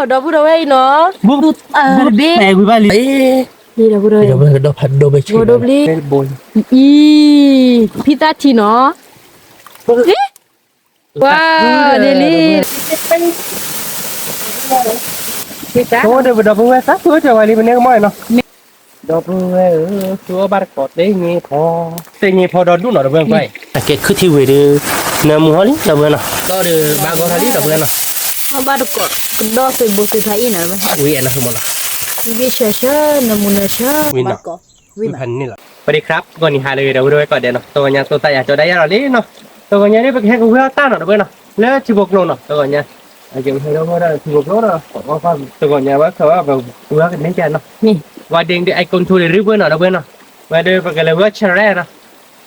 ဒီပုၢ်ဒီဝဲၢ်အံၤနီၤ, ဘု ဘု တဘ့ၣ် ဝံၤဘၣ်လံ, ဒီပုၢ်ဒီဝဲၢ်, ဒီပုၢ်ဒီဝဲၢ်, အံၤ, ဖံသၣ်ထံနီၤ, ဝါ, န့ၣ်လံ, ဒီပုၢ်ဝဲၢ် သးခုကၢၤဝဲလံ ပန့ၢ်ကမီၢ်နီၤ. ဒီပုၢ်ဝဲၢ်ဧၢ, သူအီၣ်ဘၣ်တကိးသ့ၣ်ညါဖီ, သ့ၣ်ညါဖီဒီဒူၣ်နီၤ ဒီပုၢ်ဝဲၢ်, အကဲခုၣ်ထံဝံၤဒီး, နၢမူဟီၣ်လံ ဒီပုၢ်ဝဲၢ်နီၤ, ဒီးဒီးဘၣ်ဂီၤထီၣ်လံ ဒီပုၢ်ဝဲၢ်နီၤ, အီၣ်ဘၣ်တကိး, ဒီးသ့ၣ်ဘိသ့ၣ်ဖးအံၤနီၤ, ဝံၤအဲၣ်နီၤ မ့ၢ်နီၤ, ဝံၤဆၢဆၢ နၢမူနၢဆၢ, ဝံၤနီၤ, ဝံၤဖးန့ၣ်လီၤ. ပဒံးခရၣ် ဂီၤနံၤဟါလၢအဂ့ၤ ဒီပုၢ်ဝဲၢ်ကိးဂၤဒဲးနီၤ, တဂီၤညါ သူၣ်သးယၤကၠီဒၣ်ယၤလီၤလံနီၤ, တဂီၤညါန့ၣ် ပကဟဲကဝဲအီၣ်တၢ်နီၤ ဒီပုၢ်ဝဲၢ်နီၤ, လၢထံဖိကျိနီၤ, တဂီၤညါ အကဟဲဒီးဝဲဒၣ်ထံဖိကျိနီၤ, တဂီၤညါဝဲခီဝဲ ပဝဲကန့ၢ်ကနီၤ, ဝဲဒ့ဒ့ အဲကိၣ်ထူ ဒ့ရ့ၣ်ပှဲၤနီၤ ဒီပုၢ်ဝဲၢ်နီၤ, ဝဲဒီးပကလဲၤဝဲဆရဲနီၤ,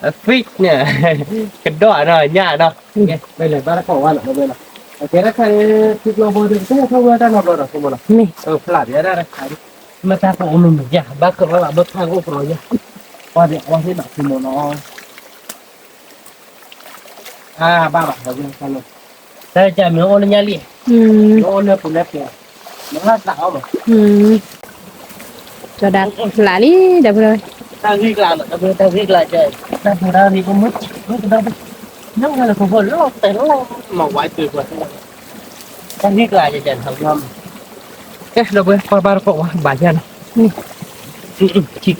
အ fish န့ၣ်, ကဒီးနီၤ ညၣ်နီၤ, ပလဲၤဘၣ်တကိးဝဲနီၤ ဒီပုၢ်ဝဲၢ်နီၤ, အကဲတၢ်ခါန့ၣ် ထံကျိဖိဒီး ပကဟဲထီၣ်ဝဲတၢ်နီတဘျီဒီး ဆိကမိၣ်နီၤ, ဖျါဒ်ဒၣ်တခါ, မ့ၢ်တၢ်ကအိၣ်မ့ၢ်မ့ၢ်ယါ ဘၣ်ကလီလၢဘၣ်ဖးကအိၣ်ကလီယါ, အီၣ်ဒ့အီၣ်သ့ၣ်နီၤ ဆိကမိၣ်နီၤ အဘၣ်ဘၣ်, တၢ်ကမ့ၢ်အိၣ်လၢညါလံ, မ့ၢ်အိၣ်လၢပူၤလၢပူၤ, မ့ၢ်သးအီၣ်ဘၣ်, ကၠီဒၣ်ဖျါလံ ဒီပုၢ်ဝဲၢ်, တၢ်ဂ့ၢ်ကျါနီၤ ဒီပုၢ်ဝဲၢ် တၢ်ဂ့ၢ်ကျါကဲ, တၢ်ဖိတၢ်ဂ့ၢ်ကမုၢ်, မုၢ်ကဒီး, ညၣ်ဝဲလၢကဘီလီၤတဲလီၤ, မၤဝဲတုၤပှၤ, တၢ်ဂ့ၢ်ကျါကဲ ကဲထီၣ်ဘျီမး, ကဲ ဒီပုၢ်ဝဲၢ် ပှၤဘၣ်တကိးဝဲ ဘၣ်ယါနီၤ, ခံက့, ခံက့, ခံက့, လီၤဃံ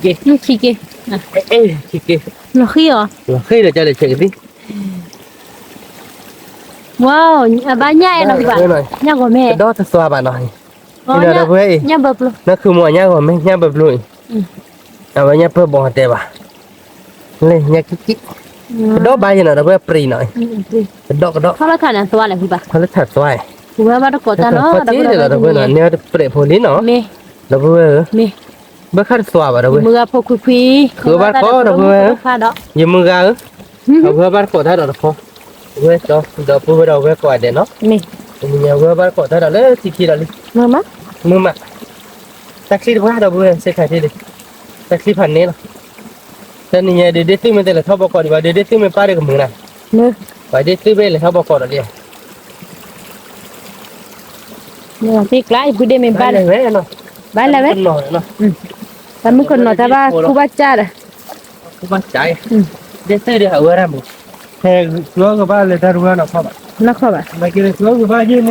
အီၤ, လီၤဃံဒီး ကလဲၤဆဲးကသံၣ် ဝါ, အဘၣ်ညၣ်အဲၣ်နီၤဘၣ်, ညၣ်ဂီၤမဲ, ဒီတသွါဘၣ်နီၤ, ဒီပုၢ်ဝဲၢ်အံၤ, ညၣ်ဘၢပျိ, နၢ်ခုမီၤညၣ်ဂီၤမဲ ညၣ်ဘၢပျိအံၤ, အဝဲညၣ်ပၢၢ်ဘီတဲဘၣ်, လၢညၣ်ကံၣ်ကံၣ်, ကဒီးဘၣ်ယဲနီၤ ဒီပုၢ်ဝဲၢ် ပရံၤနီၤ, ကဒီးကဒီး, ထီၣ်လၢထးန့ၣ်သွါလဲၣ်ဖုဘၣ်, ထီၣ်လၢထးသွါ, ပဝဲဘၣ်တကိးတၢ်နီၤ ဒီပုၢ်ဝဲၢ်, န့ၣ်တပြဲးဖိလံနီၤ, ဒီပုၢ်ဝဲၢ်ဧၢ, ဘၣ်ဃးတသွါဘၣ်ဒီပုၢ်ဝဲၢ်, မုၢ်ဂၤဖိခွံခွံ, ဃုဘၣ်တကိးဒီပုၢ်ဝဲၢ်, ယမုၢ်ဂၤဧၢ, အဝဲဘၣ်တကိးတၢ်ဒီးတခီ, ဝဲၢ်ဒီးပုၢ်ဝဲၢ်ဒီးဝဲၢ်ကိးဂၤဒဲးနီၤ, မုၢ်ဂၤဝဲဘၣ်တကိးတၢ်ဒီးလၢထံခံဒီးလံ, မုၢ်မး, တၢ်ချံတပှၢ်ဒီပုၢ်ဝဲၢ် စ့ခါထံလံ, တၢ်ချံဖးန့ၣ်လီၤ, တနံၤညါဒုးဒ့ၣ်သုမ့ၢ်တလဲၤထီၣ်ဘီကီးဒံးဘၣ် ဒုးဒ့ၣ်သုမ့ၢ်ပၢ်ဒီးကမုာ်နၤ, ပှၤဒ့ၣ်သုမ့ၢ်လဲၤထီၣ်ဘီကီးဒီးလံ မ့ၢ်သ့ကျါ ယပုၢ်ဒ့ၣ်မ့ၢ်ဘၣ်ဒီး, ဘၣ်လဲၤဝဲ, တၢ်မုၣ်ကနီၤတၢ်ဘၣ်ကူဘၣ်စၢ်ဒီး, ကူဘၣ်စၢ်, ဒ့ၣ်သုဒီးအဝဲဒၣ်မုာ်, ဟဲကဘၣ်လဲၤတၢ်တဝဲနီၢ်ခီဘၣ်,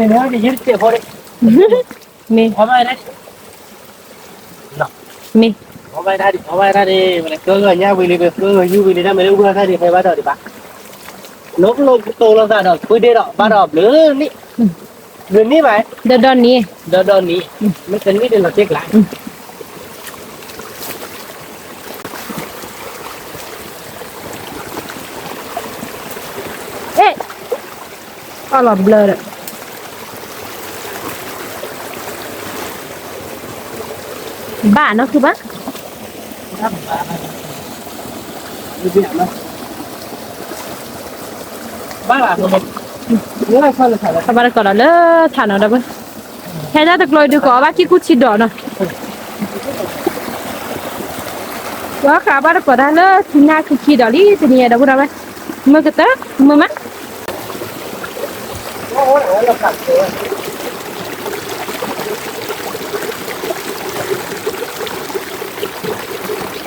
နီၢ်ခီဘၣ်, မ့ၢ်ကဘၣ်ယဲၢ်န့ၣ် ယဲၢ်တစဲးဖိဒ့ၣ်, မ့ၢ်, မ့ၢ်, အဝဲဒၣ်ဒ် အဝဲဒၣ်ဒ် ပလဲၤကၢဂီၤညါဝံၤလံ ပလဲၤကၢဂီၤယူၤဝံၤလံ တၢ်မ့ၢ်လၢအူဝဲဒၣ်ဒ် ဟဲဘၣ်ဒီးဒံးဘၣ်, နကလိကတိၤလိာ်သးဒီး ဖုဒ့ၣ်ဒီး ဘၣ်ဒီးဘျုးနံၣ်, ဘျုးနံၣ်ဘၣ်, ဒီးဒီနံၣ်, ဒီးဒီနံၣ်, မ့ၢ်တနံၣ်ဒ်လီၤတ့ကျါ အ့ၣ်, အီၣ်လီၤဘျၢဒီး, ဘၣ်နီၢ်ခုဘၣ်, ဘၣ်ဘၣ်, ဘၣ်တကိးဒီးလၢထးနီၤဒီပုၢ်,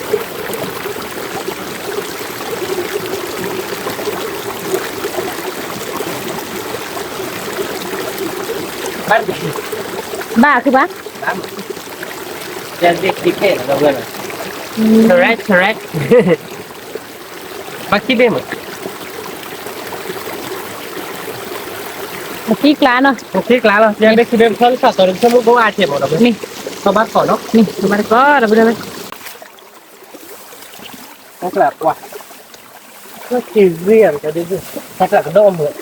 ဟဲတၢ်တကျိၤဒုးကိးဘၣ်ခံကူထံဒီးနီၤ ဝဲဃးဘၣ်တကိးတၢ်လၢထံညၣ်ခံခံဒီးလံ တနံၤညါဒီပုၢ်ဒီဝဲၢ်, မုၢ်ကတၢၢ် မုၢ်မး ဘၣ်ခုဘၣ်, correct correct, ဘၣ်ခံဘ့ၣ်မး, အခံကျါနီၤ, အခံကျါလီၤ, ဘၣ်ခံဘ့ၣ် ပဆီလၢထးတီၤ ပဆီမုၢ်ဘိအါကဲမးဒီး, မ့ၢ်, ဘၣ်တကိးနီၤ, မ့ၢ်, ဘၣ်တကိးဒီး, တၢ်ကျးပှၤ, လၢခံဂ့ၤအံၤ တၢ်ဒ်, တၢ်ကျးကဒီးမုာ်,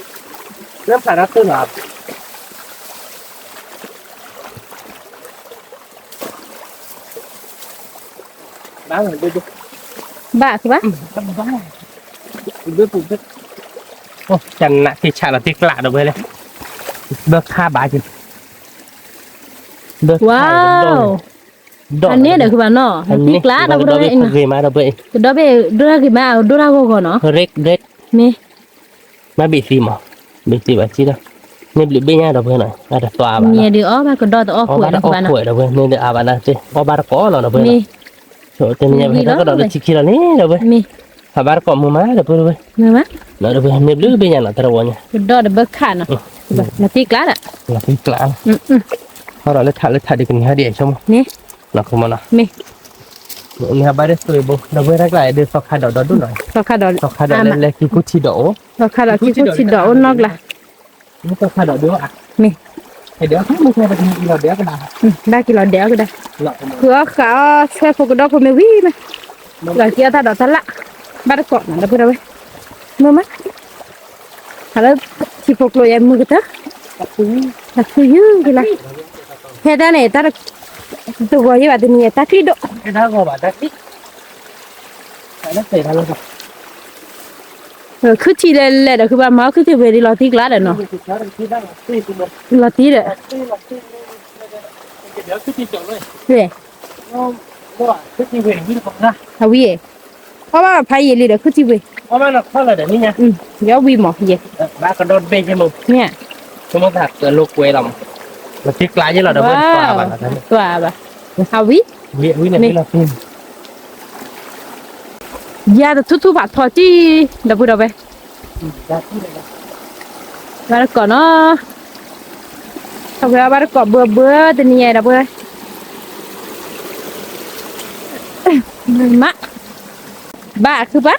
လၢဖးတၢ်သူၣ်နီၤ, ဘၣ်, ဘၣ်, တၢ်နးက့ၤဆးလီၤတ့ကျးဒီးဝဲလဲၣ်, ဘၣ်ခါဘၣ်က့ၤ, ဘၣ်ခါဒီး, အန့ၣ်ဒီးကဘၣ်နီၤ, အန့ၣ်ကျးဒီးဝဲ, ဂ့ၤမးဒီးဝဲ, ကဒီးဘ့ၣ်ဒိၣ်တၢ်ဂ့ၤမး ဒိၣ်တၢ်ဂီၢ်ဂီၢ်နီၤ, မ့ၢ်, မ့ၢ်ဘ့ၣ်သံမး, ဘ့ၣ်သံဘၣ်စံၣ်ဒီး, မ့ၢ်ဘျုးဘ့ၣ်ညါဒီပုၢ်ဝဲၢ်နီၤ အတသွါဘၣ်နီၤ, အီၣ်ဘၣ်တကိးဒီးတအီၣ်ခွဲးဒီပုၢ်ဝဲၢ်နီၤ, အီၣ်ဘၣ်တကိးလီၤဒီပုၢ်ဝဲၢ်, မ့ၢ်ဒီးအါဘၣ်နီၤ အီၣ်ဘၣ်တကိးလီၤဒီပုၢ်ဝဲၢ်နီၤ, တနံၤညါဝဲဟဲထီၣ်ကဒီးဒီးထံခံလီၤန့ၣ်ဒီပုၢ်ဝဲၢ်, ဟးဘၣ်တကိးမုာ်မးဒီပုၢ်ဝဲၢ်, ဒီပုၢ်ဝဲၢ် မ့ၢ်ဘျုးဘ့ၣ်ညါနီၤ တရဝီညါ, ကဒီးတဘၢခးနီၤ, လီၤတံၢ်ကျါဒီး, လီၤတံၢ်ကျါ, ဟီဒီးလၢထးလၢထးဒုးကန့ၢ်ဟဲဒ်အံၤဆိကမိၣ်, လီၤခမနီၤ, မ့ၢ် န့ၣ်ဟးဘၣ်ဒ်သိးဘိ ဒီပုၢ်ဝဲၢ်တၢ်ကျါဒ်သီခါဒီးဒီဒိၣ်နီၤ, သီခါဒီး သီခါဒီးလၢလၢခံကူထံဒီးအိၣ်, သီခါဒီးခံကူထံဒီးအိၣ်နီၢ်ကျါ, မ့ၢ်, ဘၣ်က့ၤလီၤဒဲးအီၣ်ကဒါ, ဃုအီၣ်ဃးအီၣ်ဆွဲဖိကဒီဖိမ့ၢ်ဝံၤမး, လီၤက့ၤအီၣ်တၢ်ဒီးတၢ်လၣ်, ဘၣ်တကိးနီၤ ဒီပုၢ်ဝဲၢ်, မုာ်မး, ဟးလၢထံဖိကျိယဲမုာ်ကတၢၢ်, တၢ်ခုယုၢ်ကလါ, ဟဲတၢ်န့ၣ် တၢ် တဂီၤယဲၢ်ဘၣ်တနံၤ တၢ်ချံဒိၣ်, ခုထံၣ်လဲၤလဲၤဒီး ခုဘၣ်မၤခုထံၣ်ဝဲဒ်လီၤတံၢ်ကျါဒီးနီၤ, လီၤတံၢ်ဒီး, အဝံၤ, အီၣ်ဘၣ်ဖးယံာ်လံဒီး ခုထံၣ်ဝဲ, ယဝံၤမး, ယဲ, မ့ၢ်, လီၤတံၢ်ကျါယဲၢ်လီၤဒီး, ဘၣ်, အဝံၤ, မ့ၢ် ယၤတထူၣ်ထူၣ်ဖးထီတံၢ်, ဒီပုၢ်ဒီဝဲၢ်, ဘၣ်တကိးနီၤ, အဝဲဘၣ်တကိးဘၢဘၢတနံၤညါဒီပုၢ်ဝဲၢ်, မ့ၢ်, ဘၣ်ခုဘၣ်,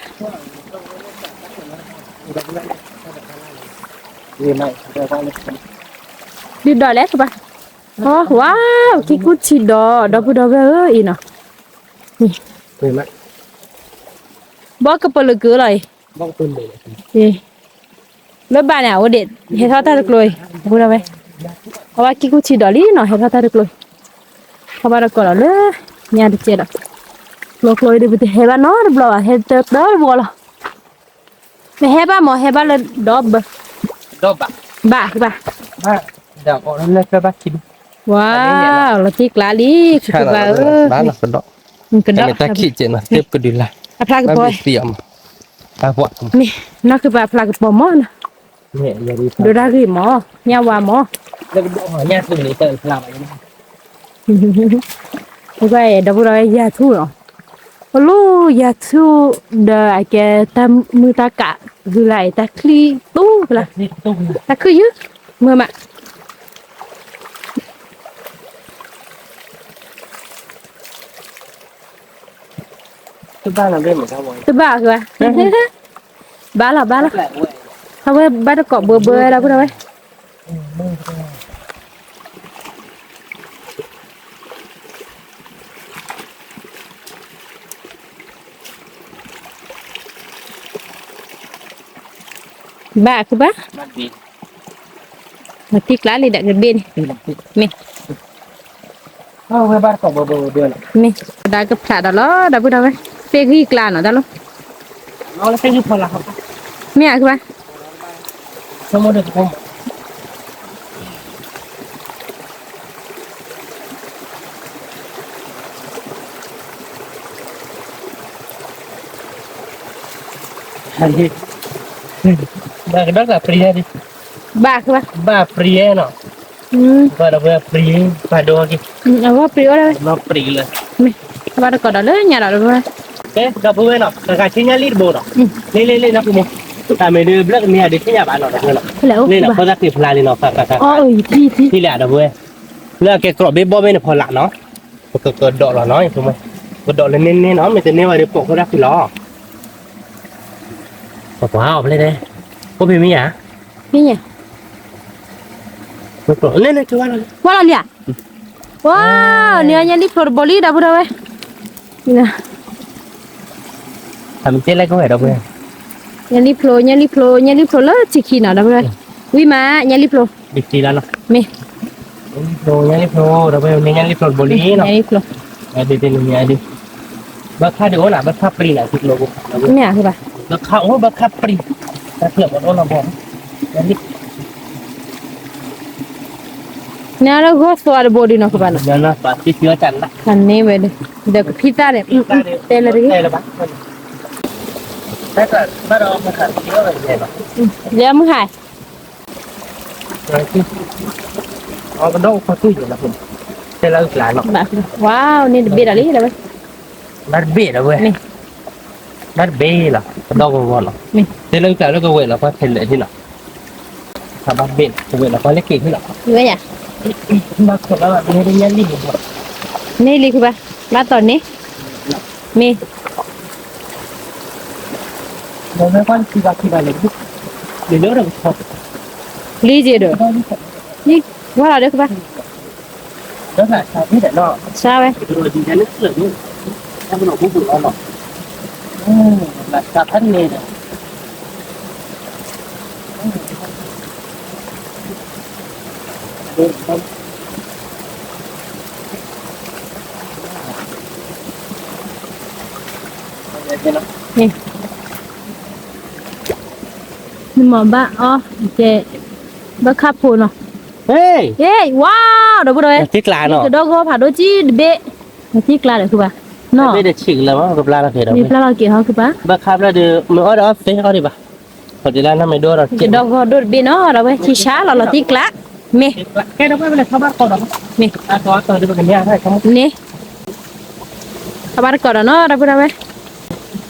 ဒုးဒီးလဲၣ်ခုဘၣ်, ဝါ, ခံကူထံဒီး ဒီပုၢ်ဒီဝဲၢ်ဧၢအံၤနီၤ, ဘီကပလၢကလီၤအံၤ, လၢဘၣ်န့ၣ် အိၣ်ဒံး ဟဲထီၣ်တၢ်တကျိၤအံၤ, ပုၢ်ဒီဝဲၢ်, အဝဲခံကူထံဒီးလံနီၤ ဟဲထီၣ်တၢ်တကျိၤအံၤ, ခီဘၣ်တကိးဒီးလၢ, ညါတကဲဒီး, ကျိၤကျိၤအံၤဒ်ပတဟဲဘၣ်နီတဘျီဘၣ် ဟဲတၢတၢတဘျီလီၤ, နဟဲဘၣ်မး ဟဲဘၣ်လၢဒီဘၢ, ဘၣ်, ဘၣ်, ဝါ, လီၤတံၢ်ကျါလံ, ကဘၣ်ဧၢ, ကဒီး, တၢ်ခံးကဲးနီၤ တ့ပကဒုးလၢ်, အဖျါကပီၤ, မ့ၢ်, နီၢ်ကဘၣ်အဖျါကပီၤမးနီၤ, ဒိတၢ်ဂ့ၢ်မး, ညၣ်ဝါမး, အဃိဒီပုၢ်ဒီဝဲၢ် ယၤထူၣ်လီၤ, အလူယၤထူၣ်ဒီးအကဲတၢ်မုၢ်တၢ်ကး, ဂုၤလၢအံၤတၢ်ချံတူၢ်ကလါ, တၢ်ခုၣ်ယုၢ်, မုာ်မး တဘၣ်လီၤ, ဘၣ်လီၤ, ဘၣ်လီၤ, အဝဲဘၣ်တကိးဘၢဘၢဒီပုၢ်ဒီဝဲၢ်, ဘၣ်ခုဘၣ်, မၤတံၢ်ကျါလံဒီးကဘ့ၣ်န့ၣ်, မ့ၢ်, မ့ၢ်, ကဒါကဖျးဒီးလီၤ ဒီပုၢ်ဒီဝဲၢ်, သ့ၣ်ဂံၢ်ကျါနီၤတၢ်လီၤ, မ့ၢ်အခုဘၣ် ဘၣ်ကဒီးကပြံ, ဘၣ်, ဘၣ်ပြံနီၤ, ဘၣ်ဒီးဝဲပြံ, ဘၣ်ဒိက့ၤ, အဝဲပြံအီၤဒၣ်ဝဲ, ဘၣ်ပြံလၢ, မ့ၢ်, ဘၣ်တကိးဒီးလၢညါဒီးဝဲ, ဒီပုၢ်ဝဲၢ်နီၤ ကကဆ့ညါလံတဘိနီၤ, လ့လ့လ့နီၤဖုမိၢ်, တၢ်မ့ၢ်ဒုးဘျၢၣ်ကမ့ၢ်အဒုးဆ့ညါဘၣ်နီၤ ဒီပုၢ်ဝဲၢ်နီၤ, လ့နီၤဖီသၣ်က့ၤဖျါလံနီၤ, ထံၣ်လံဒီပုၢ်ဝဲၢ်, လၢအကဲကြီၣ်ဘ့ၣ်ဘီဘ့ၣ်န့ၣ်ဖီလာ်နီၤ, ပကကဒီးလီၤနီၤ, ကဒီးလၢန့ၣ်န့ၣ်နီၤ မ့ၢ်တန့ၢ်ဝဲဒုးပိာ်ခိၣ်တၢ်ဖံးလီၤ ပှၤအီၣ်ဖဲလဲၣ်, အိၣ်ဖဲမ့ၢ်ဧါ, မ့ၢ်, ဝါလီၤလံဧါ, ဝါ, န့ၣ်ညါလံဖျိတဘိလံ ဒီပုၢ်ဒီဝဲၢ်, ညါလံဖျိ ညါလံဖျိ ညါလံဖျိလၢထံခံနီၤ ဒီပုၢ်ဒီဝဲၢ်, ဝံၤမး ညါလံဖျိ, မ့ၢ် ညါလံဖျိ ဒီပုၢ်ဝဲၢ် မ့ၢ်ညါလံဖျိတဘိလံနီၤ, ညါလံဖျိ, ဘၢခါဒုးအိၣ်နၤ ဘၢခါပြံနၤ ထံကျိဘိ, မ့ၢ်ဧါ, ဘၢခါအိၣ် ဘၢခါပြံ, တၢ်ဖျၢၣ်မ့ၢ်တအိၣ်နီတဘိ, ညါလံ နလၢဂီၢ်သွါတဘိဒုးနီၤ ကဘၣ်နီၤ, အန့ၣ်ဝဲဒၣ်, ဒီးကဖံသၣ်န့ၣ်, တဲလၢတဂ့ၤ, လဲၤမုၢ်ဟါ, လဲၤမုၢ်ဟါ, အကဒီအိၣ်ခီသူၣ်ယဲၢ်လီၤ, တဲလၢအုၣ်ကျါနီၤ, ဝါ န့ၣ်တဘ့ၣ်ဒီးလံလီၤဝဲ, ဘၣ်တဘ့ၣ်ဒီးဝဲ, ဘၣ်တဘ့ၣ်လီၤ, ကဒီဂီၤဂီၤလီၤ, တဲလၢအုၣ်ကျါလၢကဝဲၢ်လီၤ ပှၤထဲလဲၣ်ထံလီၤ, ဘၣ်တဘ့ၣ်လီၤ ကဝဲၢ်လီၤ ပှၤလၢက့ၤထံလီၤ, ဘၣ်ခိးလီၤ န့ၣ်လံခုဘၣ်, ဘၣ်တီၢ်န့ၣ်, မ့ၢ် လံက့ၤဒီး, လံ, ဝါလီၤဒီးကဘၣ်, စါဝဲ, နမၤဘၣ်အီၤ, ကဲ, ဘၣ်ခါဖိနီၤ, ဝါ, ဒီပုၢ်ဒီဝဲၢ်, ကဒီဂီၤဖးဒိၣ်ကံတဘ့ၣ်, နသံကျါဒီးခုဘၣ်, နီၤ, မ့ၢ်ပျၢ်လီၤက့ၤဟီခုဘၣ်, ဘၣ်ခါဖျၢၣ်ဒီး မ့ၢ်အီၣ်ဒီးအီၣ်သ့အီၣ်ဒံးဘၣ်, ကဒီဂီၤဒိၣ်တဘ့ၣ်နီၤ ဒီပုၢ်ဝဲၢ်, ဆံးဆါလီၤလီၤသံကျါ, မ့ၢ်, န့ၣ်, ထီၣ်ဘၣ်တကိးဒီးနီၤ ဒီပုၢ်ဒီဝဲၢ်,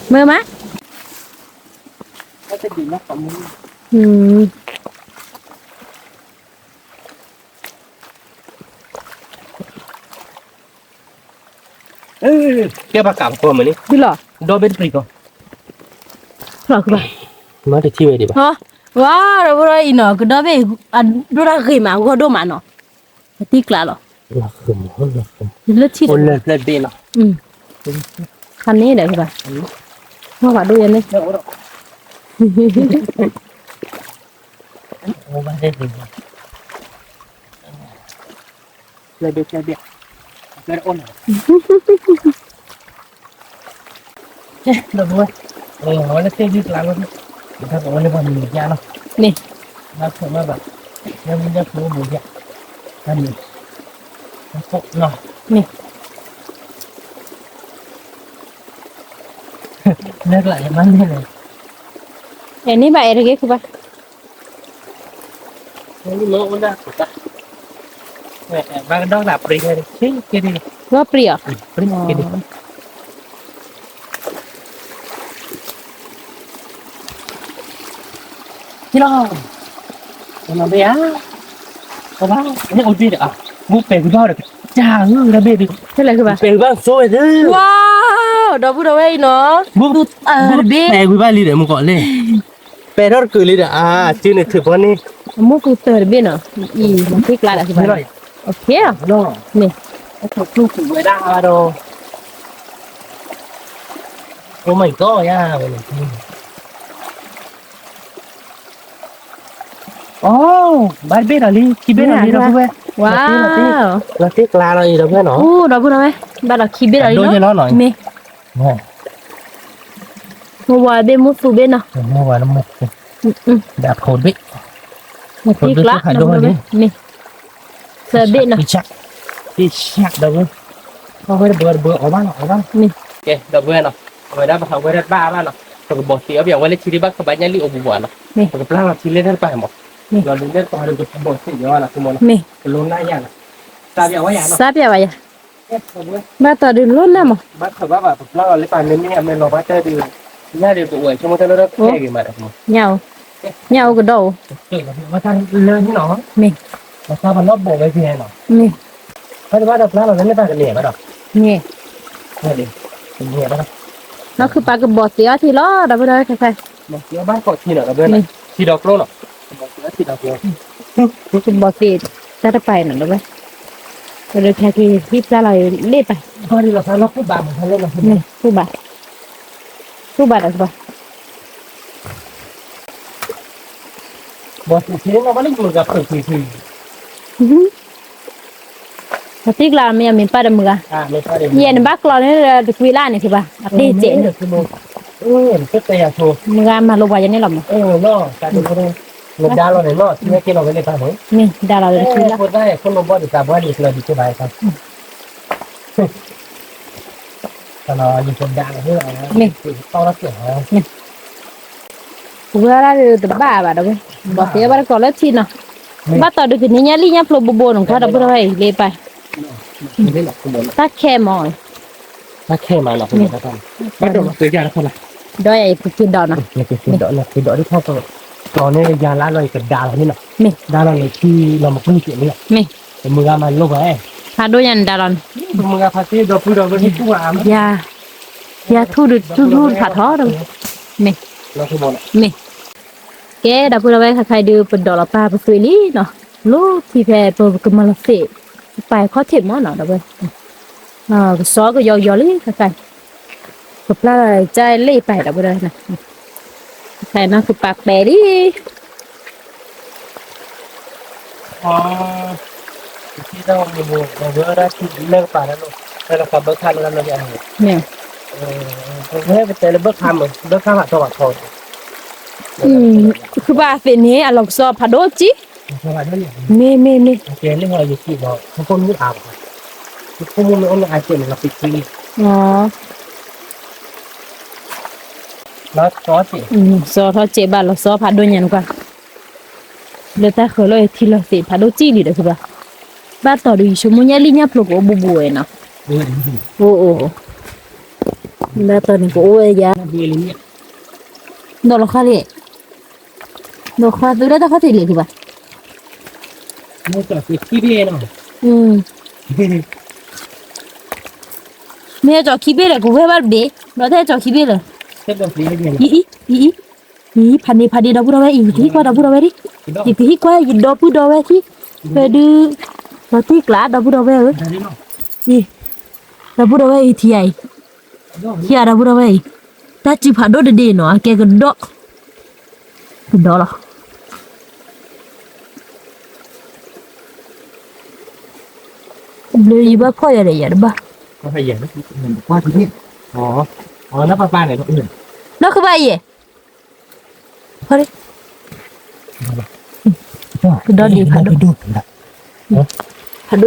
မ့ၢ်မး ကဲဘၣ်ကးပကီၢ်မ့ၢ်န့ၣ်, ဒီဘ့ၣ်တပျံၤကီး, မ့ၢ်တထံၣ်ဝဲဒံးဘၣ်, ဝါ ဒီပုၢ်ဒီဝဲၢ်အံၤနီၤ ကဒီဘ့ၣ်, ဒိၣ်တၢ်ဂ့ၤမး ဂီၢ်ဒိၣ်မးနီၤ, ပသံကျါလီၤ, လၢထံၣ်, ခါန့ၣ်ဒီးဘၣ်, မ့ၢ်ဘၣ်ဒိၣ်ယဲန့ၣ် န့ၣ်, န့ၣ်ဘၣ်အဲၣ်တဂ့ၤခုဘၣ် ဘၣ်ကဒီးလၢပြံၤ, ဝဲပြံၤအီၤ, လီၤ, ဘၣ်, အိၣ်ဘ့ၣ်ဒီး, မူပဲာ်ကွံာ်ဘၣ်ဒီး, တၢ်ဧၢ တၢ်ဘ့ၣ်ဒီး, ပဲာ်ကွံာ်ဘၣ်ဆိဝဲသ့, ဝါ, ဒီပုၢ်ဒီဝဲၢ်အံၤနီၤ, မူပဲာ်ကွံာ်ဘၣ်လံဒီး မူကီးလဲၣ် ပဲာ်ထီၣ်တကုာ်လံဒီး အါ စုန့ၣ်ထုးဖီန့ၣ်, အမူပူၤတၢၢ်တဘ့ၣ်နီၤ, အံၤ မၤသံကျါဒီး န့ၣ်, န့ၣ်, ဝဲဒၣ်ဒီး, Oh my God ယၤ, အိ ဘၣ်တဘ့ၣ်ဒီးလံ ခံဘ့ၣ်ဒီးလံ ဒီပုၢ်ဝဲၢ်, ဝါ, လီၤတ့ကျါလီၤအံၤ ဒီပုၢ်ဝဲၢ်နီၤ, ဒီပုၢ်ဝဲၢ်, ဘၣ်ဒီးခံဘ့ၣ်ဒီးလံနီၤ, မ့ၢ် မိၢ်ဝၤဘ့ၣ် မိၢ်သူဘ့ၣ်နီၤ, မိၢ်ဝၤလၢမိၢ်သူ, ဒီးဖိတဘ့ၣ်, ဖိတဘ့ၣ်ကျါနီၤ, မ့ၢ်, သၢဘ့ၣ်နီၤ, တံၢ်ဆၣ်, တံၢ်ဆၣ်ဒီးဝဲ, အဝဲတဘၣ်တဘၣ်အီၤဘၣ်နီၤ, အီၤဘၣ်, ကဲ ဒီပုၢ်ဝဲၢ်နီၤ, အဝဲဒၣ်ပဟးဝဲဒၣ်တဘၣ်ဘၣ်နီၤ, ပကဘီၣ်သ့ၣ်အီၣ်ပျးဝဲလၢထံဒ်ဘၣ်ကဘၣ်ညၣ်လံၣ်အိၣ်ဘူးဘၣ်နီၤ, ပကပျၢ်လီၤထံလၢတၢ်တပၤမး, လီၤလံလၢတပၤဒီးပကဘီၣ်သ့ၣ်ယီၤနီၤ, ကလီၤနၢ်ယၤနီၤ, စးပျးဝဲယၤနီၤ, စးပျးဝဲယၤ ဘၣ်တီၢ်ဒုးလိၣ်နၢ်မး, ဘၣ်ထီၣ်ဘၣ်ဘၣ် ပပျၢ်လီၤလၢပာ်မ့မ့ၢ်အမဲာ်လီၤဘၣ်တၢ်ဒုး, ညၣ်ဒုးပအိၣ်ဆိကမိၣ်တၢ်လၢတၢ်ခဲဂ့ၤမးဒီး, ညၣ်အိၣ်, ညၣ်အိၣ်ကဒီးအိၣ်, မ့ၢ်, မ့ၢ်, ဘၣ်ဘၣ်လီၤဘီၣ်ဝဲကဲနီၤ, မ့ၢ်, ဘၣ်တဘၣ်ဒီးပျၢ်လီၤလၢန့ၣ်တၢ်ကန့ၢ်ဘၣ်ဒီး, န့ၣ်, န့ၣ်ဘၣ်ဒီး, နီၢ်ခုပာ်ကဘီၣ်သ့ၣ်အီၣ်ထံလီၤ ဒီပုၢ်ဝဲၢ်ခဲခဲ, ဘၣ်ကိးထံနီၤ ဒီပုၢ်ဝဲၢ်, ထံဒီးကျိနီၤ ကဘီၣ်သ့ၣ်တၢ်တပၤနီၤ ဒီပုၢ်ဝဲၢ်, ပဒိးခဲက့ၤဟံၣ်ပျၢ်လီၤလ့ၣ်ပာ်, ဃုဘၣ်, ဃုဘၣ်ဒီးဃုဘၣ်, ပှၤသံကျါမ့ၢ်အမ့ၢ်ပၢ်ဒီးမုၢ်ဂၤ, ယဲၢ်နဘၣ်ကျီန့ၣ်ဒီးတကွံလၢန့ၣ်ဃုဘၣ်, အတ့ၢ်စဲးန့ၣ်, မုၢ်ဂၤမၤလိပှၤယဲၢ်န့ၣ်လီၤမး, မ့ၢ်ဒါလီၤဒီးတကွံလၢ, မ့ၢ်, ဝဲဒၣ်တဘၣ်ဘၣ်ဒီးဝဲ, ဘီၣ်သ့ၣ်ဘၣ်တကိးလၢထံနီၤ, ဘၣ်တီၢ်ဒုးကန့ၢ်ညၣ်လံၣ်ညၣ်ဖျိဘိဘိန့ၣ် ကွၢ်ဒီပုၢ်ဒီဝဲၢ်အံၤလၢပၢ်, တၢ်ခဲမး, တၢ်ခဲမးလီၤ, ဒီးယကက့ၤဒီးနီၤ, က့ၤဒီးဒ်ထီၣ်ကီး, တီၤန့ၣ်ယၤလၢလီၤယကဒါလီၤန့ၣ်နီၤ, ဒါလီၤန့ၣ်ထံလီၤမကွံာ်က့ၤန့ၣ်လီၤ, ပမုၢ်ဂၤမၤလိဘၣ်, ဖးဒိၣ်ညါန့ၣ်ဒါလီၤန့ၣ်, ပမုၢ်ဂၤဖးသ့ဒီပုၢ်ဒီဝဲၢ်သ့ၣ်ထူၣ်ဧါ, ယၤထူၣ်ဒုးထူၣ်ထူၣ်ဖးထီဒီး, မ့ၢ်, မ့ၢ် ကဲ ဒီပုၢ်ဒီဝဲၢ် ခဲခါအံၤဒုး ပဒိးလီၤပၢ်ပသွံလံနီၤ, လီၢ်ခံဖဲပကမၤလီၤသ့ၣ်, ပပာ်ခီၣ်ထံးမးနီၤ ဒီပုၢ်ဝဲၢ်, ကစီကယီကယီလံ ခဲခါအံၤ, ကပျၢ်လီၤကၢ်လၢအံၤပာ် ဒီပုၢ်ဒီဝဲၢ်, ခဲခါအံၤနီၤ ကပာ်ပဲာ်လံ မ့ၢ်, ခုဘၣ်သ့ၣ်န့ၣ် အလီၢ်ကစီဖးဒိၣ်ကံၢ်, မ့ၢ်, မ့ၢ်, မ့ၢ်, စီထီၣ်စဲးဘၣ်လီၤစီဖးဒိၣ်ညါန့ၣ်ကွၢ်, လၢတၢ်ဃၢၤလီၤယထံလီၤသ့ၣ်ဖးဒိၣ်ကံၢ်လံဒီးခုဘၣ်, ဘၣ်တီၢ်ဒုးယဆိကမိၣ်ညၣ်လံၣ်ညၣ်ဖျိကအိၣ်ဘူးဘူးဝဲနီၤ, အိၣ်အိၣ်, ဘၣ်တီၢ်န့ၣ်ကအိၣ်ဝဲယၤ, ဒီးလီၤဃါလံ ဒီးဃါသုဒၣ်တၢ်ခီၣ်ထံးလံးကဘၣ်, မ့ၢ်ဟဲကၠီၤခံဘ့ၣ်လဲၣ် ကဝဲဘၣ်တဘ့ၣ်, ဒီးတဟဲကၠီၤခံဘ့ၣ်လဲၣ်, အံၤ, အံၤ, အံၤ, အံၤ, ဖးန့ၢ်ဖးဒ့ဒီပုၢ်ဒီဝဲၢ်အံၤ ယကဟံၣ်ကွၢ်ဒီပုၢ်ဒီဝဲၢ်ဒံး, ယကဟံၣ်ကွၢ်ယဒီပုၢ်ဒီဝဲၢ်ခံ, ဖဲဒုး, ဒီးတံၢ်ကျါဒီပုၢ်ဒီဝဲၢ်ဧၢ, အံၤ, ဒီပုၢ်ဒီဝဲၢ်အံၤထံၣ်ယၤအံၤ ခံဂၤဒီပုၢ်ဒီဝဲၢ်အံၤ, တၢ်စုဖးဒိၣ်တဒ့နီၤ အကဲကဒီး, ကဒီးလီၤ, ဘျုးယဘၣ်ဖီၣ်ယၤဒီးယၤတဘၣ်, နီၢ်ကဘၣ်ယဲၢ်, ကဒီးဒံးဖးဒိၣ်, ဖးဒိၣ်ကံၢ်,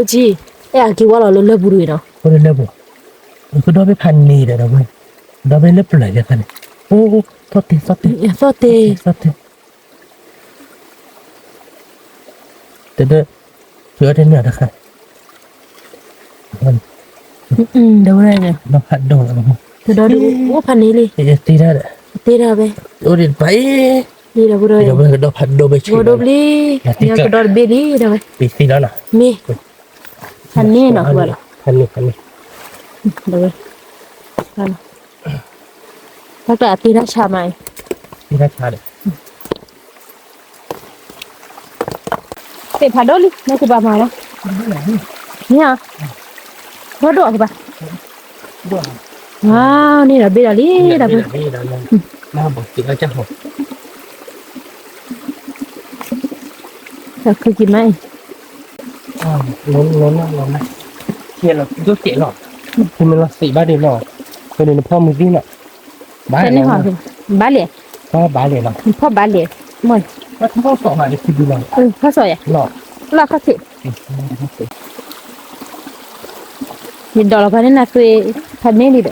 အဲၣ်အက့ၤဝါလီၤလၢလၢၢ်ပူၤတဂ့ၤနီၤ, လၢလၢၢ်ပူၤ, ကဒီးဖဲဖးန့ၢ်ဒီးဒီးဝဲ, ကဒီးဖဲလၢပျၢၤယၤခါန့ၣ်, အိၣ်, သီၣ်တဲ, သီၣ်တဲ, သီၣ်တဲ တဒၢ, ဖုအီၣ်တန့ၢ်အီၤတခါ, ဒီးဝဲ, ဒီးဖးဒိၣ်လီၤ, တဒီးဒုးအိၣ်ဖးန့ၢ်လံ, တ့ဒၣ်, တ့ဒၣ်ဝဲ, အိၣ်ဒံးတပၤအံၤ, ဒီးဝဲကဒီးဖးဒိၣ်ဘဲဆ့, ကဒီးတဘ့ၣ်လံ, ကဒီးတဘ့ၣ်လံ, ဒီးဝဲ, ပ့ၤသ့လီၤနီၤ, မ့ၢ်, ဖးန့ၢ်နီၤ, ဖးန့ၢ်, ဒီးဝဲ, တၢ်ကျးတ့တၢ်ဆါမး, တ့တၢ်ဆါဒီး သ့ၣ်ဖးဒိၣ်လံ မ့ၢ်ကဘၣ်မၤလီၤ, မ့ၢ်ဧါ, ဘၣ်ဒိၣ်အကဘၣ်, ဝါ, န့ၣ်ဒီးဘ့ၣ်ဒီးလံ, ဒီးဘ့ၣ်, ဒီးခုက့ၤမးအံၤ, မ့ၢ်လီၤသ့ၣ်ဘၣ်ဒ့ၣ်နီၤ, ဖဲန့ၣ်နဖီမုၢ်သံနီၤ, ဘၣ်လဲၣ်, ဘၣ်လဲၣ်, ဖီဘၣ်လဲၣ်, ဖီစီၤ, လီၢ်ခီၣ်ထံး, ယဒိးလီၤဖဲန့ၣ်နၤသွံၣ်, ဖးန့ၢ်လံဒီး, န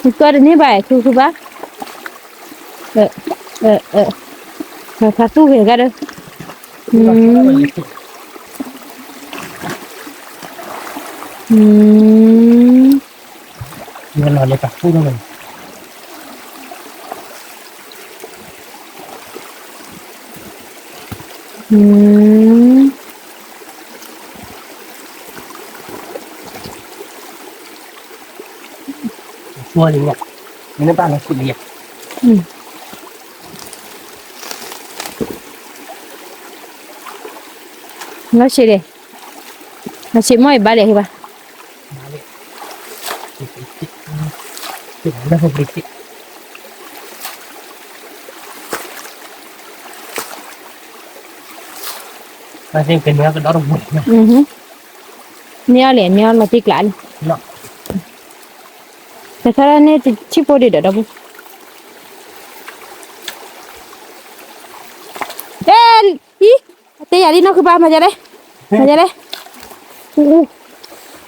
ကွၢ်တန့ၢ်ဘၣ် ခုခုဘၣ်, ဖးသူၣ်ဂ့ၤဂၤဒီး, လီၤဆံး, လီၤဆံးမ့ၢ်အံၤဘၣ်လဲၣ်ဟ့ၣ်ဘၣ်, န့ၢ်အီၤလဲၣ် န့ၢ်အီၤလီၤတံၢ်ကျးလံ, တခါန့ၣ်တထံၣ်ဖိဒံးဒီးဒီပုၢ်, အံၤ, အတဲယၤလံနီၢ်ခုဘၣ် မၤယလဲၣ်, မၤယလဲၣ်, အူ,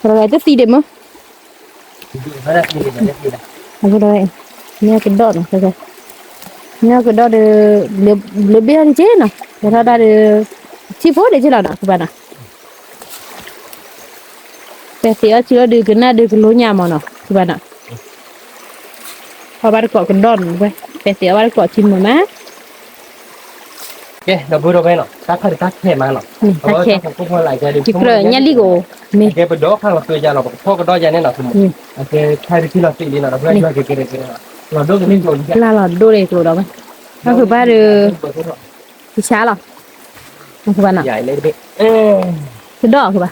တသံဒံးမ့ၢ်, န့ၢ်ကဒီးနီၤ, န့ၢ်ကဒီးဒီး, ဘျၢဘ့ၣ်အီၤတက့ၢ်နီၤ, ကဲထီၣ်ဒၣ်ဒီး, ဘျၢဘ့ၣ်အီၤတက့ၢ်နီၤ, ဘျၢဘ့ၣ်အီၤတက့ၢ်နီၤ, ဘျၢဘ့ၣ်အီၤတက့ၢ်နီၤ, ထံဖိဒံးက့လီၤနီၤ ဃုဘၣ်နီၤ, ပဲာ်သ့ၣ်အီထံလီၤဒုးကနၣ်ဒုးကလိညၣ်မးနီၤ ဃုဘၣ်နီၤ, အီဘၣ်တကိးကဒီၣ်နီၤ, ပဲာ်သ့ၣ်အီဘၣ်တကိးထံမုာ်မး, ကဲ ဒီပုၢ်ဒီဝဲၢ်နီၤ တၢ်ခါဒုးတၢ်ခဲမးနီၤ, တၢ်ခဲ, ညၣ်လံၣ်ကအိၣ်, မ့ၢ်, ကဲပဒီခါလီၤပှဲၤယၤလီၤ ပကဖီၣ်ကဒီးယၤန့ၣ်နီၤ, ခါဒုးထံလီၤသ့ၣ်လံနီၤ ဒီပုၢ်ဒီဝဲၢ်နီၤ, ကဲကဲကဲ, လီၤဒိက့ၤလံကျိၤ, လၢလီၤဒိက့ၤကျိၤဒီးဝဲ, အဃုဘၣ်ဒုး ကဆါလီၤ, အဃုဘၣ်နီၤ, ကဒီးဃုဘၣ်,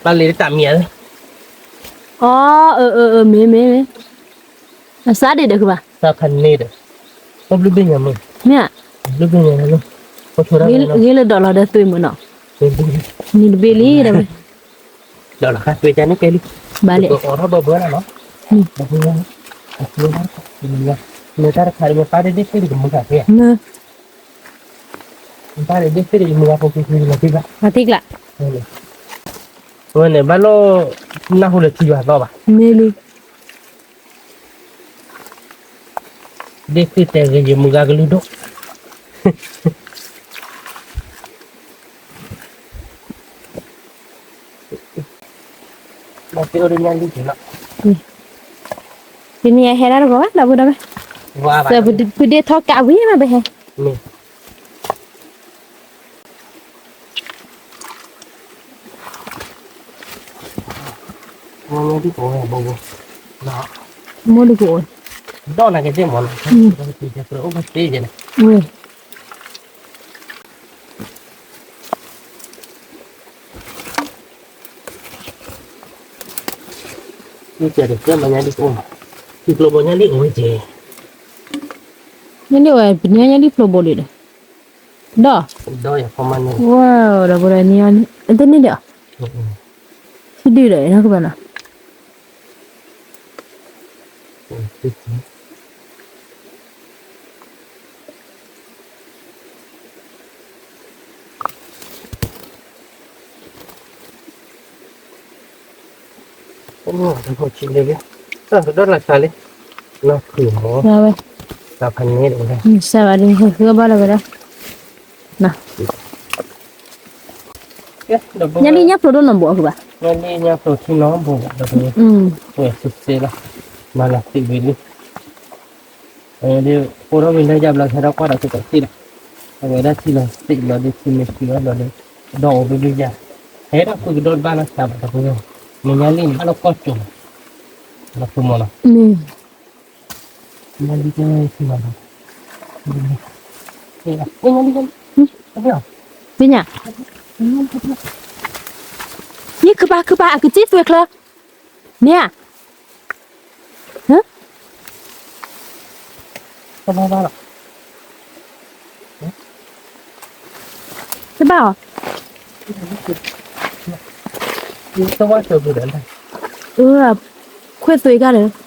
အီ အၢ အၢ မ့ၢ်မ့ၢ်မ့ၢ်, အစးဒံးဒီးဃုဘၣ်, စးဖးန့ၣ်ဒီး, ပဘျုးဘ့ၣ်ညါမ့ၢ်, မ့ၢ်, ဘျုးဘ့ၣ်ညါလီၤ, ဂ့ၤလၢဒီးလီၤဒီးသွံၣ်မုာ်နီၤ, န့ၣ်တဘ့ၣ်လံဒီးဝဲ, ဒီးလီၤဃါသွံၣ်ကန့ၣ်ကဲလံ, ဘၣ်လဲၣ်, အိးထီၣ်ဘၢဘၢလီၤနီၤ, မ့ၢ်တၢ်တခါဒီးမ့ၢ်ပၢ်ဒ့ဒ့ၣ်သ့ၣ်ဒံးကမုၢ်ဂၤဖဲ, မ့ၢ်ပၢ်ဒ့ဒ့ၣ်သ့ၣ်ဒံးကမုၢ်ဂၤဖိခံခံလီၤသ့ၣ်ဘၣ်, အသ့ၣ်ကျါ, ဝဲန့ၣ်ဘၣ်လိၣ်, နၢ်ဟူလၢထံယွၤသီဘၣ်, မ့ၢ်လံ ဒ့သ့ၣ်တဲဂ့ၤယမုၢ်ဂၤကလုၢ်ဒိၣ်, တနံၤအံၤဟဲဒၣ်တဂီၤဘၣ် ဒီပုၢ်ဒီဝဲၢ်, ပဒ့ထီၣ်ကးဝံၤမးပဟဲ မိၢ်ဒုကအိၣ်, ညါဒ်အိၣ်, ထံကျိဘိညါဒ်အိၣ်ဝဲက့ၤ, ညါဒ်ဝဲ ပနံၤညါဒ်ဖျိဘိဒံးဒီး, ဒီး, ဝဲဒီးပဒီးနံၤ, တန့ၢ်ဒီး, ထံဒုဒီးနီၤကဘၣ်နီၤ ကဒီးလၢ်ဆါလံ, လီၤခုၣ်မး, ဝဲ, တၢ်ဖးန့ၣ်ဒီး, စၢ်ဘၣ်ဒုး ဟဲဃုဘၣ်လီၤဝဲဒၣ်, ညါလံညါဖျိဒိၣ်နီၢ်ဘိအဃုဘၣ်, ညါလံညါဖျိထံနီၢ်ဘိဘၣ်ဒီး, ဝဲစ့လီၤ, မၤလီၤသံဝံၤလံ, ဒ်အိၣ်ထီၣ်ဝံၤလၢယါဘျီဟဲထီၣ်ကွၢ်ဒီးသုးကီၢ်သ့ၣ်ဒီး, အဝဲဒၣ်ထံလီၤသ့ၣ်ဘျီဒ်ထံမ့ၢ်ထံလီၤဘျီဒီး, ဒီးအိၣ်ဘ့ဘ့ယါ, ဟဲဒၣ်ဃုကဒီးတဘၣ်လၢ်ဆါဘၣ်ဒီး, မ့ၢ်ညါလံန့ၣ် ဘၣ်လီၤကီၢ်ကၠိ, လီၤဖုမီၤလီၤ, မ့ၢ်, ညါလံကဲထံလီၤ, သ့ၣ်ညါ, ယခုပာ်ခုပာ် အကစံၣ်သွဲၣ်ချၢ, မ့ၢ်ဧါ, တဘၣ်အီၤ, ခွဲသွဲၣ်ဂၤဒီး သ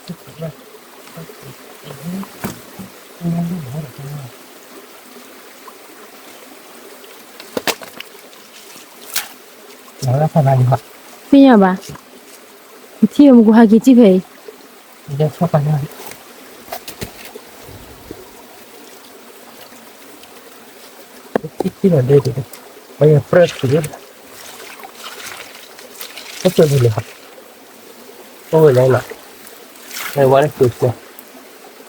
့ၣ်ညါဘၣ်, ထံၣ်မူကဟဲက့ၤစံၣ်ဖဲအံၤ,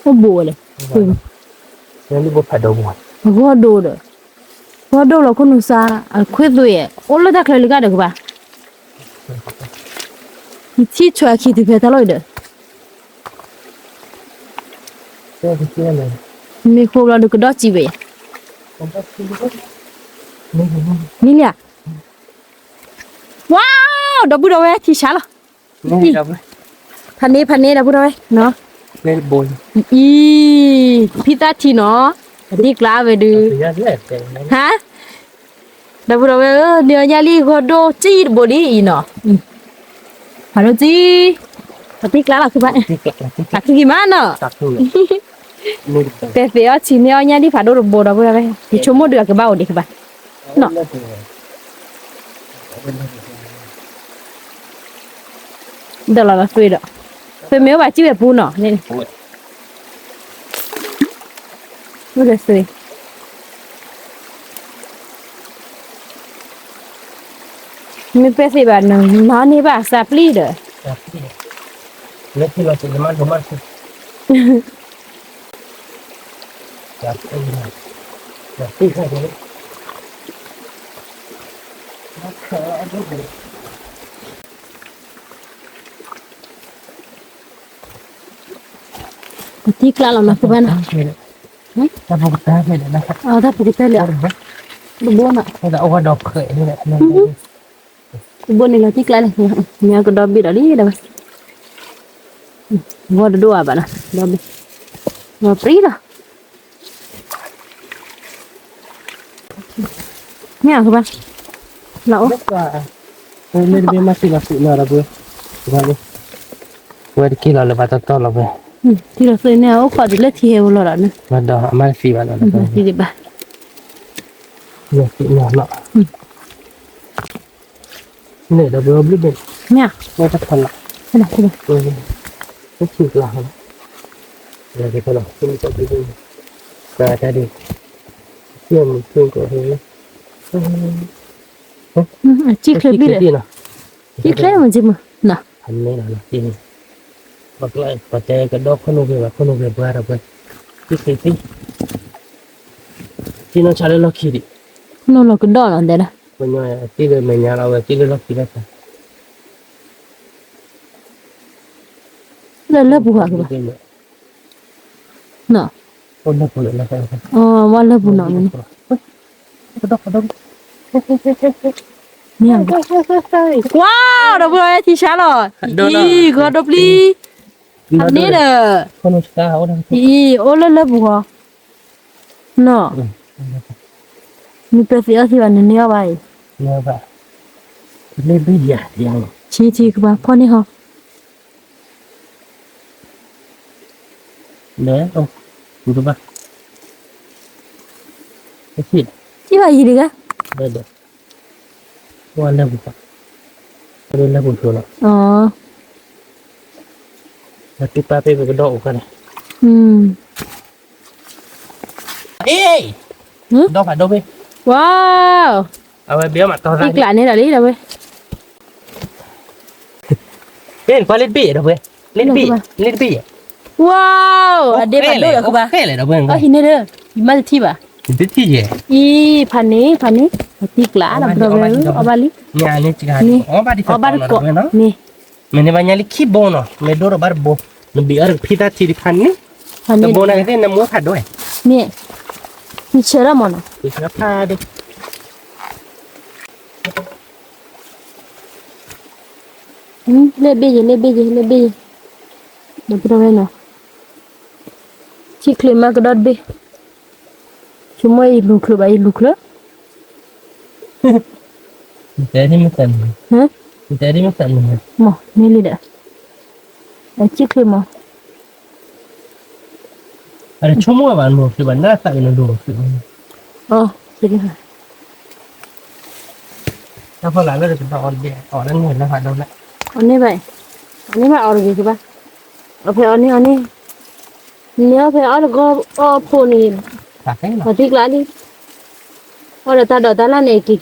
အိၣ်ဘိဝဲလဲၣ်, ဂီၢ်ဒိၣ်ဒီး, ဂီၢ်ဒိၣ်လီၤခိၣ်နူာ်စါ, အခွဲသွဲၣ်, အိၣ်လၢတၢ်ချၢလံဂၤဒီးကဘၣ်, ယထံၣ်ဆွဲခံတုၤဖဲတၢ်လီၢ်အံၤဒီး မ့ၢ်ဃိဘျီဒုးကဒီးစံးဝဲယၤ, မ့ၢ်လံဧါ, ဝါ, ဒီပုၢ်ဒီဝဲၢ်ထံဆါလီၤ, ဖးန့ၢ်ဖးန့ၢ်ဒီပုၢ်ဒီဝဲၢ်, အံၤ, ဖံသၣ်ထံနီၤ, ပဒံကျါဝဲဒုး, ဟါ ဒီပုၢ်ဒီဝဲၢ်ဧၢ, နံၤအီၤညါလံဂီၢ်ဒိၣ်စံၣ်တဘိလံအံၤနီၤ, ဖးဒိၣ်စံၣ်, ပသံကျါလီၤခုဘၣ်, သးခုကံၤမးနီၤ, တဲသ့ၣ်အီထံန့ၢ်အီညါဒံးဖးဒိၣ်တဘိဒီပုၢ်ဒီဝဲၢ်, ယဆိကမိၣ်ဒုးအကဘၣ်အိၣ်ဒံးခုဘၣ်, နီၤ ဒီးလီၤလီၤသွ့ဒီး, သွ့မ့ၢ်အိၣ်ဘၣ်စံၣ်ဝဲပူနီၤ, အိၣ်ဒီးသွ့, အိၣ်ဒီးသွ့, မ့ၢ်ပဲသ့ၣ်ဘၣ်နနီၢ်န့ၢ်ဘၣ်သးပျံၤဒီး, ပတံၢ်ကျါလီၤနီၤ ပဘၣ်နီၤ, တၢ်ပကတဲလၢ, တၢ်ပကတဲလၢ, တဘိနီၤ, တဘိန့ၣ်လီၤတံၢ်ကျါန့ၣ်, မ့ၢ်ကဒီဘ့ၣ်ဒီးလံဒီး, ဂီၢ်တဒိၣ်အါဘၣ်နီၤ, ဒီဘ့ၣ်, ဂီၢ်ပြံလီၤ, မ့ၢ်အကဘၣ်, လီၤအိၣ်, မ့ၢ်တဘ့ၣ်မၤသံလီၤသုးနီၤဒီပုၢ်, ဝဲတက့ၢ်လီၤလၢဘၣ်တီတီလီၤဝဲ, သံလီၤသုးန့ၣ် အိၣ်ခိးဒ်လၢထံဟဲဝဲလီၤဒီးန့ၣ်, ဒီးအမၤသံဘၣ်ဒီး, သံဒံးဘၣ်, န့ၣ်ဒီးဘျုးဘ့ၣ်, မ့ၢ်, ဝဲတခီလီၤ, တထံကျါ, တထံကျါ, စံၣ်ချ့ဘ့ၣ်လီၤ, စံၣ်ချ့မ့ၢ်က့မး, နီၤ, ပတဲကဒီခိၣ်နူာ်ဂ့ၤဘၣ် ခိၣ်နူာ်ဂ့ၤပှၤဒီးပှဲၤ, စံၣ်ချ့, စံၣ်နီၢ်ဆါလၢလီၢ်ခံဒံး, ခိၣ်နူာ်လီၤကဒီးနီၤတဲဒၣ်, ပညီအသံလၢမဲာ်ညါလီၤဝဲသံလၢလီၢ်ခံလီၤ, လၢလၢပူၤဟးကဘၣ်, နီၤ, ဝဲလၢပူၤနီၤ, မ့ၢ်, ကွၢ်ဒီးပှၤထံဆါလီၤ, အံၤ ဂီၤဒိပျံၤ, အန့ၣ်ဒီး, အံၤ အိၣ်လၢလၢပူၤဃီ, နီၤ, မ့ၢ်ပသံအီၣ်သံဘၣ်နန့ၢ်အီၣ်ဘၣ်အံၤ, ဆံးဆံးကဘၣ်ဖီၣ်န့ၢ်ဟီ ထံၣ်ဘၣ်ယံၤတဂၤ, လၢပူၤ, လၢပူၤလီၤ, ပပာ်ပ့ၢ်ပကဒီးအိၣ်ခါန့ၣ်, အ့, ဒီဖးဒိၣ်ဖဲ, ဝါ, အဝဲဘၣ်မးတီၤသး, တံၢ်ကျးန့ၣ်ဒီးလံဒီးဝဲ မ့ၢ်ကွၢ်လ့တဘ့ၣ်ဒီးဝဲ, လ့တဘ့ၣ်, လ့တဘ့ၣ်, ဝါ, အဒ့ဖးဒိၣ်ဒီးကဘၣ်, အဟံးန့ၢ်ဒီး, ယမၤတထံၣ်ဘၣ်, အံၤ ဖးန့ၣ် ဖးန့ၣ်, အတံၢ်ကျးဒီးဘျီဝဲ အီၣ်ဘၣ်လံ, အီၣ်ဘၣ်တကိး, မ့ၢ်, မ့ၢ်န့ၣ်ဘၣ်ညါလံခံဘိနီၤ မ့ၢ်ဒိၣ်ဒီးဘၣ်တဘိ, နဘံးအီၣ်တကဖံတၢ်ထံတခါန့ၣ်, တဘိန့ၣ်ကသ့ၣ်နမူဖးဒိၣ်, မ့ၢ်, နဆၢထၢၣ်မးနီၤ, ဖးဒိၣ် လ့ၣ်ဘ့ၣ်ယဲ လ့ၣ်ဘ့ၣ်ယဲ လ့ၣ်ဘ့ၣ်ယဲ, ဒီးပဝဲနီၤ, ထံချ့မးကဒီးတဘ့ၣ်, ဆိကမိၣ်ယလူၤချၢဘၣ် ယလူၤချၢ, တဲဒ်မ့ၢ်သးန့ၣ်, တဲဒ်မ့ၢ်သးန့ၣ်, မ့ၢ်လံဒီး, ထံချ့မး အဆိကမိၣ်ဘၣ်နအိၣ်သ့ဘၣ် နသးကနဒိၣ်အိၣ်သ့, အ, တၢ်ဖီလာ်လၢတကဘၣ်အီၤတဘ့ၣ် အီၤလၢန့ၣ်လၢဖးဒိၣ်လၢ, အီၤန့ၣ်ဘၣ်, အီၤန့ၣ်ဘၣ်အီၤတဂ့ၤကဘၣ်, အီၤဖဲအီၤန့ၣ်အီၤန့ၣ်, န့ၣ်အီၤဖဲအီၤတဂီၤအီၤဖိန့ၣ်, ပှၤသံကျါလံ, အီၤဒီးတၢ်ဒိးတၢ်လၢ်န့ၣ် က့ၤ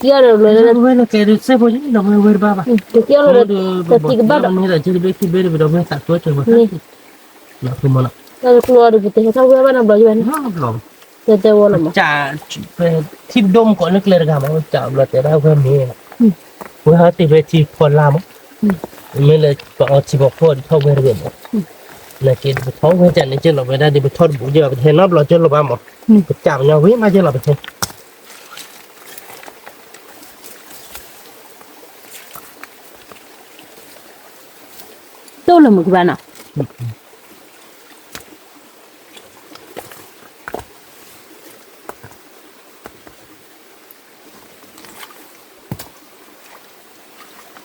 က့ၤအီၤဒီးလၢ, က့ၤက့ၤအီၤလီၤဒီး, တၢ်သံကဘၣ်ဒီး, တၢ်ကျိၤအီၤဒီးပတဟဲထီၣ်ဝဲဘၣ်နီတဘျီယဘၣ်န့ၣ်, တဲတဲဝဲလီၤမး, ထံဒိၣ်မကီးန့ၣ်ကျဲတဂၤမး ကးဘျီတဲဒၣ်ဝဲမ့ၢ်, ဝဲဟးတ့ၢ်ဖဲထံဖီလာ်မး, မ့ၢ်လၢပအီထံဖီခိၣ်ဒ်ထီၣ်ဝဲတဂ့ၤမး, နက့ၤပထီၣ်ဝဲတၢ်န့ၣ်က့ၤလီၤဝဲဒၣ်ဒ်ပထီၣ်တဘူးက့ၤဘၣ် ပတဟဲနီတဘျီက့ၤလီၤဘၣ်မး, ပကးပညီဝံၤမးက့ၤလီၤပဟဲ တိၢ်လၢမုၢ်ကဘၣ်နီၤ,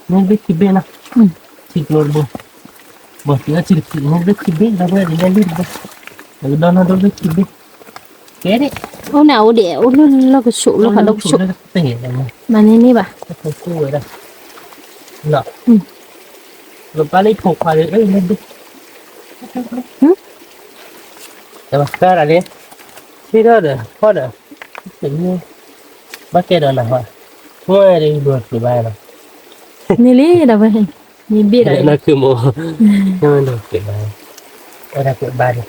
မ့ၢ်ဘ့ၣ်ခံဘ့ၣ်နီၤ, ထံကျိတဘိ, ဘၣ်သ့ၣ်အီထံတခံ မ့ၢ်ဘ့ၣ်ခံဘ့ၣ် ဒီပုၢ်ဝဲၢ် ဒ်လဲၣ်လံတဘိ, ဒီးကဒီနီၢ်ဒိၣ်ဘ့ၣ်ခံဘ့ၣ်, ကဲဒ့ၣ်, အိၣ်န့ၣ်အိၣ်ဒံး အိၣ်လၢလီၢ်ကဆူးလၢဖးဒိၣ်ကဆူး, မၤန့ၢ်န့ၢ်ဘၣ်, လၢပၢ်လၢဖိခွါလၢ တဘၣ်ကါရၤလံ, ထံထီၣ်ဒီး ဖီၣ်ဒီး, ဘၣ်ကဲဒီးနၤဟီ, မ့ၢ်ဒ်ဒိးသ့ဘၣ်လီၤ, န့ၣ်လံဒီးဝဲ, မ့ၢ်ဘ့ၣ်ဒီး, နၢ်ခုမိၢ်, နၢ်မ့ၢ်ဒီးကွဲးဘါ, ဝဲဒၣ်ကွဲးဘါဒီး,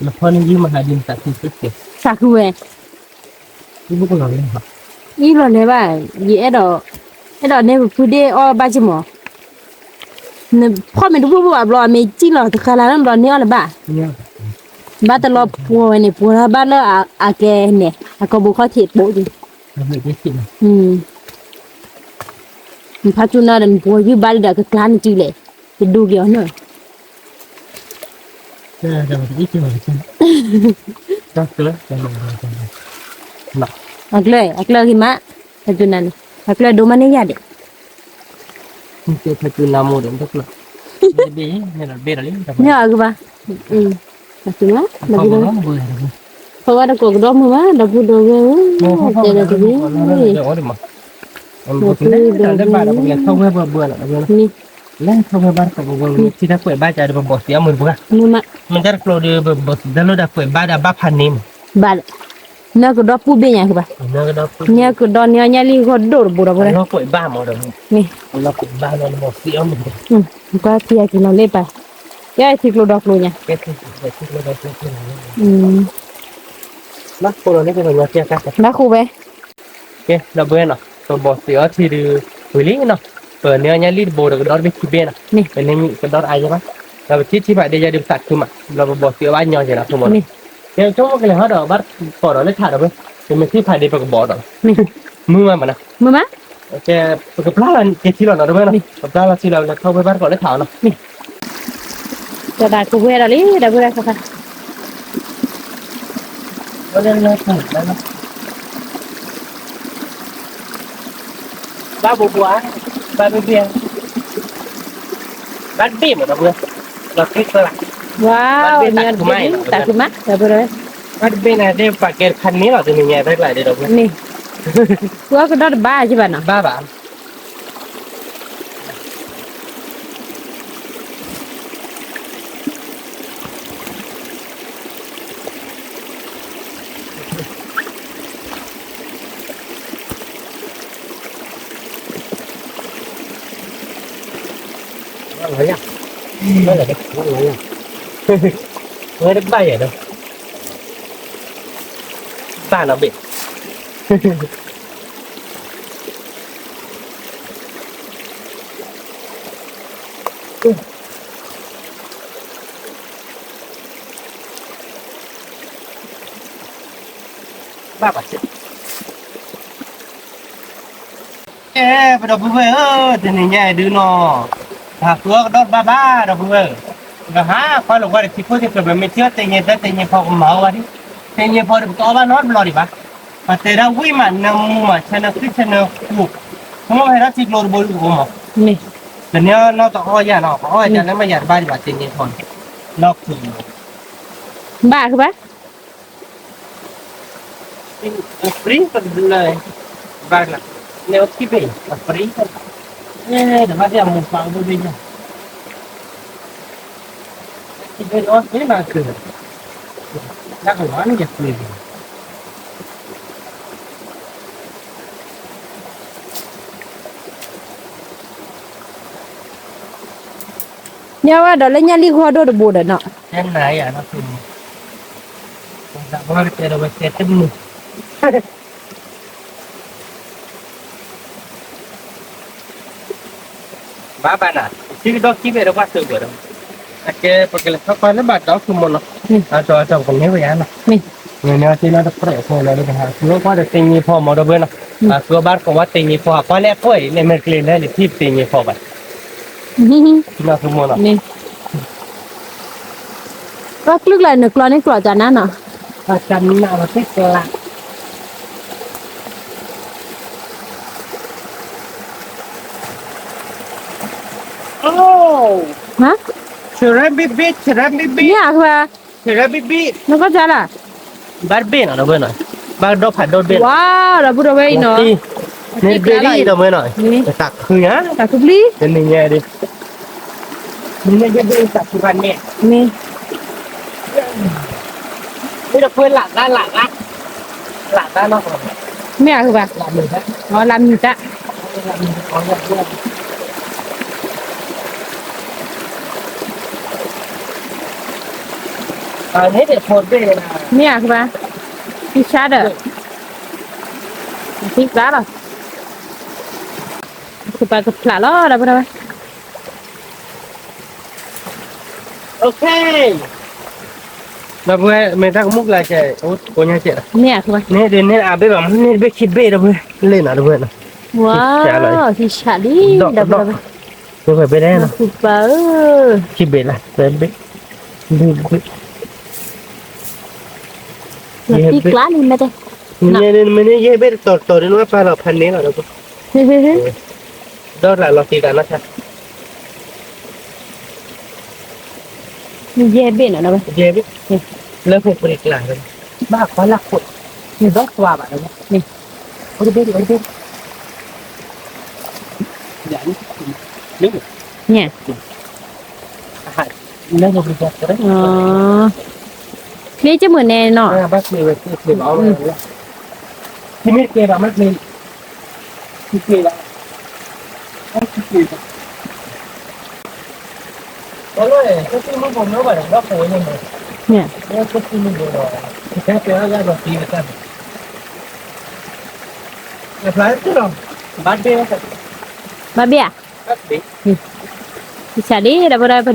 နဖီန့ၣ်ယုၢ်မဟါဒ်နသးခု, သးခုဝဲ, အံၤလီၤလဲၤဘၣ်, ယအဲၣ်ဒိး, အဲၣ်ဒိးန့ၢ်ပဖုဒ့ၣ်အီၣ်ဘၣ်က့မး, နဖီမ့ၢ်တဘူၣ်ဘူၣ်ဘၣ်ဘျီ အမ့ၢ်ကံၣ်လီၤတဃါလၢ်လၢဘျီန့ၢ်အီၣ်လၢၤဘၣ်, ဘၣ်တလီၤပှီၢ်ဝဲန့ၣ် ပှီၢ်ထီၣ်ဘၣ်လၢအကဲန့ၣ် အကီၢ်ဘိခီၣ်ထံးပိာ်က့ၤ, နဖါကၠူနၤဒီးနပှီၢ်ယုၢ်ဘါလံဒီးကကျါနစုလဲၣ်, တဒူက့ၤအီၤန့ၣ် အကျၢၤ, အကျၢၤဂ့ၤမး, ဖါကၠူနၤန့ၣ်, အကျၢၤဒိၣ်မးန့ၢ်ယၤဒံး, ဖါကၠူနၤမိၢ်ဒီး, န့ၣ်အဂ့ၤဘၣ်, ဖဝဲတကိးကဒီးမုာ်ဘၣ် ဒီပုၢ်ဒီဝဲၢ်ဧၢ, တဲဒီးတဂ့ၤ, ဒီပုၢ်ဒီဝဲၢ်, ထီၣ်ဝဲပှၤဘၢၣ်လီၤ, မ့ၢ်ထံၣ်တၢ်ကွဲးဘါကဒီးပဘီၣ်သ့အီၣ်မုာ်တပှၢ်, မ့ၢ်တၢ်တကျိၤဒီး ပဘီၣ်သ့အီၣ်မုာ်တပှၢ်, မ့ၢ်ဘၣ်လၢ, နကဒီပုၢ်ဘ့ၣ်ညါကဘၣ်, နကဒီနံၤအီၣ်ညၣ်လံၢ်ဂီၢ်ဒိၣ်တဘိဒီးပှၢ်, ကွဲးဘၣ်မ့ၢ်ဒီး, ကွၢ်ထံအက့ၤလီၤလ့ပၢ်, ကဲထံကျိဒီကျိညါ, ဘၣ်ဃိဝဲ, ကဲ ဒီပုၢ်ဝဲၢ်နီၤ, ပဘီၣ်သ့အီၣ်ထံဒုး, ဝံၤလံနီၤ, ပနံၤအီၣ်ညၣ်လံၢ်တဘိဒီးကဒီတဘ့ၣ်ခံဘ့ၣ်နီၤ, ပန့ၢ်ကဒီတအါယဲဘၣ်, ဒီးပထံၣ်ထံဖးဒ့ယဲဒုးပသးခုမး, ဒီးပဘီၣ်သ့အီၣ်ဘၣ်ညီယဲနီၤ, ဖိမးနီၤ, ကဲဆိကမိၣ်ကလဲၤဟီဒီးဘၣ်ကိးဒီးလၢထးဒီပုၢ်ဝဲၢ်, ပမ့ၢ်ထံၣ်ဖးဒ့ပကဘီၣ်ဒီး, မုာ်မးမးနီၤ, မုာ်မး, ပကပျၢ်လီၤက့ၤထံလီၤနီၤ ဒီပုၢ်ဝဲၢ်နီၤ, ပပျၢ်လီၤထံလီၤလၢထီၣ်ဝဲဘၣ်ကိးလၢထးအီၤနီၤ, ဒီးဒၣ်ကဝဲဒၣ်လံ ဒီပုၢ်ဝဲၢ် ဘၣ်ဘိဘိဧါ, ဘၣ်ဘ့ၣ်ဘ့ၣ်ဧါ, ဘၣ်ဘ့ၣ်မးဒီပုၢ်ဝဲၢ်, ဘၣ်ဘ့ၣ်တၢ်ခုမး, တၢ်ခုမး, ဘၣ်တဘ့ၣ်န့ၣ် ပှၤကဲတခါန့ၣ်လီၤ တနံၤညါတၢ်ကျါဒီပုၢ်ဝဲၢ်, ပှၤကဒီတဘၣ်ကဘၣ်နီၤ, ဘၣ်ဘၣ် လီၤယၤ, လီၤယၤ, ဝဲတဘၣ်ယၤဒီး, ဘၣ်နီၤဘ့ၣ် ဘၣ်ဘၣ်, ကဲ ပဒီပုၢ်ဝဲၢ်ဧၢ, တနံၤညါအံၤဒုးနီၤ, တၢ်ဃုအီၣ်ကဒီးတဘၣ်ဘၣ် ဒီပုၢ်ဝဲၢ်ဧၢ, ပကဟးကွၢ်လီၤကွၢ်ဒီးထံခိၣ်သ့ၣ်ကဘၣ် မ့ၢ်ထံၣ်အီၣ်တ့ၢ်ညါတၢ်တ့ၢ်ညါဖီကမၤအီၣ်ဝဲဒၣ်, တ့ၢ်ညါဖီဒီးပတအီၣ်ဘၣ်နီတဘျီဒံးဘၣ်, ပတဲဒၣ်ဝံၣ်မး နၢမူမး ဆၢနၢခံဆၢနၢဃိး, ဆိကမိၣ်ဟဲထီၣ်ထံကျိတဘိဒုးအိၣ်မး, တန့ၢ်နီတအီၣ်ယၤနီၤ ပအီၣ်ယၤလၢမ့ၢ်ယၤတဘၣ်ဒံးဘၣ် တ့ၢ်ညါဖီန့ၣ်, လီၢ်ခူ ဘၣ်ကဘၣ် အfree ပကဘျၢ, ဘၣ်ကလၢ, န့ၣ်အိၣ်ခံဘ့ၣ် အfree, အဲ, တဘၣ်သ့ၣ်အမူပာ်အိၣ်ဘ့ၣ်ညါ, ခံဘ့ၣ်အီၣ်သ့မၤကၢ, တၢ်ကလီၤန့ၣ်ယfree ညါဝဲဒီးလၢညၣ်လံၢ်ဂီၢ်ဒိၣ်တဘိဒီးနီၤ, ဘၣ်ဘၣ်နၤ, ထံကဒီခံဘ့ၣ်ဒီးပှၤသုးဘၣ်ဒီး, အကဲပကလဲၤထီၣ်ကွၢ်လၢဘၣ်ဒီးသုးမီၤနီၤ, အတီၤအတီၤပကန့ၢ်ဝဲယါနီၤ, န့ၣ်န့ၣ်အီၤသ့ၣ်နီၤတပြဲးဖိလီၤဒ်တဟး, သုဝဲကွၢ်ဒီးတ့ၢ်ညါဖီမီၤဒီပုၢ်ဝဲၢ်နီၤ, အသုဝဲဘၣ်ကဝီၤတ့ၢ်ညါဖီ အကွၢ်လၢအကွဲၢ်ဒ်န့ၣ် မ့ၢ်ကျ့လဲၣ်န့ၣ် ထံၣ်တ့ၢ်ညါဖီဘၣ် နီၤသုးမီၤနီၤ, ဘၣ်ကျုၢ်ကျါနကျီန့ၣ်ကျီတၢ်နါနီၤ, တၢ်နါလီၤသ့ၣ်ကျါ, အိ, ဟါ, ဆရၢဘံဘံ ဆရၢဘံဘံ, ညၣ်အခွါ, ဆရၢဘံဘံ, နကီၢ်ကၢ်လၢ ဘၣ်တဘ့ၣ်နီၤ ဒီပုၢ်ဝဲၢ်နီၤ, ဘၣ်ကဒီဖးဒိၣ်တဘ့ၣ်နီၤ, ဝါ, ဒီပုၢ်ဒီဝဲၢ်အံၤနီၤ, န့ၣ်တဘ့ၣ်လံဒီပုၢ်ဝဲၢ်နီၤ, တၢ်ခုညါ, တၢ်ခုပျံၤ, တနံၤညါဒီး, နံၤညါယဘ့ၣ်တၢ်ခုဘၣ်န့ၣ်, မ့ၢ် တဖၣ်လၢ်သၣ်လၢ်သၣ်, လၢ်သၣ်နီၢ်, မ့ၢ်အဃုဘၣ်, လၢ်မံၤသၣ်, မ့ၢ်အဃုဘၣ်, သံဆါဒီး, သံကျါလီၤ, ဃုဘၣ်ကဖျးလီၤ ဒီပုၢ်ဒီဝဲၢ် ဒီပုၢ်ဝဲၢ် မ့ၢ်တၢ်ကမူၣ်ကျါကဲ, ကိညါကဲ, န့ၣ်ဒ်န့ၣ်အဘ့ၣ်ဘၣ်မ့ၢ်န့ၢ်တဘ့ၣ်ခံဘ့ၣ်ဒီပုၢ်ဝဲၢ်, လ့ၣ်နၤဒီပုၢ်ဝဲၢ်နီၤ, ဝါ, ဟံးဆးလံ, ဒီပုၢ်ဝဲၢ်, ဃုဘၣ်ဧၢ, ခံဘ့ၣ်လၢ, ဘ့ၣ်, ဘ့ၣ်, ဘ့ၣ်, မ့ၢ်န့ၢ်ယဲၢ်ဘ့ၣ်တတီၤတီၤဒ်န့ၣ် ပာ်လီၤဖးန့ၢ်လီၤဒီပုၢ်ဝဲၢ် ဒီးလၢလီၤတံၢ်တၢ်နီၢ်ဆါ, ယဲၢ်ဘ့ၣ်နီၤ, ယဲၢ်ဘ့ၣ်, လၢဖိပရံၤကျါ, ဘၣ်ကွၢ်လၢခိၣ်, ယဒီးကွၢ်ဘၣ်ဒီး, အိၣ်တဘ့ၣ်, အိၣ်တဘ့ၣ်, ညါ, လၢဖိပရံၤကျါ, ချ့ကမုာ်န့ၣ်နီၤ, ဘၣ်ချ့ဝဲ, ချ့ဘၣ်, မ့ၢ်တကဲဘၣ်မ့ၢ်ချ့ ဘၣ်ဘ့ၣ်ဧါ, ကစၢ်လံ ဒီပုၢ်ဝဲၢ် ပလဲၤထီၣ်ဘၣ်တကိးဒီးလၢညါနီၤ, ဃုအီၣ်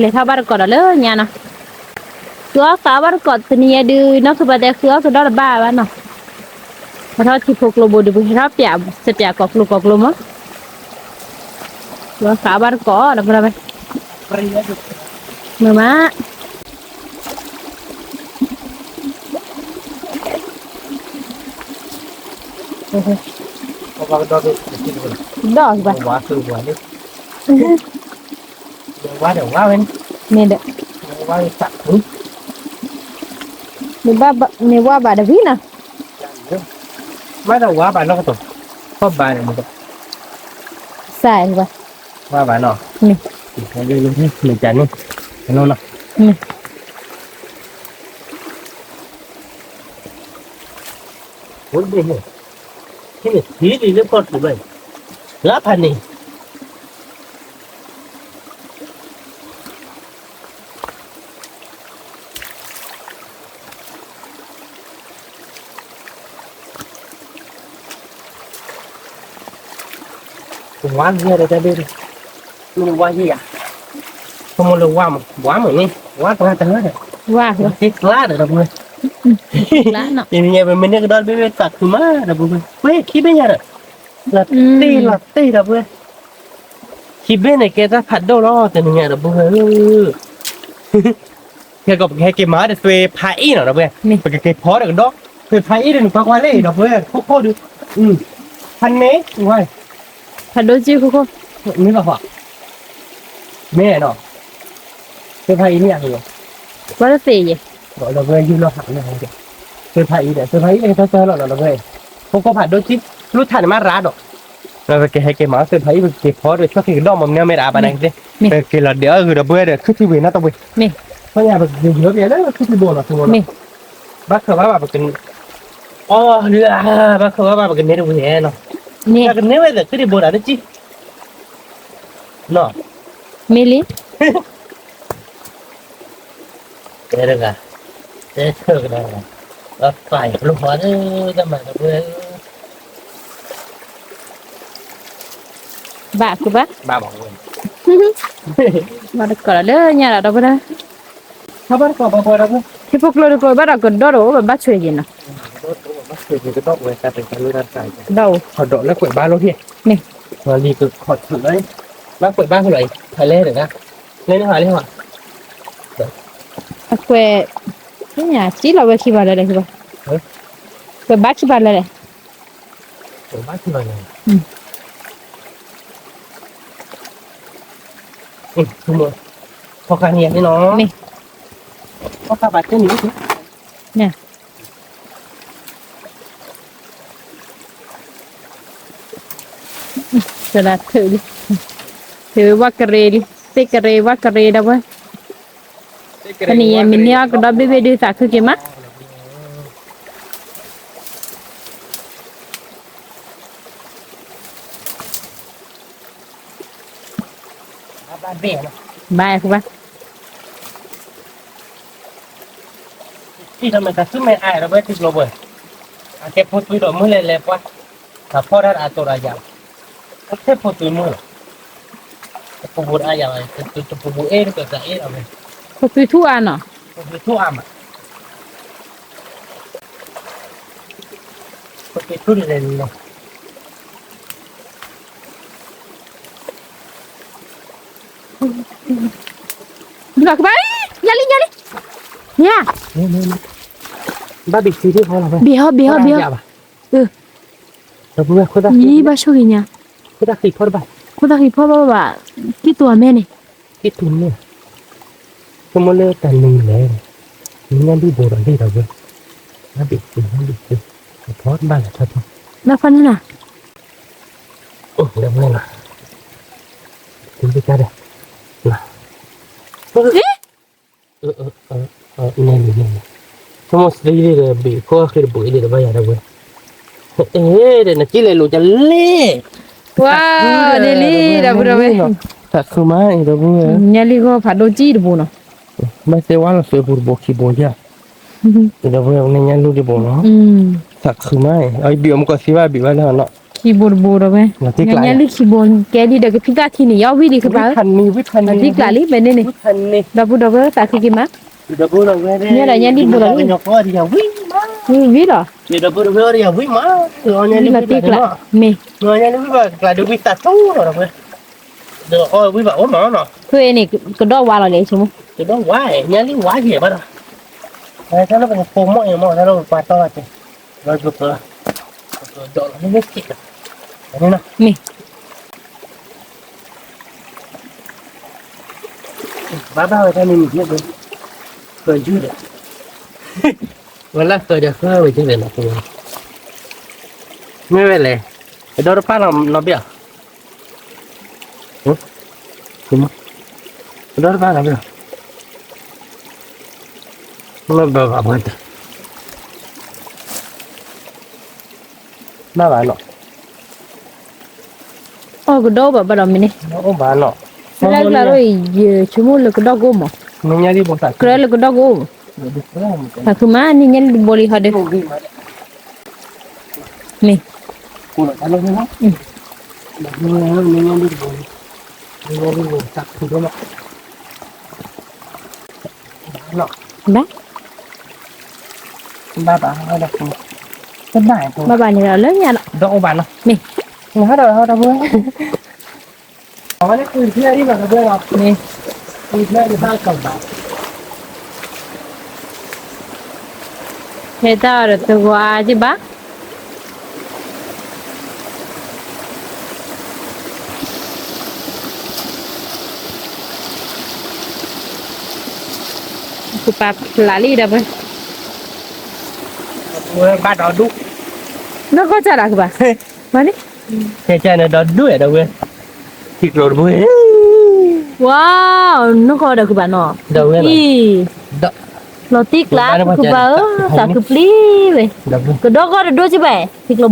ဃးဘၣ်တကိးတနံၤအံၤဒုး နီၢ်ခုၣ်ပှၤတဲဃုအီၣ်ကဒီးတဘၣ်ဘၣ်နီၤ, ဟဲထီၣ်ထံဖိကျိဘိဒုး ပဟဲထီၣ်ပၠး စပၠးကိးကျိကိးကျိမး, ဃုအီၣ်ဃးဘၣ်တကိး ဒီပုၢ်ဝဲၢ်, မ့ၢ်မး ဒီးဘၣ်, မ့ၢ်ဒီး, မ့ၢ်ဝါဘၣ်တဝံၤနီၤ, ဘၣ်ဒီးဝါဘၣ်နီၢ်ကတီၢ်, ခီၣ်ဘၣ်ဒီးမ့ၢ်ဒီး, စၢ်, ဝါဘၣ်နီၤ, မ့ၢ်, မ့ၢ်တၢ်န့ၣ်, မ့ၢ် အိၣ်ဘ့ၣ်န့ၣ်, ဟံးန့ၣ် ဟံးလံလၢကီၢ်ထူၣ်ဘၣ်, လၢဖးန့ၣ်, ဝါယဲၢ်ဒီးတၢ်ဘ့ၣ်, မ့ၢ်ဝါယဲၢ်ယၤ, ကမိၣ်လၢဝါမး ဝါမးန့ၣ် ဝါတဂၤတဂၤဒီး, ဝါသ့ကျါဒီး ဒီပုၢ်ဝဲၢ်, တနံၤညါပမ့ၢ်န့ၢ်ကဒီးတဘ့ၣ်ဘ့ၣ်သးခုမး ဒီပုၢ်ဝဲၢ်, ဝဲခံဘ့ၣ်ညါဒီး, လီၤတ့ၢ်လီၤတ့ၢ် ဒီပုၢ်ဝဲၢ်, ခံဘ့ၣ်န့ၣ်ကဲတၢ်ဖးဒိၣ်လီၤ တနံၤညါ ဒီပုၢ်ဝဲၢ်ဧၢ ခဲကီး ပကဟဲက့ၤမၤဒီးသွဲဖးအံၣ်နီၤ ဒီပုၢ်ဝဲၢ်, ပကက့ၤဖီဒီးကဒီး, သွဲဖးအံၣ်ဒီးနကွၢ်ကွၢ်လံ ဒီပုၢ်ဝဲၢ် ခိၣ်ခိၣ်ဒုး, ဖးန့ၣ်, ဖးဒိၣ်က့ခိၣ်ခိၣ်, မ့ၢ်ဘၣ်ဟီ, မ့ၢ်နီၤ, သွဲဖးအံၣ်မ့ၢ်အဟ့ၣ်, ဘၣ်တသ့ယဲ, ဒီပုၢ်ဝဲၢ် ယူၢ်လီၤဟးလၢ, သွဲဖးအံၣ်ဒီး သွဲဖးအံၣ်ဒီး တၢ်တၢ်လီၤနီၤ ဒီပုၢ်ဝဲၢ်, ခိၣ်ခိၣ်ဖးဒိၣ်က့, လူထးန့ၣ်မးရၤဒီး ပကဟဲက့ၤမၤအီၣ်သွဲဖးအံၣ် ပကက့ၤဖီဒီး ဆီၣ်ဃံကဒီးမ့ၢ်မ့ၢ်မ့ၢ်ဒၣ်ဘၣ်နၤကသ့, ပက့ၤလီၤဒဲးအီၣ်ဂုာ်ဒီပုၢ်ဝဲၢ်ဒီး ခုထံဝံၤနီတဝ့ၢ်, ပက့ၤယီၤပျဲလၢခုထံဘိနီၤ ဘၣ်ခၢၣ်ဘၣ်ဘၣ်ပက, အီၣ်ဒုး, ဘၣ်ခၢၣ်ဘၣ်ဘၣ်ပကန့ၢ်တဝ့ၢ်နီၤ, ပကန့ၢ်ဝဲဒီးခုထံဘိဒီးတကံၢ်, နီၤ, မ့ၢ်လံ တဲတဂၤ, တဲဆၢကဒါ, ပာ်ယၤလိၣ်ဃီလၢတၢ်မၤတဝဲ, ဘၣ်ဃုဘၣ်, ဘၣ်ဘၣ်ဝဲ, ဘၣ်တကိးဒီးလၢညါဒီး ဒီပုၢ်ဝဲၢ်, ထံဖိကျိတကျိဘၣ်ဒီးကဒီးတအိၣ်ဘၣ် ဘၣ်ဆွဲယံၤနီၤ, ကဒီးအိၣ်, ဒီးအိၣ်ဒီးလၢကွဲးဘါလိၣ်ဟ့ၣ်, မ့ၢ်, လံကခီၣ်ထူၣ်လၢ, ဘၣ်ကွဲးဘါဃုလီၤအံၤ ဖးလဲၢ်တဂၤ, လဲၢ်န့ၣ်ဟးလံဟး အကွဲး, စံၣ်လီၤဝဲခံဘၣ်လၢလဲၣ်, ကွဲးဘါခံဘၣ်လၢလဲၣ်, ကွဲးဘါခံဘၣ်လၢလဲၣ်, ခီၣ်ခါန့ၣ်ယၤန့ၣ်နီၤ, မ့ၢ်, ခီၣ်ခါဘၣ်တဲန့ၣ်, တဒၣ်ထုးလံ, ထုးဝဲကရ့လံ, သ့ၣ်ကရ့ဝဲကရ့ဒီးဝဲ, တနံၤယဲမ့ၢ်န့ၢ်အီၣ်ကဒီးဘ့ၣ်ဘ့ၣ်ဒုးသးခုက့ၤမး, ဘၣ်ဘ့ၣ်နီၤ, ဘၣ်ဃုဘၣ်, ထံၣ်ထီၣ်မ့ၢ်တၢ်သူမ့ၢ်အါဒီးဝဲထံကျိဘၢ, အကဲဖိသွံဒီးမုၢ်လဲၤလဲၤပှၢ်, တၢ်ဖီၣ်တၢ်အတိၢ်ဒီးယၤ, ထဲဖိသွံမုၢ်လီၤ, တပူၤပူၤတအါယၤဘၣ်, တပူၤပူၤအ့ၣ်တပၢၢ်ပၢၢ်အ့ၣ်ဒီးဝဲ, ဖိသွံထူၣ်အါနီၤ, ဖိသွံထူၣ်အါမး, ဖိသွံထူၣ်လဲၤလဲၤလီၤ. ဘၣ်ကဘၣ်, ညါလံ ညါလံ, ညါ, ဘၣ်ဘ့ၣ်သံဒ်ဟီလီၤ, ဘ့ၣ်ဟီ ဘ့ၣ်ဟီ ဘ့ၣ်ဟီ, ဒီပုၢ်ဝဲၢ်, ယဘၣ်ဆိၣ်ဂ့ၤညါ, ခိၣ်သၣ်ဃံးဖီတဘၣ်, ခိၣ်သၣ်ဃံးဖီဘၣ်ဘၣ်, ကံၣ်တူာ်မဲန့ၣ်, ကံၣ်တူာ်မဲ, ဆိကမိၣ်လၢတၢ်နံၤလဲၣ်, နညၣ်ဒံၣ်ဘိဒီးလံဒီပုၢ်ဝဲၢ်, ဘၣ်ဘ့ၣ်သံ ဘၣ်ဘ့ၣ်သံ, အဖီတဘၣ်လၢၤထီၣ်ထီၣ်, ဘၣ်ဖီန့ၣ်နီၤ ဒီပုၢ်ဝဲၢ်နီၤ, သံတကါဒီး, န့ၣ်လံ န့ၣ်လံ, ဆိကမိၣ်သံဒ်ဒီးဘ့ၣ်ခိၣ်ဃ့တဘိအ့ၣ်ဒ်ဒီးဘၣ်ယၤဒီပုၢ်ဝဲၢ်, အ့ၣ်ဒီးနကံၣ်လဲၤလိာ်ကလဲၣ်, ဝါ, န့ၣ်လံ ဒီပုၢ်ဝဲၢ်, သးခုမးအံၤဒီပုၢ်ဝဲၢ်, ညါလံဂီၢ်ဖးဒိၣ်ကံၣ်တဘိနီၤ, ဘၣ်သ့ဝါလီၤ သွဲပူၤတဘိခံဘိယၤ, ဒီပုၢ်ဝဲၢ် နညါလံတဘိနီၤ, သးခုမးအံၤ အဘံၣ်အီၤမူကီၢ်သံဘၣ်ဘံၣ်ဘၣ်လၢနီၤ, ခံဘိတဘိဒီပုၢ်ဝဲၢ်, ညါလံခံဘိကဲဒ်ဒီးကဖံးသၣ်ထံန့ၣ် ယီၢ်ဝံၣ်လံကဘၣ်, သံကျးလံ ဖဲန့ၣ်န့ၣ်, ဒီပုၢ်ဒီပုၢ်ဝဲၢ် သးခုက့ၤမး, ဒီပုၢ်ဒီပုၢ်ဝဲၢ်, ညါဒီးညါလံဘိလီၤလံ, ဝံၣ်မး, ဝံၣ်လီၤ, ဒီပုၢ်ဒီပုၢ်ဝဲၢ် အီၣ်တယၤဝံၣ်မး, လီၤသံကျး, မ့ၢ်, ညါလံဝံၣ်ဘၣ်ကျးဒီးဝံၣ်သးထူလီၤဒီပုၢ်ဝဲၢ်, ဒီးအီၣ်ဝံၣ်ဘၣ်အိၣ်မးနီၤ, ဖဲန့ၣ် ကဒီၣ်ဝါလီၤလဲၣ်ဆိကမိၣ်, ကဒီၣ်ဝါ, ညါလံဝါယဲၢ်ဘၣ်ဒီး, တၢ်လၢပကဖိမီၢ်အံၤမီၢ် တၢ်လၢပပှၤတီလီၤက့ၤ, ဒီးပက, ပကဒီးလီၤလၢစ့ၢ်ကီး, န့ၣ်နီၤ, မ့ၢ် ဘၣ်ဘၣ်ဝဲတၢ်မံၤမံၤဖျၢၣ်ဖျၢၣ်, ဃၢၤယုၢ်ဒီး, ဝဲလၢဃၢၤဒီးဃၢၤဝဲယုၢ်ဒီးနီၤ, မ့ၢ်ဝဲလဲၣ်, အဒီတပၢ်လီၤနီၤဘၣ်, အဒီတပၢ်လီၤဘၣ်, မ့ၢ်ဘၣ်ဘၣ်ဘၣ်တၢ် ဘၣ်ဘၣ်နီၤ, အီၣ်ကဒီးဘၣ်ဘၣ်ဒီးမ့ၢ်န့ၣ်, အိၣ်ဘၣ်နီၤ, လၢကျါဒီးယဆိကမိၣ်လၢကဒီးကအိၣ်မး, ကရၢလၢကဒီးကအိၣ်မး, သးခုမးန့ၣ်ညါလံတဘိလံဟီဒီး, မ့ၢ်, ဘၣ် ဘၣ်ဘၣ်, ဘၣ်ဘၣ်န့ၣ်ဒီးလၢညါလီၤ, ဒီးအိၣ်ဘၣ်နီၤ, မ့ၢ်, ဟီဒီးဟီဒီးဘၣ်, အဝဲလၢကုၢ်ဖျၢၣ်ဒ်ဘၣ်ဒီးဘၣ်လီၤ, မ့ၢ်, ကုၢ်ဖျၢၣ်ဒ်ဘၣ်ကဘၣ် ဟဲတၢ်ဒီးသဂီၤအါက့ဘၣ်, ကပာ်ဖျါလံဒီးဝဲ, ဝဲဘၣ်ဒီဒူၣ်, နီၢ်ကီၢ်စၢ်ဒၣ်ကဘၣ်, မ့ၢ်န့ၣ်, ကဲကဲန့ၣ်ဒီဒူၣ်ဒီးဝဲ, ထံကျိတဘိ, ဝါ, နီၢ်ကီၢ်ဒီးကဘၣ်နီၤ, ဒီးဝဲ, လီၤတံၢ်ကျါကဘၣ်ဧၢ, သးခုပျံၤဝဲ, ကဒီးကီၢ်တဒိၣ်က့ဘၣ်, ထံကျိဘိနီၤ, ဒိၣ်က့ဘၣ်, ဃ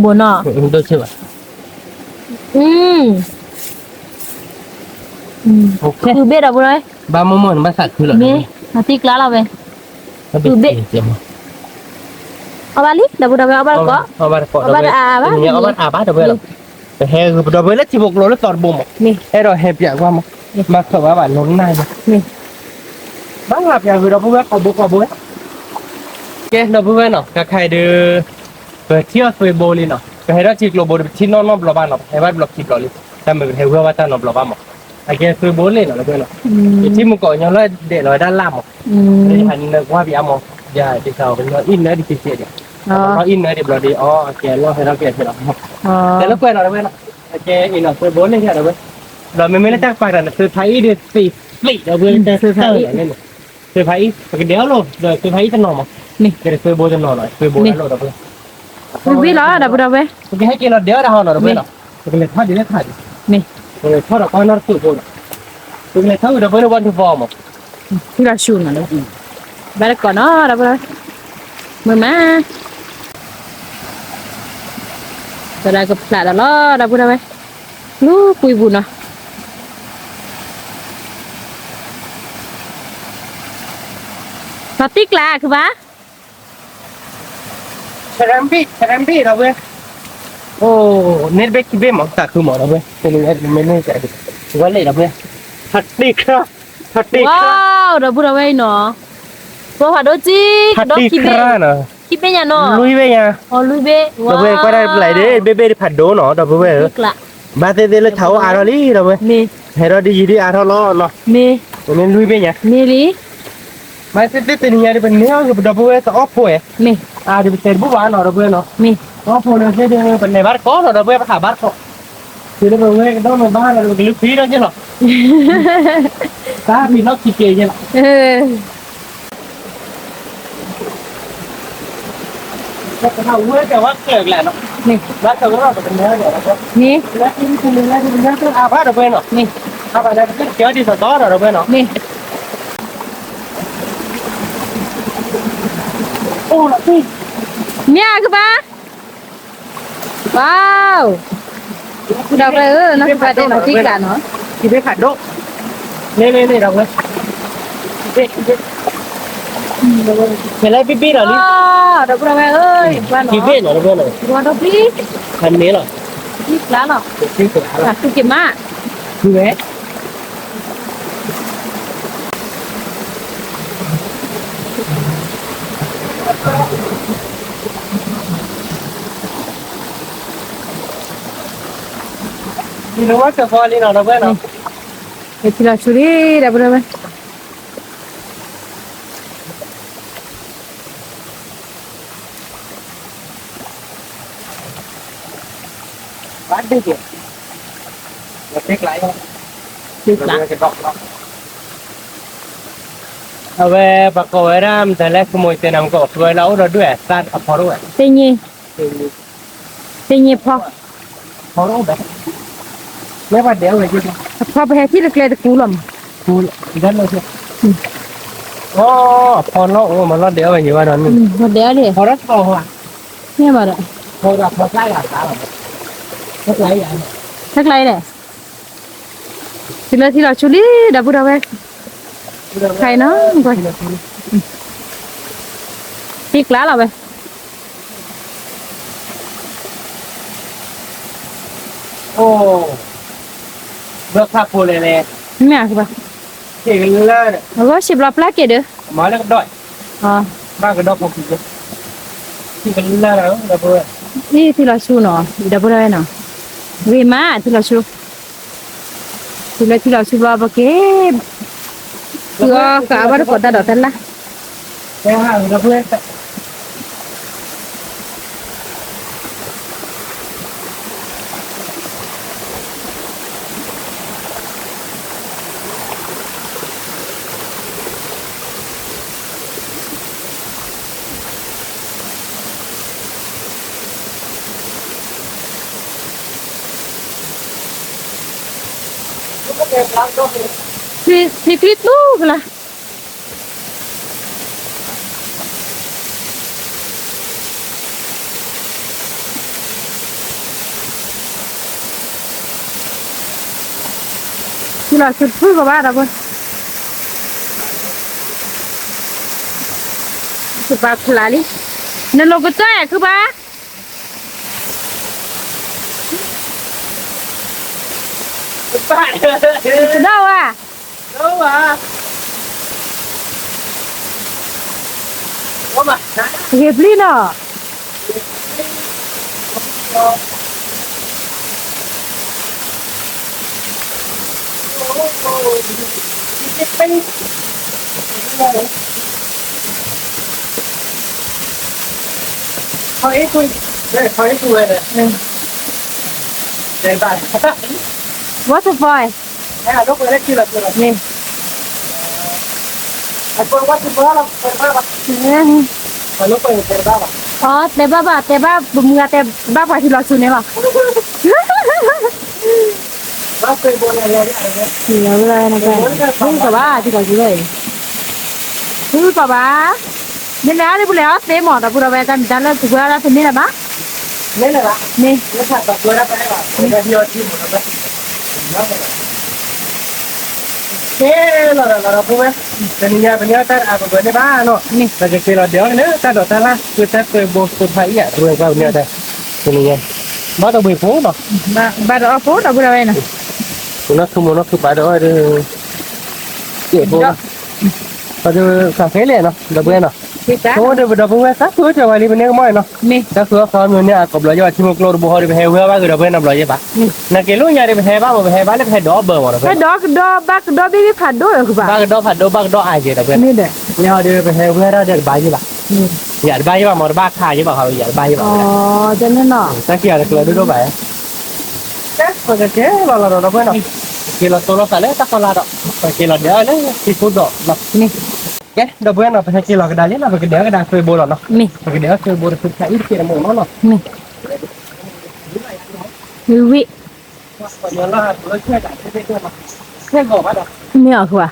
ုဘ့ၣ်ဒီးဘိနီၤ, ဘၣ်မိၢ်မိၢ်နဘၣ်သးခုလီၤ, မ့ၢ်, လီၤတံၢ်ကျါလီၤဝဲ, ဃုဘ့ၣ် အီၣ်ဘၣ်လံ ဒီပုၢ်ဒီဝဲၢ် အီၣ်ဘၣ်တကိး, အီၣ်ဘၣ်တကိး အီၣ်ဘၣ်တအါဘၣ်, အီၣ်ဘၣ်တအါဘၣ် ဒီပုၢ်ဝဲၢ်လီၤ, ပဟဲဒီပုၢ်ဒီဝဲၢ်လၢထံဖိကျိလၢသီတဘိမး, အဲၣ်ဒိးဟဲပၠးကွၢ်မး, မၤခၢၣ်ဘၣ်ဘၣ်နီၢ်နၢ်, ဘၣ်ပၠးဂ့ၤဒီပုၢ်ဝဲၢ်ကိးဘိကိးဘိ, ကဲ ဒီပုၢ်ဝဲၢ်နီၤ ခဲခါအံၤဒီး ပထံၣ်အီၣ်သွ့ဘိလံနီၤ, ပဟဲထီၣ်ထံကျိဘိဒီး ပထံၣ်နီၢ်နီတဘျီဘၣ်နီၤ, ပဟဲဘၣ်တဘျီခံဘျီလံ, တၢ်မ့ၢ်ပဟဲဝံၤဘၣ်တၢ်နီတဘျီဘၣ်မး, အကဲသွ့ဘိလံနီၤ ဒီပုၢ်ဝဲၢ်နီၤ, ယထံၣ်မုၢ်ကိးညီလၢဒဲးလီၤဝဲဒၣ်လၢ်မး, ယဟးနၢ်ကွၢ်ပၠးမး, ယဒ်သိးကညီအံၣ်နၢဒ်ကဲကဲဒီး, အံၣ်နၢဒ်ဘျီဒီး အီ အကဲလီၢ်ဟဲထီၣ်ကဲထဲလီၤ, ကဲလၢကွဲးနီၤ ဒီပုၢ်ဝဲၢ်နီၤ, အကဲအံၤနီၤ သွ့ဘိလံဒီပုၢ်ဝဲၢ်, ဒီးမ့မ့ၢ်လၢတၢ်ကပၤတၢ်န့ၣ် သွ့ဖးအံၣ်ဒီးသ့ၣ်သ့ၣ် ဒီပုၢ်ဝဲၢ်, သွ့ဖးအံၣ် ပကဒဲးအီၣ်လိာ် ဒီးသွ့ဖးအံၣ်တနီၤမး, ကဲသွ့ဘိတနီၤနီၤ သွ့ဘိလီၤဒီပုၢ်ဝဲၢ်, သွ့ဘိလီၤဒီပုၢ်ဝဲၢ်, ပကဟဲက့ၤလီၤဒဲးအီၣ်တၢ်ဟီနီၤ ဒီပုၢ်ဝဲၢ်နီၤ, ပကလဲၤထီၣ်ဒ်လဲၣ်ထီၣ်ဒံး, ပကလဲၤထီၣ်ဒီးကွၢ်နီၢ်တသွ့ဘိနီၤ, ပကလဲၤထီၣ်ဝံၤဒီပုၢ်ဝဲၢ်လၢ one two four မး, ထံလီၤဆူနီၤ, ဘၣ်တကိးနီၤ ဒီပုၢ်ဝဲၢ်, မုာ်မး သရၣ်ကဖျးဒီးလီၤ ဒီပုၢ်ဝဲၢ်, လူၤကွံာ်ပူၤနီၤ, လီၤတံၢ်ကျါခုဘၣ်, ဆရၣ်ဘ့ၣ် ဆရၣ်ဘ့ၣ်ဒီပုၢ်ဝဲၢ်, အိၣ် န့ၣ်တဘ့ၣ်ခံဘ့ၣ်မး တၢ်ခုမးဒီပုၢ်ဝဲၢ်, တနံၤညါမ့ၢ်န့ၢ်ကဲး, ဝဲလဲၣ်ဒီပုၢ်ဝဲၢ်, ဟးတ့ၢ်ခရၣ်, ဟးတ့ၢ်ခရၣ်, ဒီပုၢ်ဝဲၢ်အံၤနီၤ, ပှၤဖးဒိၣ်ကံ, ဟးတ့ၢ်ခရၣ်နီၤ, ခံဘ့ၣ်ညါနီၤ, လွံၢ်ဘ့ၣ်ညါ, လွံၢ်ဘ့ၣ်, ဒီပုၢ်ဝဲၢ် ကွၢ်တၢ်တပျဲၢ်ဒ် ဘ့ၣ်ဘ့ၣ်တဖးဒိၣ်နီၤ ဒီပုၢ်ဝဲၢ်ဧၢ, ဘၣ်သ့ၣ်သ့ၣ်လၢဆၣ်အိၣ်အါထီၣ်လံ ဒီပုၢ်ဝဲၢ်, ဟဲထီၣ်ဒ်ယံၤဒ်အါထီၣ်လီၤနီၤ, မ့ၢ်လွံၢ်ဘ့ၣ်ညါ, မ့ၢ်လံ မ့ၢ်သ့ၣ်သ့ၣ်တနံၤညါဒီး ပန့ၢ်အီၣ်ဂ့ၤ ပဒီပုၢ်ဝဲၢ်တအီၣ်ဖိဧါ, မ့ၢ်, အါဒီးပတဲတဘူၣ်ဘၣ်နီၤ ဒီပုၢ်ဝဲၢ်နီၤ, မ့ၢ်, တအီၣ်ဖိန့ၣ်သ့ၣ်ဒီး ပလဲၤဘၣ်တကိးနီၤ ဒီပုၢ်ဝဲၢ် ပဟးဘၣ်တကိး, ဒီးပဝဲကဒီးမ့ၢ်ဘၣ်ဒီး ပကလုၢ်ဖံးထီၣ်က့ၤလီၤ, တၢ်ဖံးထီၣ်ခံက့ၤက့ၤလီၤ. မ့ၢ်, မ့ၢ်, မ့ၢ်အကဘၣ်, ဝါ, ဒီပုၢ်ဝဲၢ်ဧၢ, နီၢ်ကဘၣ်တဲနီၤ တံၢ်ကျါနီၤ, ဖးဒိၣ်, န့ၣ်န့ၣ်န့ၣ် ဒီပုၢ်ဝဲၢ်, ဖဲလၢဘံၣ်ဘံၣ်ဒီးလံ, ဒီပုၢ်ဝဲၢ်ဧၢ, ဘံၣ်ဘံၣ်နီၤ ဒီပုၢ်ဝဲၢ်နီၤ, ဒီပုၢ်ဝဲၢ်, ဖဲန့ၣ်လီၤ, တံၢ်ကျါလီၤ, တံၢ်ကျါလီၤ, သူက့ၤမး, သူဝဲ ထံလီၤဆူလံ ဒီပုၢ်ဝဲၢ်, ဘၣ်ဒ့ၣ်က့ၤ, အဝဲ ပှၤကိးဝဲဒၣ် မတၤလဲၣ် ကမိၢ်တဲနၤ မကိးဝဲလၢအအိၣ်ဒီးဒွဲၣ်အသၣ်အဖီတအိၣ်ဝဲ, တ့ၢ်ည့ၣ်, တ့ၢ်ည့ၣ်ဖီ, ဖီတအိၣ်ဘၣ်, မ့ၢ်ပှၤဒဲးအိၣ်ဝဲ, အဖီပဟဲထံၣ်လၢကျဲတကူလီၤမး, အဖီလီၤအိၣ်မးလီၤဒဲးအိၣ်ဝဲယံၤဘၣ်ဒီး, ဖီထီၣ်ထီၣ်, မ့ၢ်ဘၣ်ဒီး, ဖျါကျါအံၤလဲၣ်, တုၤလၢထံလီၤဆူလံ ဒီပုၢ်ဝဲၢ်, ခါအံၤနီၤ, ထံကျါလီၤဝဲ, အိၣ်, ဘၢခါဖိလဲၣ်လဲၣ်, မ့ၢ်, အဂီၢ်စံးဘျီပျၢ်က့ၤဒီး, မၤလၢကဒီး, ဘၣ်ကဒီးဖိ, ထံလီၤဆူနီၤ ဒီပုၢ်ဝဲၢ်နီၤ, ဂ့ၤမး ထံလီၤဆူ, တုၤလၢထံလီၤဆူဘျီပက့ၤ, ဃုအီၣ်ဃုအီၣ်ဘၣ်တကိးတၢ်ဒီးတၢ်လၢ် ထံချံတူၢ်ကလာ်, ထံလီၤဆူဖုၣ်ကဘၣ်ဒီး, ဖုၣ်ဘၣ်ဖျါလံ, နလိာ်ကတၢၢ်ခုဘၣ် ကဒီးဝဲ, ဂ့ၤပျံၤနီၤ. ဝါသပီး, မ့ၢ်, အတဲဘၣ်ဘၣ်, တဲဘၣ်, ပမုၢ်ဂၤတဲဘၣ်ပှၤထံလီၤဆူန့ၣ်လီၤ. ဖုၣ်ကဘၣ်ထံလီၤဆူ, ဖုၣ်ကဘၣ်, မ့ၢ်လဲၤအီၤဒ်ပလဲၤအီၤသ့မး ဒီပုၢ်ဒီဝဲၢ် တၢ်မံၤတၢ်လၢ် ပဝဲဒၣ်တန့ၢ်လၢၤဘၣ်, မ့ၢ်, မ့ၢ်, မ့ၢ်, မ့ၢ်, ကဲလီၤဒီး လီၤဒီးပုၢ်ဝဲၢ်, တနံၤညါပန့ၢ်တၢ်အကဘၢန့ၢ်ဘၣ်နီၤ, ပကက့ၤလီၤဒဲးအီၣ်က့ၤလၢတၢ်ဒိးတၢ်လၢ် ဃုတၢ်သွဲဘိသ့ၣ်တဖၣ်အံၤ အဝဲပှၤပန့ၢ်တၢ်, တနံၤညါ ဘၣ်တဘှံးဖိနီၤ, ဘၣ်တအီၣ်ဖိဒီပုၢ်ဝဲၢ်နီၤ, ပနီၢ်ခုမိၢ်နီၢ်ခုပၢ်ဒီးအီၣ်ဒီး ကဲဖိနီၤ, ပှၤဒီးကၤဃဲလဲၣ်နီၤ ဒီပုၢ်ဝဲၢ်နီၤ, အဃိဒီးပဒီပုၢ်ဝဲၢ် သးခုအိၣ်စၢၤဝဲလံ ပန့ၢ်ကမီၣ်နီၤ, သးခုအိၣ်ဃီမ့ၢ်န့ၢ်အကဘျီယဘၣ်ထံမိၢ်ကျိတဘိဃီဒီး ပဟဲဝဲဘၣ်ကဒီးပုၢ်ဝဲၢ်နီတဘျီယဘၣ်, နက့ၤလိၣ်ညါဒီး ပဟဲဘၣ်မး ပဟဲဘၣ်လၢပဟဲဒိးဘၢမးဒီး ပှၤဒီးကဒီးဘၣ်ကဒီးဘ့ၣ်ဘ့ၣ်ဖးဒိၣ်လၢၤကဘၣ်, ဘၣ်ကဒီးဖးဒိၣ် ဘၣ်ကဒီးအါယဲဒီး ပန့ၢ်ဒီး န့ၣ်ဟီဒီး ပဟဲဝဲဒၣ်ဒီးတဘၣ်ယဘၣ်, ယတဘၣ်ယဘၣ်မး တဘၣ်ခးယဘၣ်ဃီ ယတဘၣ်ယဘၣ်, တၢ်က့ၤအီၤတကျၢၤဒိၣ်ဒိၣ်ဘၣ်, ကဲ ပကက့ၤလီၤလီၤဒီပုၢ်ဝဲၢ်နီၤ, က့ၤလီၤတိလီၤသးလၢတၢ်ဖီလာ်ဒီး ပက့ၤလီၤဒဲးအီၣ်လၢထံခိၣ်ဒီးနီၤ, ကဲ ဒီပုၢ်ဝဲၢ်နီၤ ပဟဲက့ၤလီၤကဒါလံနီၤ ပကဒဲးအီၣ်ကဒါသွဲဘိလီၤနီၤ, ပကဒဲးအီၣ်သွဲဘိတဖုခါအံၤတက့ၢ်တမ့ၢ်နီၤနီၤ, ဝံၤဝံၤ မ့ၢ်အီၤဃုဘၣ်,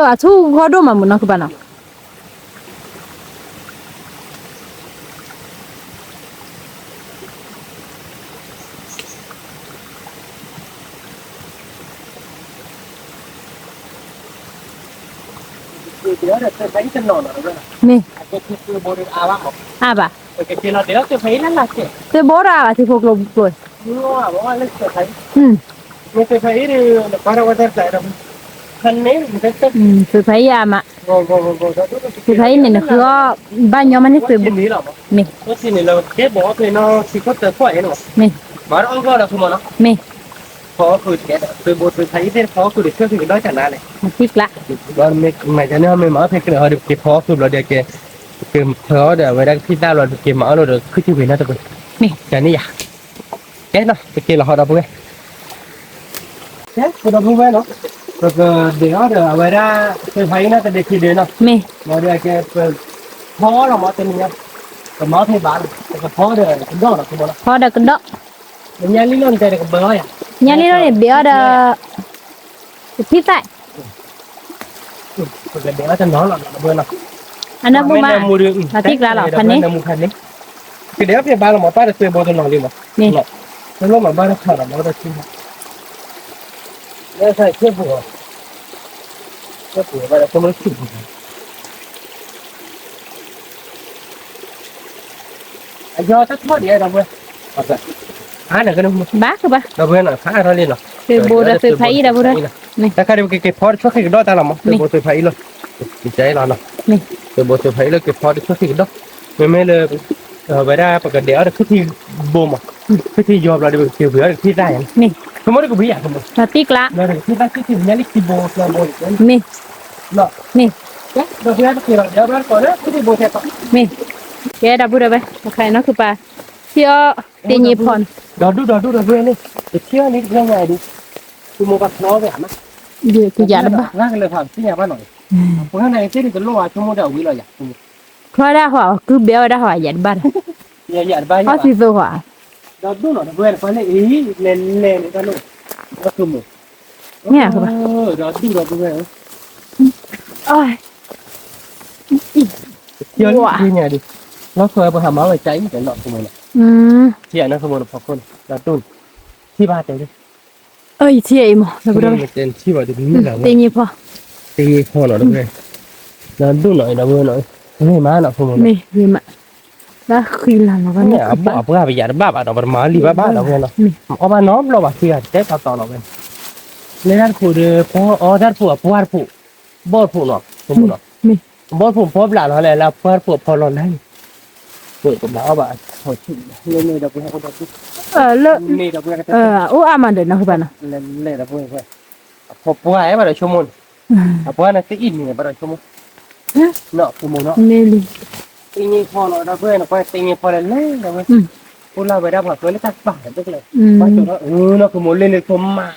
အဆူၣ်ဂီၢ်ဒိၣ်မးမုၢ်နီၢ်ခုဘၣ်နီၤ, မ့ၢ်, အါဘၣ်, သွဲဘိတအါဘၣ်မး, အါဘၣ်, သွဲဘိတအါဘၣ်ထံဖိကျိဖိ, သွဲဖးအံၤအါမး, သွဲဖးအံၤန့ၣ်နဃုအီၣ်, ဘၣ်ညီမးန့ၣ်သွဲဘိ, မ့ၢ်, မ့ၢ်, ဖီအီၣ်ခုဒီး, သွဲဘိသွဲဖးအံၤသ့ၣ်ဖီအီၣ်ခုဒီး ဆၢဃုာ်ကဒီးကနါလဲၣ်, မ့ၢ်, မ့ၢ်တန့ၢ်မ့ၢ်မၤအီၣ်ဖဲကရၢၢ်ဟီဒီး က့ၤဖီအီၣ်ခုဘျီဒီးက့ၤ, က့ၤဖီအီၣ်ဒီးအဝဲဒၣ်ကဖံးသၣ်ဘျီဒီးက့ၤမၤအီၣ်လိာ်ဒီးခုထံဝံၤနီတပှဲၤ, မ့ၢ်, တန့ၢ်ယၤ ကဲနီၤ ပက့ၤလီၤဟီဒီပုၢ်ဝဲၢ်, ကဲ ပဒီပုၢ်ဝဲၢ်နီၤ, ပကဒဲးအီၣ်ဒီးအဝဲဒၣ် သွဲဖးအံၤနီၤ တဒ့ခံဒ့နီၤ, မ့ၢ်, ဒီးကဲ ပဖီလီၤမးတနံၤညါ, ပမၤဖဲဘၣ်လီၤ ပကဖီဒီးကဒီးလီၤ ဖီဒီးကဒီး, ညါလံလီၤန့ၣ်တဲဒီးကဘၢအီၣ်ယၤ, ညါလံလီၤန့ၣ်ဘၣ်အီၣ်ဒီး ကဖံးသၣ် ပကဒဲးအီၣ်တနီၤလီၤ ဒီပုၢ်ဝဲၢ်နီၤ, အနၢမူမး, မၤသံကျါလီၤ ဖဲန့ၣ်, ကဒဲးအီၣ်ဖဲဘၣ်လီၤမး ပၢ်တသွဲဘိတနီၤလံမး, တလိၣ်မးဘၣ်တခါလီၤ မၤတဆံ, လၢဆၢဆ့ပူၤ, ဆ့ပူၤဘၣ်ဒီး အယီၤတထီၣ်ဒံးဒီပုၢ်ဝဲၢ်, ဘၣ်ကဘၣ်, ဒီပုၢ်ဝဲၢ်နီၤ ဖးထီၣ်လံနီၤ, သွဲဘိဒီးသွဲဖးအံၤဒီပုၢ်ဝဲၢ်, တၢ်ခါဒ်ပကက့ၤဖီတဆၢဃံးကဒီးတၢ်လီၤမး သွဲဘိသွဲဖးအံၤလီၤ, ကဲလီၤနီၤ, သွဲဘိသွဲဖးအံၤလၢက့ၤဖီတဆၢဃံးကဒီး, မ့မ့ၢ်လၢ ဝဲဒၣ်ပကဒဲးအီၣ်ဒီးခုထံဘိမး, ခုထံယီၤဘျီဒီး ပကက့ၤဝံၤအီၣ်ဒီးကဖံးသၣ်ယၤန့ၣ်, မ့ၢ်, ဆိကမိၣ်ဒီးကဝံၤယၤဆိကမိၣ်, မ့ၢ်, မ့ၢ်, မ့ၢ်, ကဲဒီပုၢ်ဝဲၢ်, တခါအံၤနီၢ်ခုပၢ် ထံၣ်အီၣ်တ့ညံဖီန့ၣ်, ဒီဒူၣ်ဒီဒူၣ်ဒီပုၢ်ဝဲၢ်န့ၣ် တထံၣ်အီၣ်လံတဘျီညါအံၤဒုး, သုမိၢ်ပှၢ်ဖျီဝဲအမး, ယကယၤတဘၣ်, ပှၤကလၢၤဖးသ့ၣ်ညါဘၣ်နီၤ, ပှၤန့ၣ်သ့ၣ်တလိၣ်အါဆိကမိၣ်ဒီးဝံၤလီၤယၤ, ဖျီဒၣ်ဟီ ကုဘဲဝဲဒၣ်ဟီ ယၤတဘၣ်ဒီး, ယၤတဘၣ်ယၤ, အီၣ်သံသိဟီ ဒီဒူၣ်နီၤ တပှဲၤတပှဲၤလၢအံၤ လဲၤလဲၤန့ၣ်တၢ်လိၣ်, ဒီးကမူၣ်, မ့ၢ်ဧါ, ဒီဒူၣ်ဒီပုၢ်ဝဲၢ်ဧၢ, လီၤဆီပှၤဟးမၤဝဲကၢ်အံၤတနီၤကမူၣ်နီၤ, ထံၣ်အနီၢ်ကမူၣ်တဖီခိၣ်န့ၣ် ဒီဒူၣ်န့ၣ်, ထံၣ်ဘၣ်တဲလၢ ယထံၣ်အံၤမး တ့ညံဖီ, တ့ညံဖီနီၤ ဒီပုၢ်ဝဲၢ်, ဒီဒူၣ်နီၤ ဒီပုၢ်ဝဲၢ်နီၤ, ဂ့ၤမးနီၤ ကမူၣ်နီၤ, ဂ့ၤမး, ဘၣ်ဃံလၤလီၤဘၣ်န့ၣ် အဘၣ်ပှၢ်ပယၤတဘၣ်ဘၣ်ဒီး ပတမၤလံဘၣ်ဘၣ်ဒီး ဝဲနီၤ, အီၣ်ဘၣ်နီတဘျီဘၣ် ဃံဂၤတဲတီတီလီၤဝဲ, လၢတၢ်တခိၣ်ဒီး ဖီအီၣ်တၢ်တခိၣ်အပှၢ်တခိၣ်, ဘီၣ်တခိၣ်နီၤ ကမူၣ်နီၤ, ဘီၣ်တခိၣ်ဖီဘျးလီၤလဲၣ် လၢအပှၢ်တခိၣ်အဖီလီၤလဲၣ်န့ၣ်, ပကဘၣ်အီၣ်ဘၣ်, လၢ အိၣ်အါမးဒီးနီၤ ဃုဘၣ်နီၤ, အဖီပှၢ်ဘၣ်ဒီးဆိကမိၣ်န့ၣ်, အပှၢ်န့ၣ်သ့အံၣ်န့ၣ်ဘၣ်ဒီးဆိကမိၣ်, နီၤ ကမူၣ်နီၤ, တ့ညံဖီနီၤ ဒီပုၢ်ဝဲၢ်နီၤ ပှၤတ့ညံဖီလဲၣ်လဲၣ်ဒီးဝဲ, အိၣ်လၢဝဲဒၣ်ပှၤကျၢၤလၢတၢ်ပာ်တကျၢၤ, ဘၣ်ကၠီၤဒီး နီၤ ကမူၣ်လ့န့ၣ် ကမၣ်,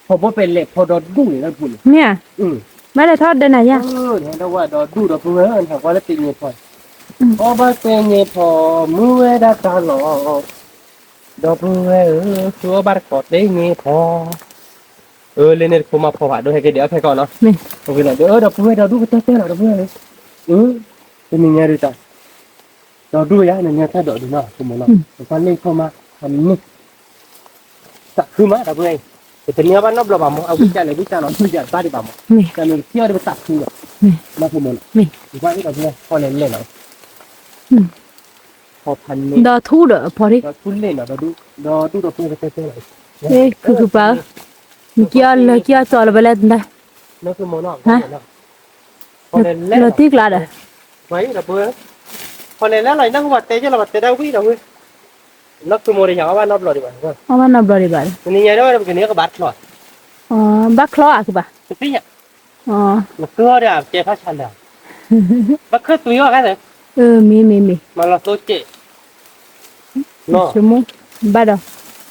ဖီဘိပှဲၤလဲၣ်ဖီဒီဒူၣ်န့ၣ်လၢပူၤန့ၣ်, မ့ၢ်ဧါ, ဘၣ်လဲၤထီၣ်ဒီးနၤယၤ, ဒီးဝဲဒီဒူၣ်ဒီပုၢ်ဝဲၢ် နကွၢ်လၢတ့ညံဖီ, အီၣ်ဘၣ်တ့ညံဖီ မုၢ်ဝဲဒၣ်တၢ်လီၤ, ဒီပုၢ်ဝဲၢ်ဧၢ သုအီၣ်ဘၣ်တကိးတ့ညံဖီ အၢ လၢန့ၣ်တခိၣ်မးဖီဘၣ် ဒိးဟဲက့ၤဒဲးအီၣ်ဖဲကီးနီၤ, ဝံၤလီၤဒီး ဒီပုၢ်ဝဲၢ်ဒီဒူၣ်ကတၢၢ်တၢၢ်လီၤ ဒီပုၢ်ဝဲၢ်ဧၢ, တနံၤညါဒုးတၢ်, ဒီဒူၣ်ယါ နညါတၢ်ဒိးဒုးနီၤ ကမူၣ်နီၤ, ပကွၢ်လ့ၣ်ခိၣ်မး န့ၣ် သးခုမး ဒီပုၢ်ဝဲၢ်, ပတန့ၢ်အီၣ်ဘၣ်နီတဘျီဘၣ်မး, အဝံၣ်ကလဲၣ်ဝံၣ်ကလီၤ ပယၤတဘၣ်ဒံးဘၣ်မး, တၢ်မ့ၢ်ပထံၣ်အီၤဒီးပသးခုလီၤ, နီၢ်ဖိမးနီၤ, ပှၤအံၤဒီပုၢ်ဝဲၢ် ဖီလဲၣ်လဲၣ်လီၤ, ဖီဖးန့ၣ်, ဒီးထူဒီးဖီထံ, ဒီးထူလဲၣ်လီၤ, ဒီးဒူၣ်ဒီးပှဲၤကတဲတဲလီၤ, ခုခုပၢ်, နကံအီၤလၢကံအီၤကၠီလၢၤဘၣ်လဲၣ်တၢ်, နီၢ်ဖိမးနီၤ, လီၤတံၢ်ကျါဒီး, ပှၤအံၤဒီပုၢ်ဝဲၢ်, ဖီလဲၣ်လဲၣ်လီၤ နၢ်ဟူပှၤတဲကလီၤ ပှၤတဲဒၣ်ဝံၣ်ဒီပုၢ်ဝဲၢ်, နီၢ်ဖိမးဒီးယၤအီၣ်ဘၣ်နီတဘျီဒံးဘၣ်, အီၣ်ဘၣ်နီတဘျီဒံးဘၣ်, တနံၤညါဒီးပကန့ၢ်ကဘၣ်ချီ, ဘၣ်ချီအကဘၣ်, တသ့ၣ်ညါ, နကၢၢ်ဒီးကဲဖးဆါလၢာ်, ဘၣ်ခၢၣ်သွံအီၤခါသၢ, မ့ၢ်မ့ၢ်မ့ၢ်, မၤလီၤသိကဲး ဆိကမိၣ်ဘၣ်ဒီး,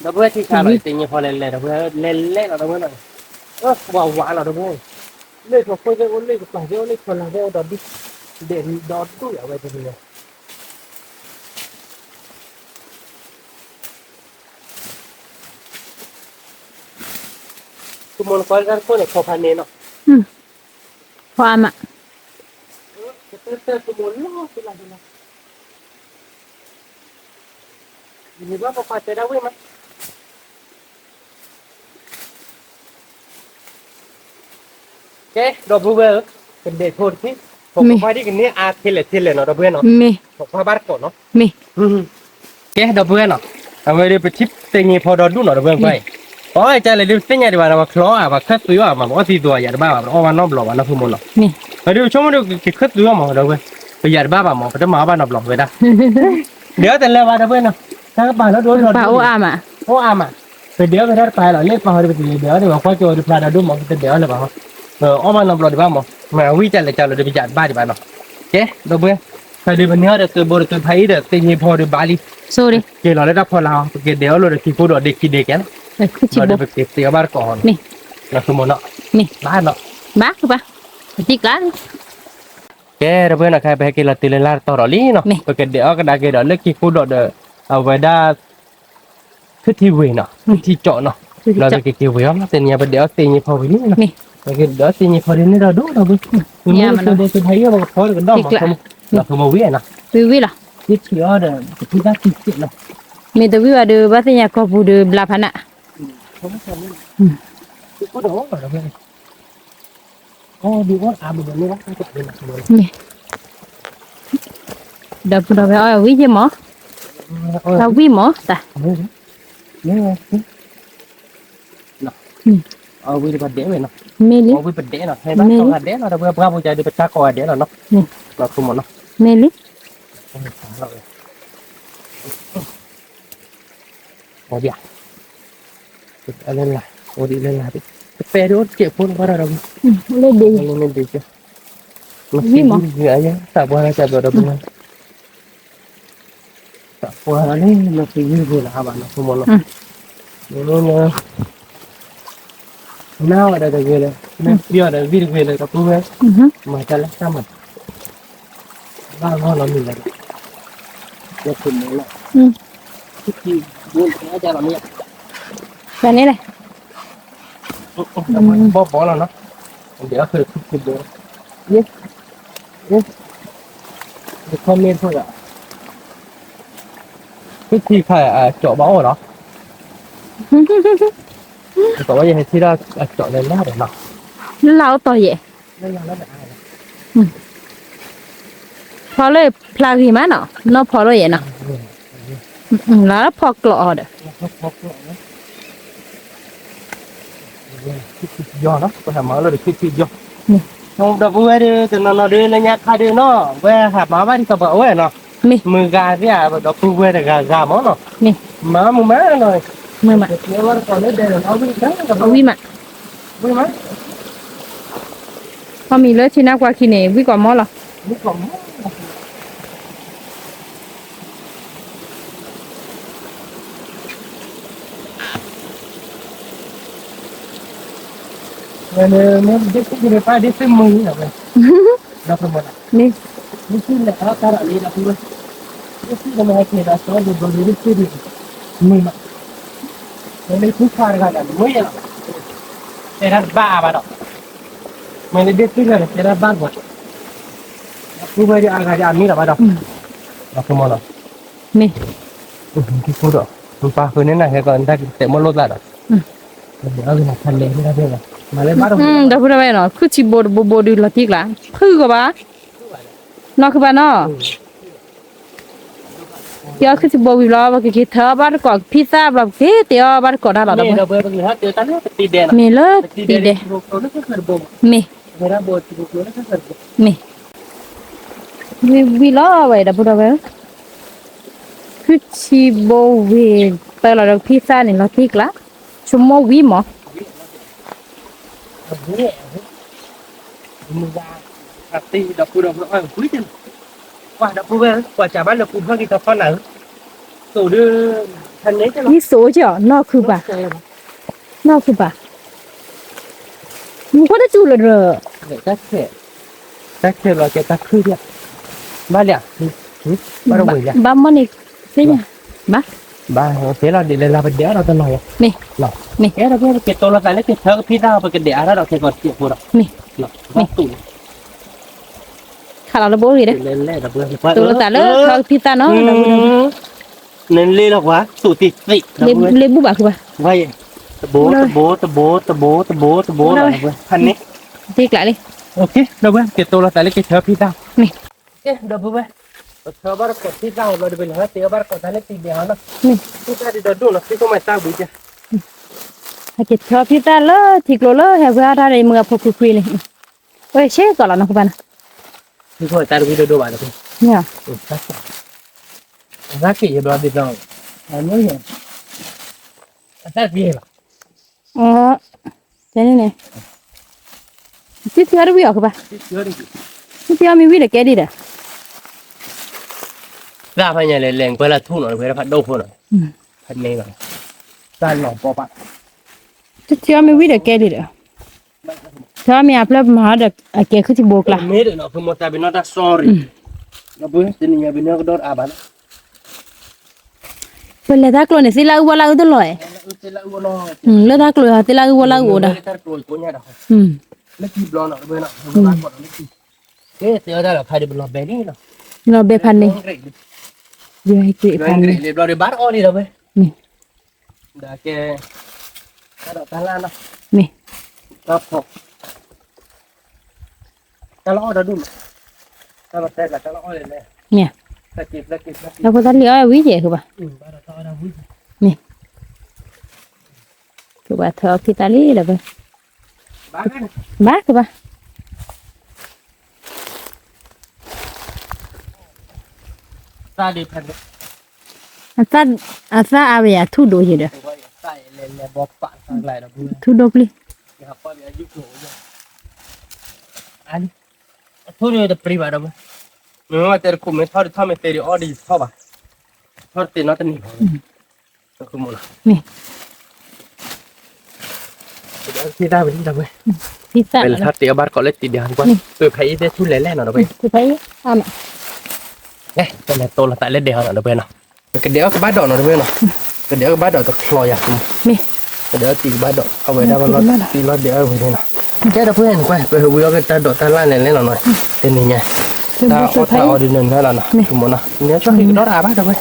ဒီပုၢ်ဝဲၢ်ထံဆါလီၤ တ့ညံၤဖီလဲၣ်လဲၣ် ဒီပုၢ်ဝဲၢ်လဲၣ်လဲၣ်လီၤ ဒီပုၢ်ဝဲၢ်နီၤ, ဝးဝးလီၤ ဒီပုၢ်ဝဲၢ်, လ့ၣ်ထီၣ်ခိၣ်သ့ၣ်အိၣ် လ့ၣ်ကပၤသ့ၣ်အိၣ် လ့ၣ်ထီၣ်လၤသ့ၣ်အိၣ်ဒီးဒူၣ်, ဒဲးဒီဒူၣ်အဝဲတနံၤညါ ကမိၢ်နကီတၢ်တခိၣ်န့ၣ် ဖီဖးန့ၣ်နီၤ, ဖီအါမး, ကမိၢ်လီၤလီၤ, ယဘၣ်ပှၤတဲဒၣ်ဝံၣ်မး, ကဲ ဒီပုၢ်ဝဲၢ်ဧၢ, ကဒဲးဖိတထံၣ်, ပကွၢ်ဒ်ကန့ၢ်အါထဲလဲၣ်ထဲလဲၣ်နီၤ ဒီပုၢ်ဝဲၢ်နီၤ, ပကွၢ်ဘၣ်တကိးနီၤ, ကဲ ဒီပုၢ်ဝဲၢ်နီၤ, အဝဲဒၣ်ပထံၣ်တ့ညံၤဖီဒီဒူၣ်နီၤ ဒီပုၢ်ဝဲၢ်ကွၢ်အံၤ, အီၣ်ကလဲၣ်ဒ်ပသ့ၣ်ညါဒံးဘၣ်နီၤ ပချီအါ ပှၤခၢၣ်သွံအီၤမး ပအီၣ်သံသိးယၤတဘၣ်ဘၣ် ပအီၣ်ဘၣ်နီတဘျီဘၣ် နီၢ်ဖိမးနီၤ, အဒ်ဆိကမိၣ်ဒ်ကခၢၣ်သွံအီၤမး ဒီပုၢ်ဝဲၢ်, ပယၤတဘၣ်ဘၣ်မး ပတမၤအီၣ်ဘၣ်နီတဘျီဝဲဒၣ် ဒဲးအီၣ်တလၢဘၣ် ဒီပုၢ်ဝဲၢ်နီၤ, တၢ်ကပၤလီၤဒိၣ်လီၤဒိၣ်, အိၣ်အါမး, ပဒဲးအီၣ်ကတၢၢ်တပၤလီၤ လ့ၣ်ပာ်ဟီဒီးပကလဲၤဒဲးအီၣ်န့ၣ် ပှၤကွၢ်ကၠီဝဲဒၣ်ဖျါဒီးဒိၣ်မး ပတဒဲးအီၣ်လၢၤဘၣ်ဟီ, အီၣ်ဘၣ်နီတဘျီဒံးဘၣ်မး, မ့ၢ်ဝံၣ်ကလဲၣ်ကလီၤဒီးပယၤတဘၣ်ဒံးဘၣ်နီၤ, ကဲ ဒီပုၢ်ဝဲၢ်, ဖဲဒုးပန့ၢ်အီၣ်ဒီးသုးဘိဒီးသုးဖးအံၤဒီး သ့ၣ်ညံၤဖီဒီးဘၣ်လံ, က့ၤလီၤလၢတၢ်ဖီလာ် ပက့ၤဒဲးအီၣ်လိာ်ဒီးခံဖိဒီးဒ့ခံဒ့ကဲလီၤ, ဒီးပက့ၤသ့အီၣ်ဘၣ်တကိးဟီနီၤ, နီၢ်ဖိမးနီၤ, ဘၣ်နီၤ, ဘၣ်, ပတံၢ်ကျါ ကဲ ဒီပုၢ်ဝဲၢ်နီၤ ခဲအံၤပဟဲက့ၤလီၤတုၤလၢလၢ်တတီၤဒီးလံနီၤ, ပကဒဲးအီၣ်ကဒါက့ၤဒီးလၢခံဖိဒီးဒီး အဝဲဒၣ် ခုထံဝ့ၤနီၤ, ခုထံကၠီးနီၤ, လီၤက့ၤက့ၤဝ့ၤအီၤ တနံၤညါပဒဲးအီၣ်သ့ၣ်ညံၤဖီဝံၤလံနီၤ, ပကဒဲးအီၣ်သ့ၣ်ညံၤဖီဒ်န့ၣ်ဒီးဒိၣ်ဒီးဘၣ်, မ့ၢ်လၢသုးဘိသုးဖးအံၤ ပကဖီတကဒီးမး, လီၤဖိမးဝံၤနီၤ, ဝံၤဝံၤလီၤ, ဝံၤဝံၤလီၤ, ကထံၣ်အီၤဒီး ကထံၣ်တၢ်ထံၣ်စ့ၣ်နီၤ, မ့ၢ်တဝံၤဘၣ်ဒီး ဘၣ်သ့ၣ်ညါကီၢ်ပူၤဒီးဘျါဖးနး ဒီပုၢ်ဒီဝဲၢ်အီၣ်ဝံၣ်ယ့ၢ်မး, အီၣ်ဝံၣ်မးတၢ်, မ့ၢ်လံ, မ့ၢ်လံ, ပှၤကိးဂၤဒဲးလီၤနီၤ, မ့ၢ်လံ, အိၣ်ဒံး, အိၣ်ဒံးလၢ်လၢ်, တပဲာ်ဒ်အိၣ်တစဲးဖိလၢဘၣ်ဒီး, လၢဒ်, သးပှၢ်လၢတၢ်ဘျီဒီး, သးပှၢ်လီၤန့ၣ် လၢသုးဝံၣ်တဂ့ၤလၢၤဘၣ်နီၤ ဖိမးနီၤ, နၢ်ဝဲဒီးတဂ့ၤလၢ, နၢ်ပျီဒီးဝံၣ်တဂ့ၤလၢ ဒီပုၢ်ဝဲၢ်, မၤတၢ်လၢတၢ်မၤ ဘၣ်ဂီၢ်လီၤမုၢ်လၢ်ဒီး, လၢဖိမးနီၤ, ဘၣ်န့ၣ်လဲၣ်, ဘီၣ်ဘီလီၤနီၤ, ဒီးခုခုဘီ, ခီမ့ၢ်တခိၣ်ဒီး, ခုထံခါအကၠီဘၣ်အိၣ်လီၤ, ကၠီဘၣ်ယဲဟဲထံၣ်ဒီးအကၠီလၢလၢ်ဒီးနီၤ, လၢလၢ်လၢ ဖီလၢဖျါဂ့ၤမးနီၤ နီၢ်ဖီလၢယဲနီၤ, လၢဖီကျိးအီၤဒီး, ယီၤနီၤ ပဟးမၤလၢတဆံဆံယီၤ, ဒီပုၢ်ဝဲၢ်ဒုး တနီၤနီၤဒုး လၢညါခါဒုးနီၤ ဝဲဟးမၤဘၣ်ဒ်သိးပှၤအိၣ်ဝဲနီၤ, မုၢ်ဂၤသ့ၣ်ဧါ ဒီပုၢ်ဝဲၢ်တဂၤဂၤမးနီၤ, မၤမုာ်မးနီၤ, မုာ်မး, ဝံၤမး, ဝံၤမး, ခီမံၤလၢဆ့နါကွၢ်ခံန့ၣ် ဝံၣ်ကီးမီလီၤ. မ့ၢ်, မ့ၢ်လၢအတၢ်ရၤလံဒီး, မ့ၢ်လၢ, မ့ၢ်လၢ, မ့ၢ်လၢ, မ့ၢ်လၢဒ့ၣ်သုလၢ်န့ၣ် တဲဒၣ်ဘၣ်ကွၢ်, ပုၢ်ဝဲၢ်ဒ်အဂၤဒ်အမ့ၢ်လီၤဘၣ်ဒီး, မ့ၢ်, ဒီး, ပၢ်ဃုန့ၣ်နဟဲကီး နတၢ်တဲမိၣ်လိာ်သးဒီး, အဂ့ၢ်နဖးလဲၣ်, ဒီပုၢ်ဒီဝဲၢ်နီၤ ခုၣ်ထံဘိတဘိဘိဒုးလီၤတံၢ်ကျါ, ဖုၣ်ကဘၣ်, နီၢ်ခုၣ်ဘၣ်နီၤ, တဲအီၣ်ခုၣ်ထံဘိဝံၤဘျီ ပကက့ၤထၢအီၣ်ဘၣ်တကိးကဖံသၣ်ဘျီ ပက့ၤတဲအီၣ်ဘၣ်တကိးတၢ်လီၤဒီး, မ့ၢ်လၢတံၤဒဲး, မ့ၢ် မ့ၢ်, ဝံၤဝံၤလီၤဝဲဒီပုၢ်ဒီဝဲၢ်, ခုၣ်ထံဘိဝံၤ ပၢလီၤဒီးကဖံသၣ်န့ၣ်လီၤတံၢ်ကျါ, ဆိကမိၣ်ဝံၤမး ပှၤဒီပုၢ်ဝဲၢ် ပှၤစံးဘၣ်လၢပူထီၣ်က့ၤထီဖီနၤဧၢ, သိးဒုး, ယသိးက့ၤအီၤ နီၢ်ခုၣ်ဘၣ်, နီၢ်ခုၣ်ဘၣ်, မူခိၣ်တစူၤလၢၤဒီး, တၢ်ခဲလီၤကဲတၢ်ခုၣ်, ဘၣ်လံ, ဘၣ်ဝဲလံ, ဘၣ်မီၢ်န့ၣ်, သ့ၣ်ညါ, ဘၣ်, ဘၣ်, ကဲလီၤဒ်လဲၣ်လၢပဒဲးအါဒီးတနီၤ, မ့ၢ်, မ့ၢ်, ကဲဒီးပက့ၤတိၤလီၤသးလၢက့ၤထၢကဖံသၣ် ပကဒဲးအါထီၣ်ဒီးက့ၤကီးတစဲးဖိဒီး, မ့ၢ်, မ့ၢ် ခးလီၤလၢဘိဂ့ၤဒီး, တိၤလီၤသးလၢထၢကဖံသၣ်နီၤ, နလ့လီၤကွၢ် သူးတံၢ်သံး, လ့ဘူၣ်ဘၣ်ဃုဘၣ်, တဘိ တဘိ တဘိ တဘိ တဘိ တဘိ ဖးန့ၣ်, တ့ကျးလံ, ဒီပုၢ်ဝဲၢ် က့ၤတိၤလီၤသးလၢက့ၤထၢဖံသၣ်, မ့ၢ်, ဒီပုၢ်ဝဲၢ်, ပထၢဘၣ်တကိးဖံသၣ်ဘျီဒီး ပလဲၤဟဲတ့အီၣ်ဘၣ်တကိးတၢ်လၢတံၤဒဲးဟီနီၤ, မ့ၢ်, ဖံသၣ်ဒ်ဒီးဒိၣ်နီၤ ဖံသၣ်မၤတၢ်ဝံၤကဲ ဟဲက့ၤထၢဖံသၣ်လၢထံကျိလၢဟဲဝဲအါတၢ်ဒီးမုၢ်အဖိခွံခွံန့ၣ်, ဝဲဆ့ကီးလီၤနီၤကဘၣ်နီၤ, ဖံသၣ်တဝံၤဒိၣ်ဒိၣ်ဘၣ်ဒီး, မ့ၢ်, အသၣ်က့ၤယဘျီဒ်သိး, အသၣ်က့ၤလီၤ, တဲန့ၣ်န့ၣ်, ထံထံအီၤတဝံၤအီၤကဘၣ်, ထံထံအီၤမ့ၢ်ဝံၤဒီးကဲဒ်ဒီး, သၣ်ဖဲညါလဲၤလဲၤကွဲလၢထူၣ်နီၤ ဝဲဒၣ်ဖးဒိၣ်ဖိနီၤ, ဖဲန့ၣ်လီၤ, သၣ်လီၤပီပၢ်, ထံထံအီၤမ့ၢ်ဝံၤဒီးကဲဒ်ဒီး, ထံထံအီၤမ့ၢ်အဖျၢၣ်မၤအီၤဒီးအကဲခုၣ်ထံဘိကျါ, မ့ၢ်ဒီးနီၤ ဖုမီၤတၢ်ဘ့ၣ်နီၣ်တၢ် sorry, ဒီပုၢ်ဝဲၢ် တနံၤညါဘ့ၣ်နီၣ်ကဒီးတအါဘၣ်လီၤ ပလဲၤတၢ်ကျိၤန့ၣ် သ့ၣ်လၢအုၣ်ဝီလၢအုၣ်တလီၤ, လၢတၢ်ကျိၤသ့ၣ်လၢအုၣ်ဝီလၢအုၣ်အိၣ်ဒီး, လၢခံဘျီနီၤ, လီၤဘဲဖးန့ၣ်, ဒီးကဲ, တၢ်ဒီးတၢ်လၢ်နီၤ, မ့ၢ်, တၢ်ဖီ တၢ်လီၤအီၣ်ဒီးဒူၣ်မး, တၢ်လီၤတဲာ်ကျါ တၢ်လီၤအီၣ်လဲၣ်လဲၣ်, မ့ၢ်, တၢ်ဖိသၣ်လံအီၣ်ဝံၤယဲၢ်ကဘၣ်, မ့ၢ်, ကဘၣ်ထၢအီၣ်ဖံသၣ်လံဒီးဘၣ်, ဘၣ်ကဘၣ်, အသၣ်အါဝဲယၤထူၣ်ဒိၣ်ယဲၢ်ဒီး, ထူၣ်ဒိၣ်ပျံၤ အထူၣ်န့ၣ်တပျံၤဘၣ်ဒီး, မ့ၢ်တဲတခိၣ်မ့ၢ်ထီၣ်ဒံးထီၣ်မ့ၢ်တဲဒံးအီၣ်ဒံးထီၣ်ဘၣ်, ထီၣ်တသ့နီတနံၤဘၣ်, မ့ၢ်, ဖံသၣ်, ပလဲၤထီၣ်တ့အီၣ်ဘၣ်တကိးလၢတံၤဒဲးဟီ, ပဖဲအံၤဒဲထူၣ်လဲၤလဲၣ်နီၤဒီးဝဲ, ပလဲၤတိၤလီၤသးလၢဒဲးဟီနီၤဒီးဝဲနီၤ, ပကဒဲးအီၣ်ကဘၣ်ဒိးနီၤဒီးဝဲနီၤ, ကဒဲးအီၣ်ကဘၣ်ဒိးတချီယၤ, ကဒဲးအီၣ်တံၤကဘၣ်ဒိး အဝဲဒၣ်ဝဲလီၤတံၤလီၤဒဲးအီၣ်ဝံၤန့ၣ်နီၤ, ကဲဒီးပှဲၤန့ၣ်ကွၢ် ပဝံၤအီၣ်က့ၤတၢ်ဒိးတၢ်လၢ်လဲၤလဲၣ်နီၤနီၤ, တနံၤညါ, တၢ်အီၣ်တၢ်အီဒ်န့ၣ်နီၤ, မ့ၢ်, မ့ၢ်ကၠီၣ်ဃံးကဒီးတအါဘၣ်ဒီးဝဲ, ပ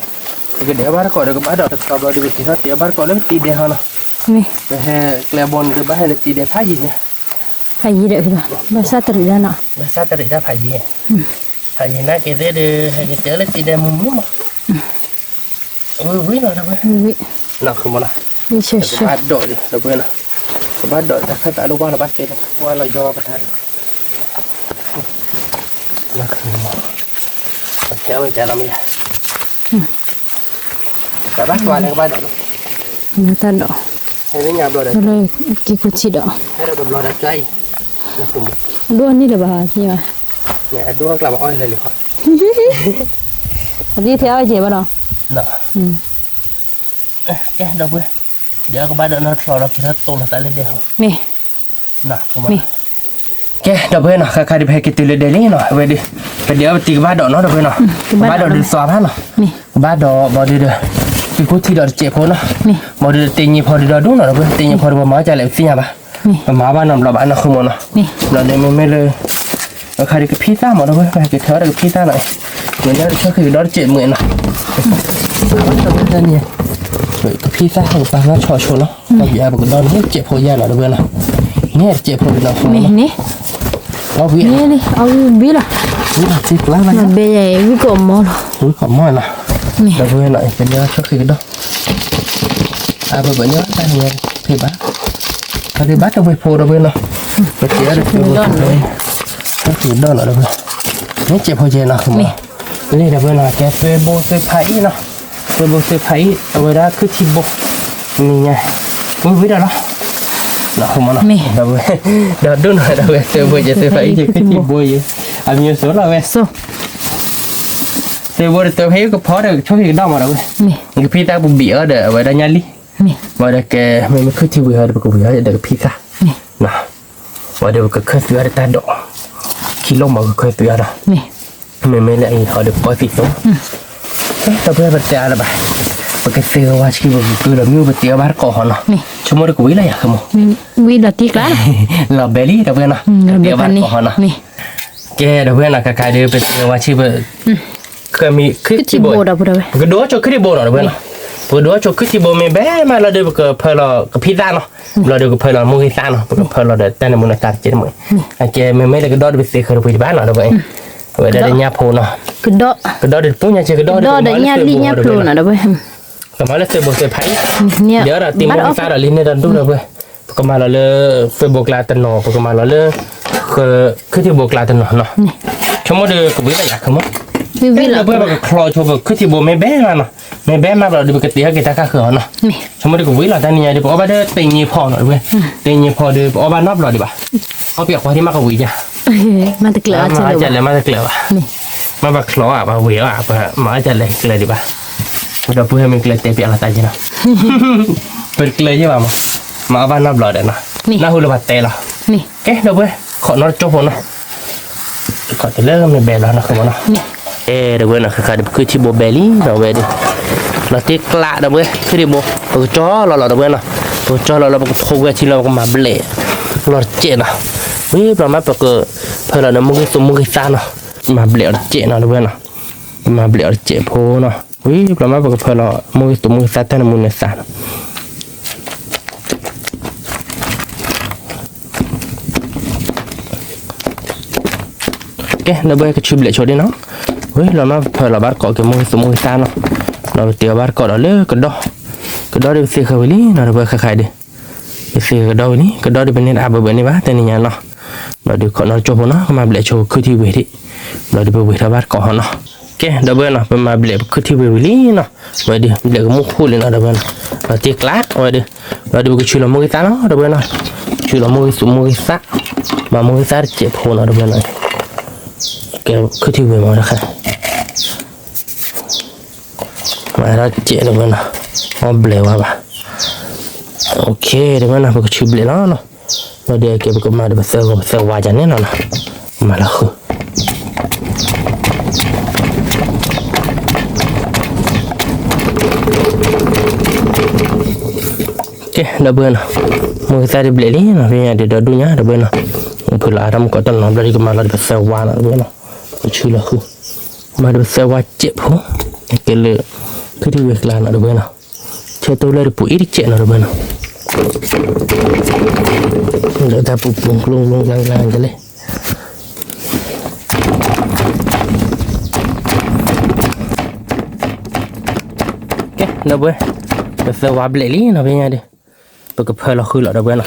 ကဒဲးအီၣ်ဘၣ်တကိးဒီးကဘၣ်ဒိးတချီဘျီဒီး ပက့ၤထီၣ်တ့အီၣ်ဘၣ်တကိးလၢတံၤဒဲးဟီနီၤ, ပဟဲကျဲဘိန့ၣ်ဒီးဘၣ်ဟဲလၢတံၤဒဲးဖးယံၤညါ, ဖးယံၤဒီး, ဘၣ်ဆၣ်တရံးဒၣ်နီၤ, ဘၣ်ဆၣ်တရံးဒၣ်ဖးယံၤ, ဖးယံၤနာ်က့ၤသ့ၣ်ဒီး ဟဲက့ၤတ့လၢတံၤဒဲးမုၢ်မုၢ်မး, ဝံၤဝံၤနီၤဒီးဝဲ, နီၤ, ကဘၣ်ဒိးဒီးဝဲနီၤ, ကဘၣ်ဒိးတၢ်ခၢၣ်သးလၢဝါလီၤဘၣ်ကဲဒီး ဝါလီၤယီပထါဒီး ကဲဝဲကဲလီၤမ့ၢ်, တၢ်ဘၣ်ကွၢ်လၢကဘၣ်ဒိးလီၤ, တၢ်ဒိး, ဟဲလၢညါဘျီဒီး, က့ၤကူထံဒီး, ဟဲဒီးတဘျီဒီးကၠါအံၤ, ဒိၣ်န့ၣ်လၢၤဘၣ်, အဒိၣ်ကျါဘၣ်အီၣ်လဲၤလံၤဃီ, ဒ်ထဲအီၣ်ကဲဘၣ်ဒီး, ကဲဒီပုၢ်ဝဲၢ်, ဒ်အီၣ်ကဘၣ်ဒိးနီတဖျီဒီး က့ၤထီၣ်တိၤလီၤသးလၢဒဲးဟီ, မ့ၢ်, မ့ၢ်, ကဲဒီပုၢ်ဝဲၢ်နီၤ, ခါခါဒ်ပဟဲက့ၤတုၤလၢဒဲးလံနီၤ, အဝဲဒၣ်, ပဒ်အီၣ်ပတံၤကဘၣ်ဒိးနီၤဒီပုၢ်ဝဲၢ်နီၤ, ကဘၣ်ဒိးဒုးသွါဖးနီၤ, ကဘၣ်ဒိးဘီဒုးဒီး, က့ၤကူထံဒီးတစဲးဖိနီၤ, ဘီဒုးတ့ညံၤဖီဒုးဒီးဒူၣ်နီၤဒီပုၢ်ဝဲၢ်, တ့ညံၤဖီဒုးပှၤမၤအီၣ်ကလဲၣ်ပသ့ၣ်ညါဘၣ်, ပမၤဘၣ်နီတဘျီဘၣ်နီၤဃုမးနီၤ, ဒီးဒ်မ့မ့ၢ်လၢ အခါဒ်ကဖံသၣ်မးဒီပုၢ်ဝဲၢ်, ပဟဲက့ၤထၢဒီးကဖံသၣ်နီၤ, မ့ၢ်လၢတဆၢဃံးကဒီတစဲးမုာ်နီၤ, ဘၣ်တၢ်ဝဲတၢ်န့ၣ်, ကဖံသၣ်ကပာ်မၤဆီဆိနီၤ, တၢ်ဘံအါပကဒီန့ၣ် စဲးဖိယါနီၤ ဒီပုၢ်ဝဲၢ်နီၤ, န့ၣ်တစဲးဖိနီၤ, န့ၣ်, အီၣ်ဝံၤ, န့ၣ် အီၣ်ဝံၤဘံလီၤ, ဝံၤလီၤသ့ကျါဘၣ်, ဝံၤကီးမီလီၤ, ဝံၤကီးမီနီၤ, ဒီပုၢ်ဝဲၢ်နီၤ, ပညီဆီခံကဒီး, အဘၢဘၢန့ၣ် တၢ်န့ၣ်ဖံးဘၣ်, တၢ်ဒုးဘၣ်တဝဲဖိဒီပုၢ်ဝဲၢ်နီၤ, ပတဲအီၤဒီး ဆီခံကဒီးနီၤ ဒီပုၢ်ဝဲၢ်, န့ၣ်စဲးဖိယါနီၤ, န့ၣ် လံဒီပုၢ်ဝဲၢ်နီၤ, ကဲသွဲဘိသွဲဖးအံၤနီၤ, သွဲဘိသွဲဖးအံၤ အဝဲဒၣ်ခုၣ်ထံဘိ, နံၤညါ, ဝံၤဝံၤဒီးလီၤ, နီၤ, ဒီပုၢ်ဝဲၢ်, ဒီးဒိၣ်နီၤ ဒီပုၢ်ဝဲၢ်, သွဲဘိယဲ သွဲဖးအံၤယဲ ခုၣ်ထံဘိယဲ, အမံၤစိလီၤဝဲ, သွဲဘိဒီးသွဲဖးအံၤကဖီဒီး ဆီခံကဒီးမး ဒီပုၢ်ဝဲၢ်, ကဖံသၣ်ပဘံးအီၤဒီး အဝဲဒၣ်ညါလံ, ဝဲဒီးကဲ မ့မ့ၢ်ခုၣ်ထံဝံၤဟီဒီး ပကဝံၤအီၤဒီးကဖံသၣ်, ဝဲဒီးပကခၢၣ်သွံအီၤဒီးတၢ်ဒိး, ခံလိၣ်မးကခၢၣ်သွံအီၤဒီး, မ့မ့ၢ်လၢအံၤဟီဒီးကီသံၣ်သိ, ဒီပုၢ်ဝဲၢ်ပတဲအါလၢၤဘၣ်, ပကသ့ဝဲဆံ ပကကုၢ်လီၤမ့ၢ်ပတဲအီၤဘၣ်တကိးဟီနီၤ, ဆိကမိၣ်ဒီးကဝံၤလီၤယၤ ဃမီ, ဝံၤလီၤတံၢ်ကျါ, လီၤဘဲလံ ဒီပုၢ်ဝဲၢ်နီၤ, ပတဲအီၤဘၣ်တကိးဟီနီၤ, ကဲ ဒီပုၢ်ဝဲၢ်နီၤ ခဲခါဒီး ပတဲဝဲဆံ ပ မံၤ ခုၣ်ထံဘိ, ပကဒိးအီၣ်ဆိခုၣ်ထံဘိနီၤ ဒီပုၢ်ဝဲၢ်နီၤ, ပကဒိးအီၣ်ဆိခုၣ်ထံဘိမ့ၢ်ဘဲမးလီၤဒီး ပကဖၢလီၤကဖံသၣ်နီၤ, ဘျီဒီးကဖၢလီၤမိၢ်ဂ့ၤသၣ်နီၤ, ပကဖၢလီၤဒီးတၢ်နၢမူနသါတကဲးတမှဲ, အကဲမ့မ့ၢ်လၢကဒီးဒီးပသ့ဃၢၤတပှ့ၤတဘၣ်နီၤ ဒီပုၢ်ဝဲၢ်, အဝဲဒၣ်ဒီးညၣ်ဖိနီၤ, ကဒီးဒီးညၣ်လံညၣ်ဖျိနီၤ ဒီပုၢ်ဝဲၢ်, ကမၤလၢသွဲဘိသွဲဖးအံၤ, ဒီးတံၤမိၢ်ဂ့ၤသၣ်ဒီးလံန့ၣ်ဒီးဒိၣ် ဒီပုၢ်ဝဲၢ်, ပကမၤလီၤလၢ သွဲဘိကျါတနီၤ ပကမၤလီၤလၢ ခုၣ်ထံဘိကျါတနီၤနီၤ, ဆိကမိၣ်ဒီးကဝံၤလီၤယၤ ဃမီ, ဒီပုၢ်ဝဲၢ် ပကချီဆိပခုၣ်ထံဘိမ့ၢ်ဘဲမးနီၤ, မ့ၢ်ဘဲမးဘျီဒီး ပကတ့အီၣ်က့ၤတၢ်ခၣ်ဃၢၤအီၤနီၤ, ဆိကမိၣ်ဒီးကဝံၤလီၤ တၢ်နံၤညါဒီး ပအီၣ်ဘၣ်ဒီးတ့ၢ်ညံဖီနီၤ ဒီပုၢ်ဝဲၢ်, တ့ၢ်ညံဖီဒီး ပအီၣ်ဘၣ်နီတဘျီဒံးဘၣ်, အီၣ်ပှဲၤကွၢ်ဒံးမးကဝံၤယၤ, မၤတကျၢၤအီၤ မၤအီၣ်ကလဲၣ် မၤတကျၢၤဘၣ်, မၤဘၣ်ချီအီၣ်ဘၣ်ဝံၤအီၣ် ပမၤအီၣ်ကလဲၣ်ကျၢၤဒံးဘၣ်, ဒီပုၢ်ဝဲၢ်မ့ၢ်ကျၢၤတဲပျးလီၤတၢ်ယဲနီၤ, ပတကျၢၤယဲဘၣ်မး, မၤအီၣ်ဘၣ်နီတဘျီဒီးနီၤ, နၢ်ဟူလၢပှၤတဲလီၤ, ကဲ ဒီပုၢ်ဝဲၢ် ခိးနီတကၠိဖိနီၤ, ခိးတလၢမ့ၢ်ဘဲလီၤနီၤ ဃမီနီၤ, ကဲ ဒီပုၢ်ဝဲၢ်နီၤ ခဲခါဒီး ပခုၣ်ထံဘိဘဲလံနီၤ ဝဲဒီး, လီၤတံၢ်ကျါ ဒီပုၢ်ဝဲၢ် ခုၣ်ထံဘိ, ပကကၠီလီၤလီၤ ဒီပုၢ်ဝဲၢ်နီၤ, ပကကၠီလီၤလီၤ ပကဖိကွဲထံလီၤ ပကမၤဘျဲး လီၤတစဲးနီၤ, ဝံၤဘျီမး ပကဖၢလီၤဒီးမိၢ်ဂ့ၤသူးမိၢ်ဂ့ၤသၣ်နီၤ, မၤဘျဲးအီၤတစဲးနီၤ ဒီပုၢ်ဝဲၢ်နီၤ, ပမၤဘျဲးအီၤတစဲးဖိနီၤ, ဝံၤဘျီမး ပကဖၢလီၤ မိၢ်ဂ့ၤသူးမိၢ်ဂ့ၤသၣ်တၢ်နၢမူနသါနီၤ ကဲ ဒီပုၢ်ဝဲၢ် ကဆူဘျဲးဆိဒ်နီၤ, ဝံၤလီၤနီၤ ပဖၢလီၤဘၣ်တကိးက့ၤမိၢ်ဂ့ၤသူးမိၢ်ဂ့ၤသၣ်နီၤ, ဒီးပတ့အီၤဘၣ်တကိးဒီးလၢကဒီ, ကဒီဒီးပသ့ဃၢၤဝံၤလံနီၤ ဒီပုၢ်ဝဲၢ် ခဲခါအံၤဒီး, ပသ့ဃၢၤကဒီဝံၤလံ, ကဒီဒီး ပန့ၢ်တအါဘၢဘၢန့ၣ်ဘၣ် တနံၤညါနီၤ, ဘျီဒီးခိးနီတကၠိဖိနီၤ ကမၤဘျဲးဆိပခုၣ်ထံဝံၤဒံး, ဘျီဒီးပဝံၤထီၣ်ဘၣ်တကိးဟီနီၤ, ကဲ ဒီပုၢ်ဝဲၢ်နီၤ ပမၤဘျဲးပခုၣ်ထံဝံၤဝံၤလံနီၤ, ဝဲဒီး ဘျဲးကမူၣ်ဖှိၣ်လံနီၤ ဒီပုၢ်ဝဲၢ်နီၤ, လီၤတံၢ်ကျါ ဝဲဒီး, ဘျီဒီးပကဆူလီၤမိၢ်ဂ့ၤသၣ်နီၤ ဒီပုၢ်ဝဲၢ်နီၤ, ဆူလီၤမိၢ်ဂ့ၤသူးမိၢ်ဂ့ၤသၣ်, မၤမိၢ်ဂ့ၤသၣ်တစဲးဖိနီၤ ဒီပုၢ်ဝဲၢ်နီၤ, ကဲခုၣ်ထံဝံၤမးတခါ မၤထီၣ်စဲး ဒီပုၢ်ဝဲၢ်နီၤ, အီၣ်ဘျဲးဝဲဘၣ်, ဒီပုၢ်ဝဲၢ်နီၤ ပကဆူဘျဲးလီၤနီၤ, လီၤဒီးကဲပကမၤဒီးပသၢဂီၤပသၢဝါကန့ၣ်နီၤ, မၤလီၤဃုာ် ကဲ ဒီပုၢ်ဝဲၢ်နီၤ, မိၢ်ဂ့ၤသၣ်ဒ်ဘျဲးလံနီၤ ဖဲညါဒ်ဒီဒူၣ်ညါ ဒီပုၢ်ဝဲၢ်နီၤ, ဖုလီၤအါထီၣ်မူကီးတနီၤ ဘျီဒ်ကမၤလီၤဒီးပသၢဝါနီၤ ဒီပုၢ်ဝဲၢ်နီၤ, ပဆူလီၤဃုာ်, မၤဒီးပသၢဝါစဲးဖိ, ကဲလၢ ခုၣ်ထံဝံၤကျါနီၤ ဒီပုၢ်ဝဲၢ်နီၤ, ဆၢတိၢ်လၢတပူၤအံၤတစဲးနီၤ ဒီပုၢ်ဝဲၢ်နီၤ, လၢတၢ်ပူၤပူၤကျိၤကျိၤကျါကျါကလဲၣ် ကဲ ဒီပုၢ်ဝဲၢ်, ပသၢဝါဘျဲးလံနီၤ ဖဲညါဒီး, ပကဖၢလီၤဃုာ်လီၤ ဒီပုၢ်ဝဲၢ်နီၤ,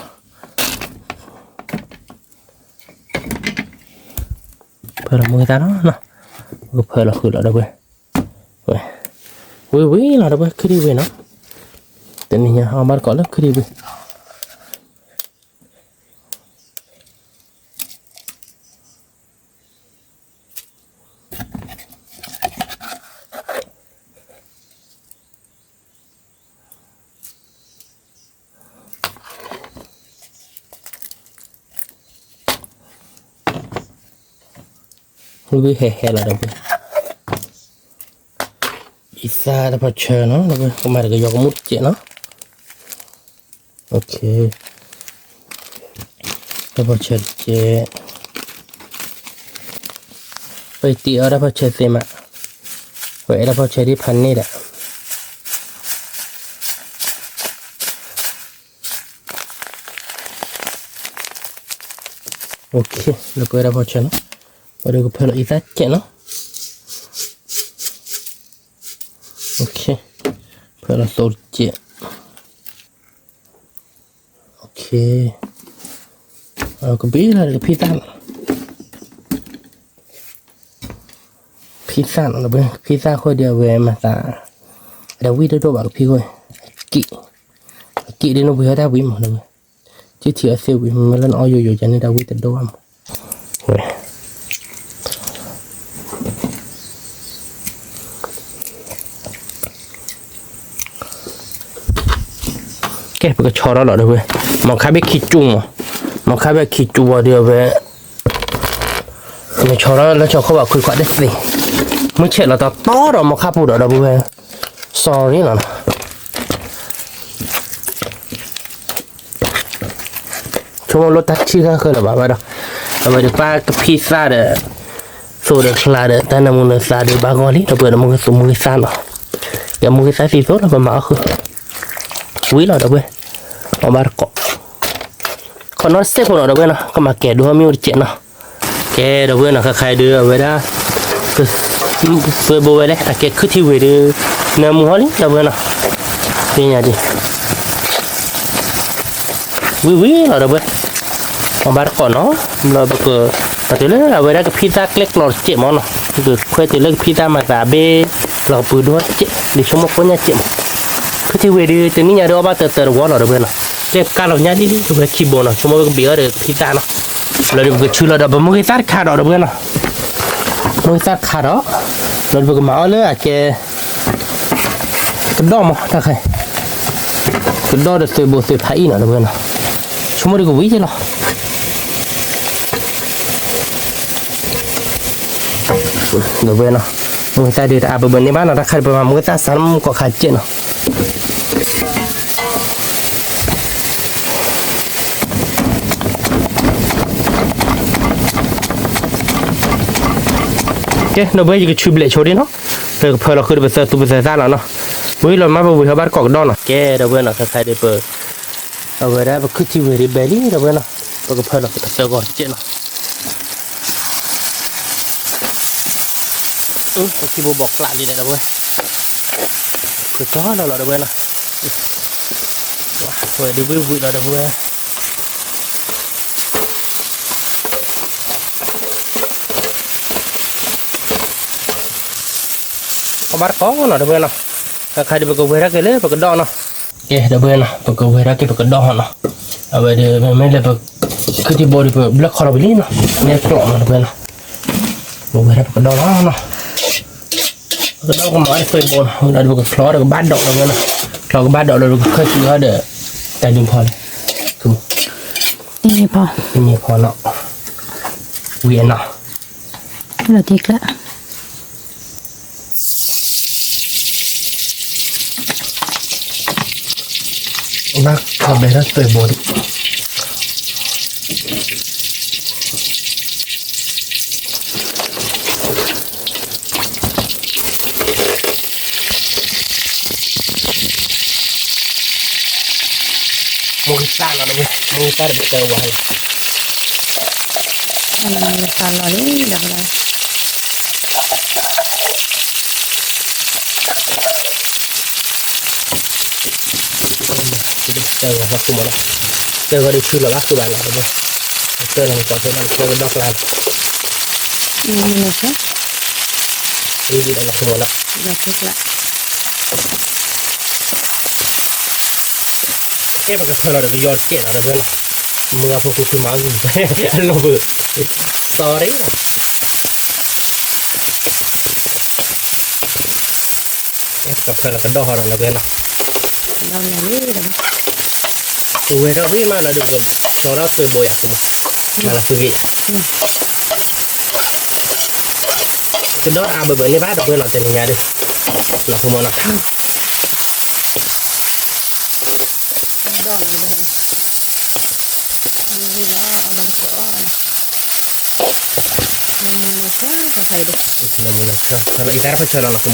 ဖၢလီၤမိၢ်ဂ့ၤသၣ်နီၤ, ပကဖၢလီၤဃုာ်လီၤ ဒီပုၢ်ဝဲၢ်, ဝံၤဝံၤလီၤ ဒီပုၢ်ဝဲၢ် ခုၣ်ထံဝံၤနီၤ, တနံၤညါအီၣ်ဘၣ်တကိးလၢခုၣ်ထံဝံၤ ဝံၤဝံၤဟဲဟဲလီၤ ဒီပုၢ်ဝဲၢ်, အံသၣ်တၢ်ဖီၣ်ဆၢနီၤ ဒီပုၢ်ဝဲၢ်, ကမၤတကယီကမူၣ်တစဲးနီၤ, တၢ်ဖီၣ်ဆၢတစဲး, ပတံၢ်အီၣ်တၢ်ဖီၣ်ဆၢသ့မး, ပအဲၣ်တၢ်ဖီၣ်ဆၢဒ်ဖးန့ၣ်ဒီး ဒီပုၢ်ဝဲၢ်, လၢပဝဲဒၣ်ဖီဆၢနီၤ, ပှၤဒီးကဖၢလီၤအံသၣ်စဲးနီၤ, ဖၢလီၤသိတစဲး, ကဘ့ၣ်လီၤဒီးကဖံသၣ်နီၤ, ဖံသၣ်နီၤဒီး ကဖံသၣ်ဃိဒီးအဝဲမၤသး, အတၢ်ဝံၣ်တဒိၣ်ဘၣ်ကဖံဃိ, အက့ၣ်, အက့ၣ်ဒ်နဝံၤဟဲတၢ်ဝံၣ်မးဒီးဝဲ, ကထံၣ်အီၤသ့ဝံၤ မ့ၢ်လၢနအီၣ်ယိာ်ယိာ်ယၤန့ၣ်တၢ်ဝံၣ်တဒိၣ်ဘၣ်မး ကဲ ပကဆီထီၣ်လီၤဒီးဝဲ, မ့ၢ်ခါဘ့ၣ်ခံကၠူမး, မ့ၢ်ခါဘ့ၣ်ခံကၠူဝံၤဒီးဝဲ, မ့ၢ်ဆီထီၣ်လၢဆီခိၣ်ဘၣ်ခွံခွါတသ့, မုၢ်ဆဲးလီၤတီတီဒီးမ့ၢ်ခါပူၤဒီးဒီပုၢ်ဝဲၢ်, sorry လီၤနီၤ ဆိကမိၣ်လိၣ်တၢ်ထံၣ်ဃၣ်ဃၢလၢၤဘၣ်ဘၣ်ဒီး, အဝဲဒၣ်ပၢ်ကဖံသၣ်ဒီး, သိးဒီးချါဒီး တၢ်နၢမူနသးဒီးဘၣ်ဂီၢ်လံ ဒီပုၢ်ဝဲၢ်ဒီး မုၢ်ဂ့ၤသူမုၢ်ဂ့ၤသၣ်နီၤ, ကဲမုၢ်ဂ့ၤသၣ်သံသိးလီၤ ပမၤအီၣ်ဃုာ်, ဝံၤလီၤဒီပုၢ်ဝဲၢ်, အီၣ်ဘၣ်တကိး, ခိးနီၣ်တစဲးဖိနီၤ ဒီပုၢ်ဝဲၢ်နီၤ ကမၤကဲၤဒိၣ်မ့ၢ်အိၣ်တစဲးနီၤ, ကဲဒီပုၢ်ဝဲၢ်နီၤ ခဲခါအံၤဒုးအဝဲဒၣ် ပသွဲဘိဝဲလဲၣ် အကဲခုၣ်ထံဝံၤဒီး, နၢမူဟီလံ ဒီပုၢ်ဝဲၢ်နီၤ, သ့ၣ်ညါဒ် ဝံၤဝံၤလီၤ ဒီပုၢ်ဝဲၢ်, အီၣ်ဘၣ်တကိးနီၤ, ဘျီပက, ပတုၤလၢအဝဲဒၣ်ကဖံသၣ်ကျဲကျီတစဲးမးနီၤ, ပကခွဲးတုၤလၢကဖံသၣ်မၤသးဘ့ၣ်, လီၤပှ့ၤဒိၣ်တစဲး, ဒ်ဆိကမိၣ်ကိညါစဲးမး, ခုၣ်ထံဝံၤဒီး တနံၣ်ညါဒီးအီၣ်ဘၣ်တၢတၢတဝီလီၤ ဒီပုၢ်ဝဲၢ်နီၤ, ကဲပကၢ်လီၤညါဒ်ဒ် ဒီပုၢ်ဝဲၢ်ခံဘိနီၤ ဆိကမိၣ်ဝဲကဘ့ၣ်အီၣ်ဒီးကဖံသၣ်နီၤ, ဘျီဒီးပကဆူလီၤဒီးပမုၢ်ဂ့ၤသၣ်တခါဒီး ဒီပုၢ်ဝဲၢ်နီၤ, မုၢ်ဂ့ၤသၣ်တခါဒီး, ဘျီဒီးပကမၤအီၣ်လၢအကဲ ကဒီၣ်မး တၢ်ခါ, ကဒီၣ်ဒီးသွဲဘိသွဲဖးအံၤနီၤ ဒီပုၢ်ဝဲၢ်နီၤ, ဆိကမိၣ်ဒီးကဝံၤက့လီၤ, ဒီပုၢ်ဝဲၢ်နီၤ, မုၢ်ဂ့ၤသၣ်ဒုးတအါဘၢဘၢန့ၣ်ဘၣ်နီၤ တၢ်ခါဒီးပမၤမုၢ်ဂ့ၤသၣ်စးမုၢ်ကီၢ်ခါစဲးနီၤ ကဲ ဒီပုၢ်ဝဲၢ် ယကဆူဘျဲးဆိဒ်နီၤ, ပကဖၢလီၤဃုာ်ဒီးပသၢသူပသၢသၣ်လီၤနီၤ, ဝံၤလီၤမးပဝံၤဟီဘၣ်တကိးကဒီၣ်နီၤ, ကဲ ဒီပုၢ်ဝဲၢ်နီၤ ခဲခါဒီးပ, အဝဲဒၣ်ပခုၣ်ထံဝံၤဒီးဘဲလံ ဒီပုၢ်ဝဲၢ်နီၤ, ပကဖၢလီၤပသၢဂီၤစဲးနီၤ ပထံဘိဘီၣ်ကျးလံဒီး ဒီပုၢ်ဝဲၢ်, ကကီလီၤလီၤ ဒီပုၢ်ဝဲၢ်နီၤ, ဝဲဒုးဝံၤဝံၤလီၤ ဒီပုၢ်ဝဲၢ် ကဘၣ်တကိးနီၤ ဒီပုၢ်ဝဲၢ်နီၤ, ခဲခါဒီးပကဝဲၤထီၣ်က့ၤလၢပကဒီၣ်နီၤ, ကဲ ဒီပုၢ်ဝဲၢ်နီၤ ပကဝဲၤထီၣ်က့ၤပကဒီၣ်ဟီနီၤ, အဝဲဒီးမ့မ့ၢ်လၢပ, ခုၣ်ထံဘိဒီး ပဘျၢၣ်ခီလီၤဝံၤလံနီၤ, နဲကျိးနီၤ ဒီပုၢ်ဝဲၢ်နီၤ, ပဝဲၤထီၣ်ပကဒီၣ်လီၤနီၤ, ပကဒီၣ်ကမၤအီၣ်တသွဲဘိနီၤ, ဒီးပကချီဒီးကဘၣ်ဒိး ဒီပုၢ်ဝဲၢ်နီၤ, ချီကဘၣ်ဒိးဒီးပကခၢၣ်သံအီၤဒီး, တၢ်ဒုးဖီလဲၣ်, တမ့ၢ်ဖီ, တမ့ၢ်ဖီနီၤ, ဝံၤအနီၤ လီၤတံၢ်ကျါ, ဘၣ်ခီဘဲထီၣ်သွဲဘိဒံး, မုၢ်ဂ့ၤသၣ်လီၤ ဒီပုၢ်ဝဲၢ်, မုၢ်ဂ့ၤသၣ်ဒီးပတၢ်ဝါလီၤ, မုၢ်ဂ့ၤသၣ်လီၤလံ ဒီပုၢ်ဝဲၢ် တၢ်ဂီၤလီၤဃုာ်မးနီၤ, တၢ်ဂီၤဒီးဆူလီၤဘၣ်ဃုာ်ဘၣ်နီၤ ဒီပုၢ်ဝဲၢ်, တၢ်ဂီၤဒီးကီးကဲနီၤ တၢ်ဂီၤဒီးကျါ, ဝံၤဒီးလီၤဃုာ်မးနီၤ, ကဲပကဖၢလီၤဒီးကယီတစဲးနီၤ ဒီပုၢ်ဝဲၢ်နီၤ, မုၢ်ဂၤဖိဖုဖုမၤအဂ့ၢ်, အလီၢ်ဘၢ, sorry နီၤ ကဖၢလီၤကဒီၣ်ဟီဒီး ဒီပုၢ်ဝဲၢ်နီၤ, ပဝဲထီၣ်ဝံၤမးလီၤဒီး ပကဖျီထီၣ်သွဲဘိယၤ, မၤလီၤဃုာ်ဂ့ၤ, ကဒီၣ်အါဘၢဘၢန့ၣ်ဘၣ် ဒီပုၢ်ဝဲၢ်နီၤ တနံၤညါဒီး, လီၤဃုာ်မးနီၤ အံသၣ်တဖၢဆၢလီၤနီၤ ကမီၤနီၤ, အံသၣ်စဲးနီၤ, အံသၣ်, ပှဲၤဝဲသ့ၣ်ဟဲကၠီဘၣ်အံသၣ်မ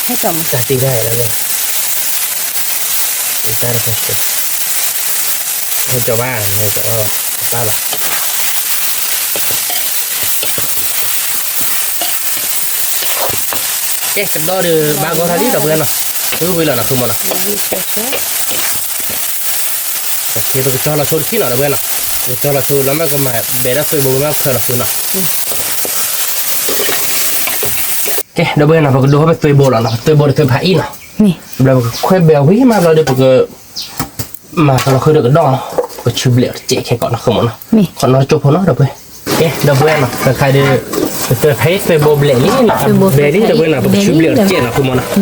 း, တၢ်တ့တၢ်အံၤလၢန့ၣ်, တၢ်တၢ်တၢ်, ဟဲကၠီဘၣ်, ဟဲကၠီဘၣ်, ဘၣ်ဘၣ်. ကဲ ကဒီဒီး ဘၣ်ဂီၤထီၣ်လံ ဒီပုၢ်ဝဲၢ်နီၤ, ဝံၤဝံၤလီၤနီၤ ဃုမီၤနီၤ. ပကတီလီၤဆိတထံၣ်နီၤ ဒီပုၢ်ဝဲၢ်နီၤ, ပကတီလီၤဆိလီၤ မ့ၢ်ကမၤဘဲးဒၣ်သွဲဘိမ့ၢ်ဖၢလီၤဃုနီၤ. ကဲ ဒီပုၢ်ဝဲၢ်နီၤ ပကဒိးဟီၣ်ပသွဲဘိလီၤနီၤ, သွဲဘိဒီးသွဲဖးအံၣ်နီၤ. ဘျီပကခွဲဘဲးဝံၤမးဘျီဒီး ပကမၤဖၢလီၤဃုဒီးကဒီနီၤ, ပဆူဘျဲးအီၤတစဲးခဲကိးနီၤ ဃုမီၤနီၤ. ခီနီၤတကၠိဖိနီၤ ဒီပုၢ်ဝဲၢ်. ကဲ ဒီပုၢ်ဝဲၢ်နီၤ ခဲခါဒီး ပသွဲဖးအံၣ်သွဲဘိဘျဲးလံနီၤ, ဘဲးလံ ဒီပုၢ်ဝဲၢ်နီၤ ပကဆူဘျဲးအီၤတစဲးနီၤ ဃုမီၤနီၤ. ပ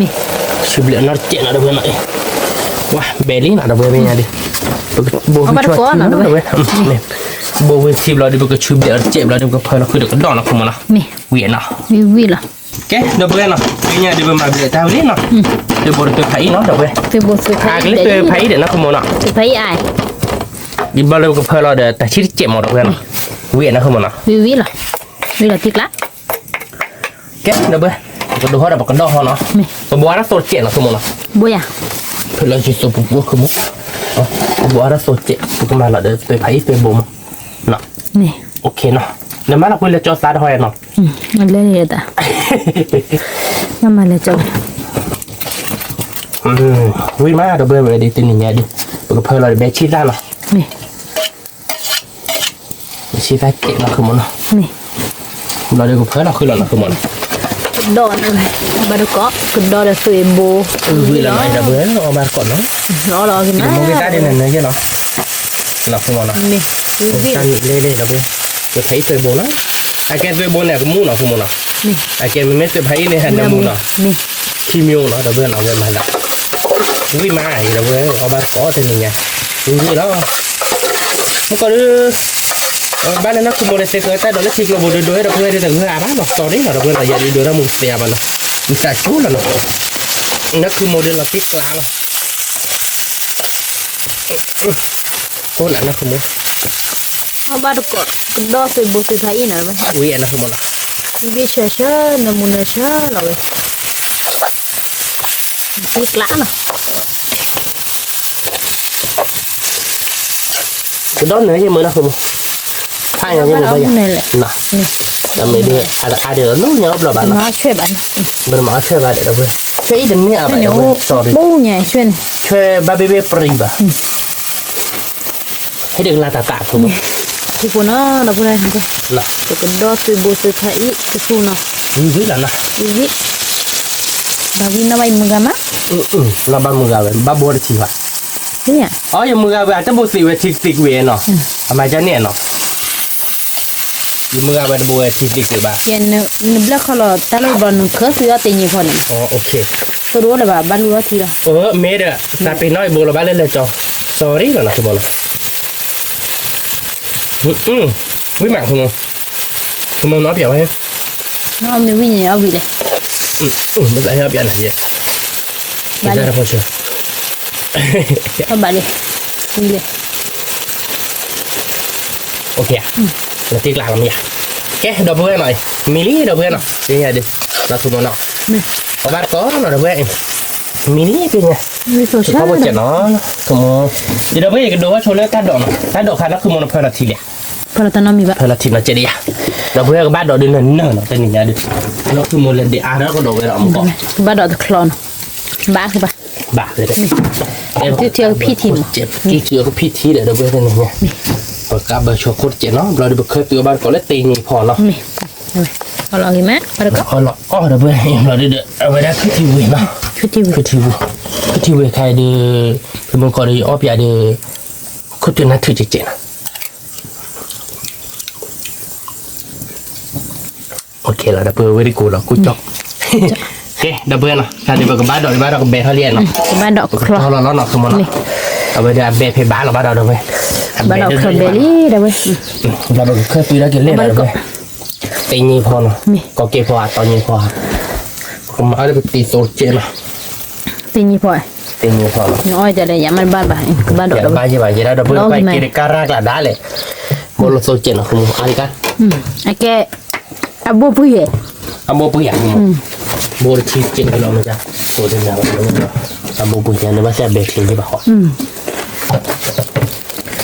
ဆူဘျဲးအီၤနီတစဲးနီၤ ဒီပုၢ်ဝဲၢ်နီၤ. ဝါ ဘဲးလံနီၤ ဒီပုၢ်ဝဲၢ် မ့ၢ်ညါဒီး ပကဘိဝံၤဆူအထံနီၤ ဒီပုၢ်ဝဲၢ်, ဘိဝံၤဆူဘျီဒီး ပကဆူဘျဲးအီၤတစဲးဘျီဒီး ပကဖၢလီၤဃုဒီးကဒီနီၤ ဃုမီၤနီၤ. ဝံၤနီၤ, ဝံၤဝံၤလီၤ. ကဲ ဒီပုၢ်ဝဲၢ်နီၤ မ့ၢ်ညါဒီး ပမၤဘျဲးတၢ်ဝံၤလံနီၤ, သွဲဘိဒီးသွဲဖးအံၣ်နီၤ ဒီပုၢ်ဝဲၢ်. အကလၢသွဲဖးအံၣ်ဒီးနီၤ ဃုမီၤနီၤ. သွဲဖးအံၣ်အါ, ဒ်ဘျီလၢပကဖၢလီၤဒီး တၢ်ဆံတစဲးမီၤ ဒီပုၢ်ဝဲၢ်နီၤ. ဝံၤနီၤ ဃုမီၤနီၤ. ဝံၤဝံၤလီၤ, ဝံၤလီၤတံၢ်ကျါ. ကဲ ဒီပုၢ်ဝဲၢ်, ပကဒိးဟီၣ်ဒီးပကဒီဟီၣ်နီၤ, ပဘိးအါထီၣ်သိးတစဲးနီၤ ဃုမီၤနီၤ. ဘိးယၤ, ဖဲလၢယသိးပူၤပူၤ ဃုမီၤ, ပဘိးအါထီၣ်သိးတစဲး ပကမၤလီၤဒီးသွဲဖးအံၣ်သွဲဘိမီၤ. နမၤလီၤကွံာ်လၢကၠီသးတဟီၣ်ယၤနီၤ. လၢန့ၣ်ယသး, မၤလၢကၠီ, ဝံၤမး ဒီပုၢ်ဝဲၢ် ဝဲဒၣ်တနံၤညါဒီး ပကဖၢလီၤဒီးဘဲဆံသၣ်နီၤ. ဘဲဆံသၣ်ကဲးနီၤ ဃုမီၤနီၤ. ဘျီဒီးကဖၢလီၤဃုလီၤနီၤ ဃုမီၤနီၤ. ကဒီးန့ၣ်, ဘၣ်တကိး ကဒီးဒီးသွဲဘိ, ဝံၤလီၤနီၤ ဒီပုၢ်ဝဲၢ် အီၣ်ဘၣ်တကိးနီၤ. ယမိၢ်က့ၤတၢ်ဒ်န့ၣ်န့ၣ်ယဲလီၤ. ဃုမီၤနီၤ. တၢ်န့ၣ်လဲၣ်လဲၣ် ဒီပုၢ်ဝဲၢ်, သွဲဖးအံၣ်သွဲဘိနီၤ. အကဲသွဲဘိန့ၣ် အကမူၣ်နီၤ ဃုမီၤနီၤ. အကဲမ့မ့ၢ်သွဲဖးအံၣ်န့ၣ် ဟဲနၢမူနီၤ. ခံမံၤအိၣ်နီၤ ဒီပုၢ်ဝဲၢ်နီၤ ဝဲမၤလၢ ဝံၤမး ဒီပုၢ်ဝဲၢ် အီၣ်ဘၣ်တကိးတနံၤညါ, ဝံၤဝံၤလီၤ. မ့ၢ်ကီးဒုး ဘၣ်လၢနၢ်ခုမိၣ်ဒီးစ့ၢ်ကီးတၢ်ဒိးလၢထံကျိပူၤဒုးဒိးဟဲဒီပုၢ်ဝဲၢ်ဒုးတဂၤဘၣ်နီၤ သီဒ်နီၤ ဒီပုၢ်ဝဲၢ်နီၤ ယၤဒုးဒိးတၢ်မူသ့ဘၣ်နီၤ, မုၢ်သးစူၤလီၤနီၤ. နၢ်ခုမိၣ်ဒုးလီၤတံၢ်ကျါလီၤ. ကိးနၤနၢ်ခုမိၣ်, အီၣ်ဘၣ်တကိး ကဒီးသွဲဘိသွဲဖးအံၣ်နီၤ ဝံၤနၢ်ခုမိၣ်နီၤ, ဝံၤဆၢဆၢ နၢမူနၢဆၢလီၤဝဲ တံၢ်ကျါလီၤ. ကဒီးနၢယမုၢ်နၢ်ခုမိၣ်, ဖးယမုၢ်ဘၣ်ယၤ, တမ့ၢ်ဒုး အါဒံးလီၤ နူညါအိၣ်ဘျီဘၣ်နီၤ, ဘၣ်မၤအီၣ်ဆွဲဘၣ်ဒီး ဒီပုၢ်ဝဲၢ်, ဆွဲအံၤတန့ၢ်အါဘၣ်ဒီပုၢ်ဝဲၢ်, ဆွဲဘၣ်ဘ့ၣ်ဘ့ၣ်ပြံဘၣ်. ဟဲဒုးကလၤတၢ်သးဖိ, ဖိဖိနီၤ ဒီပုၢ်ဝဲၢ်, ပကဒီးသွဲဘိသွဲဖးအံၣ်တဆူနီၤ, ဝံၤဝံၤလီၤနီၤ, ဝံၤဝံၤ, ဘၣ်ဝံၤနီၤဘၣ်ယမုၢ်ဂၤမး, နီၤဘၣ်မုၢ်ဂၤဝဲ ဘၣ်ဘိတထံဘၣ်, အီ ယမုၢ်ဂၤဝဲ အတဘိသ့ဝဲထံသ့ကွံာ်နီၤ, အမၤကန့ၣ်နီၤ, ယမုၢ်ဂၤဝဲတဘိဝဲထံသ့ကွံာ်ဘၣ်, နဘျၢၣ်ခီလီၤတၢ်လီၢ်တဘျီ နခၢသုးအီၣ်တ့ၢ်ညံၤဖီန့ၣ်, သိးတအိၣ်လၢၤဘၣ် ဘၣ်လူၤအီၣ်ထံလီၤ, မ့ၢ်ဒီး သးပ့ၤနီၣ်ယဘိလီၤဘၣ်လၢလဲၤကၠီ, သီရံလီၤနီၤ သုးမီၤနီၤ, ဝံၤမး သုးမီၤနီၤ ပျးဝဲ, မ့ၢ်ဝံၤန့ၣ်အီၣ်ဝံၤလဲၣ်, မ့ၢ်ပျးဝဲပျးနၤယဲ, ဘၣ်လံ, ဘၣ်လံ, ဝံၤလဲၣ်. လီၤတံၢ်ကျါလီၤမ့ၢ်ဧါ, ကဲ ဒီပုၢ်ဝဲၢ်နီၤ, မံလံ ဒီပုၢ်ဝဲၢ်နီၤ, သ့ၣ်ညါဒုး, နီၤ သုးမီၤနီၤ, အီၣ်ဘၣ်တကိးနီၤ ဒီပုၢ်ဝဲၢ်, မံလံ သ့ၣ်ညါ, တခီဖိစဲးနီၤ, သုးမီၤ, ယဒီပုၢ်ဝဲၢ် ယကဒိးဝဲဆိလၢတၢ်ဒိးနီၤ, တၢ်ဒိးခါနီၤ သုးမီၤနီၤ ဖၢလီၤထံလံ, ဖၢလီၤထံနီၤ ကဲဒ်ယါ, ဒီပုၢ်ဝဲၢ် ကဘၣ်ဒိးဒုးနၢၤနၢၤနီၤ တနံၤညါဒုး, နီၤ သုးမီၤလဲၤဒံးအါဒီးကဒိးဝဲဒီးမကီး, ကဘၣ်ဒိးတချီနီၤ, ဘၣ်ကဘၣ် ဘၣ်, ထံထံအကဖံထံမး, ထံထံအကဖံထံဒီး ဒီပုၢ်ဝဲၢ်တနံၤညါ, ပကဘၢဆိခိၣ်တစဲးနီၤ, ဘျီဒုး ပကခၢသုးအီၣ်ဘၣ်တကိးလၢတ့ၢ်ညံၤဖီနီၤ, အီၣ်လီၤဂ့ၤမး, အီၣ်လီၤအီၣ်ဒီပုၢ်ဝဲၢ်, ဘျီဒုး အဝဲဒၣ်ခၢထံဝံၤနီၤ, ခၢထံဝံၤခါအံၤဒုး, ခၢထံဝံၤခါအံၤဒုး, ပမ့ၢ်ကီးဒီး ယအီၣ်ပျးဒုး, ခိၣ်တုၤနၢ်ထုးကဲးကဲးနီၤ လီၤ ဒီပုၢ်ဝဲၢ် ဝဲဒၣ်ကိးလီၤ ကိၣ်ကၠီ, ကဲ ဒီပုၢ်ဝဲၢ်နီၤ, တၢ်ဒုး ပကဘၣ်ဒိးဒံးဘၣ်ဒီး ကဘဲထီၣ်လံနီၤ, ကဘၣ်ဒိးတချီလီၤလီၤနီၤ သုးမီၤနီၤ, အဝဲဒၣ်အဘဲဖဲဘၣ်လီၤဘၣ်ဒီး ဒီပုၢ်ဝဲၢ်, အဘဲဒိၣ်လီၤ, ဘျီပကခၢသုးဒီးကလဲၤဒီး ဒီပုၢ်ဝဲၢ်, တ့ၢ်ညံၤဖီနီၤ, ကီၢ်က့ၢ်ဖီ အတီၤညံၤဖီ, ပကမၤအီၣ်ဒီးပတံၤသိးကဲးနီၤ, တ့ၢ်ညံၤဖီ, တ့ၢ်ညံၤဖီနီၤ, အီၣ်ဒ်လဲၣ် ယမ့ၢ်တဘၣ်ဘၣ် ကဘၣ်ဒိးဒီး ဘၣ်ယဲဘၣ်ယဲဒၣ် ဒီပုၢ်ဝဲၢ် ပက့ၤတကါရၢ်ကျါဒၣ်လဲာ်, ဘိလီၤသိးကဲးနီၤ အကဲ အဘိပှံၤဧါ, အဘိပှံၤဧါ, ဘိတထံစဲးဝံၤလီၤမ့ၢ်ဒၣ်, ဘိတနၤဝဲလီၤ, အဘိပူၤညါန့ၣ်ဘၣ်သ့ၣ်အဘဲချ့န့ၣ်ဘၣ်ဃီ,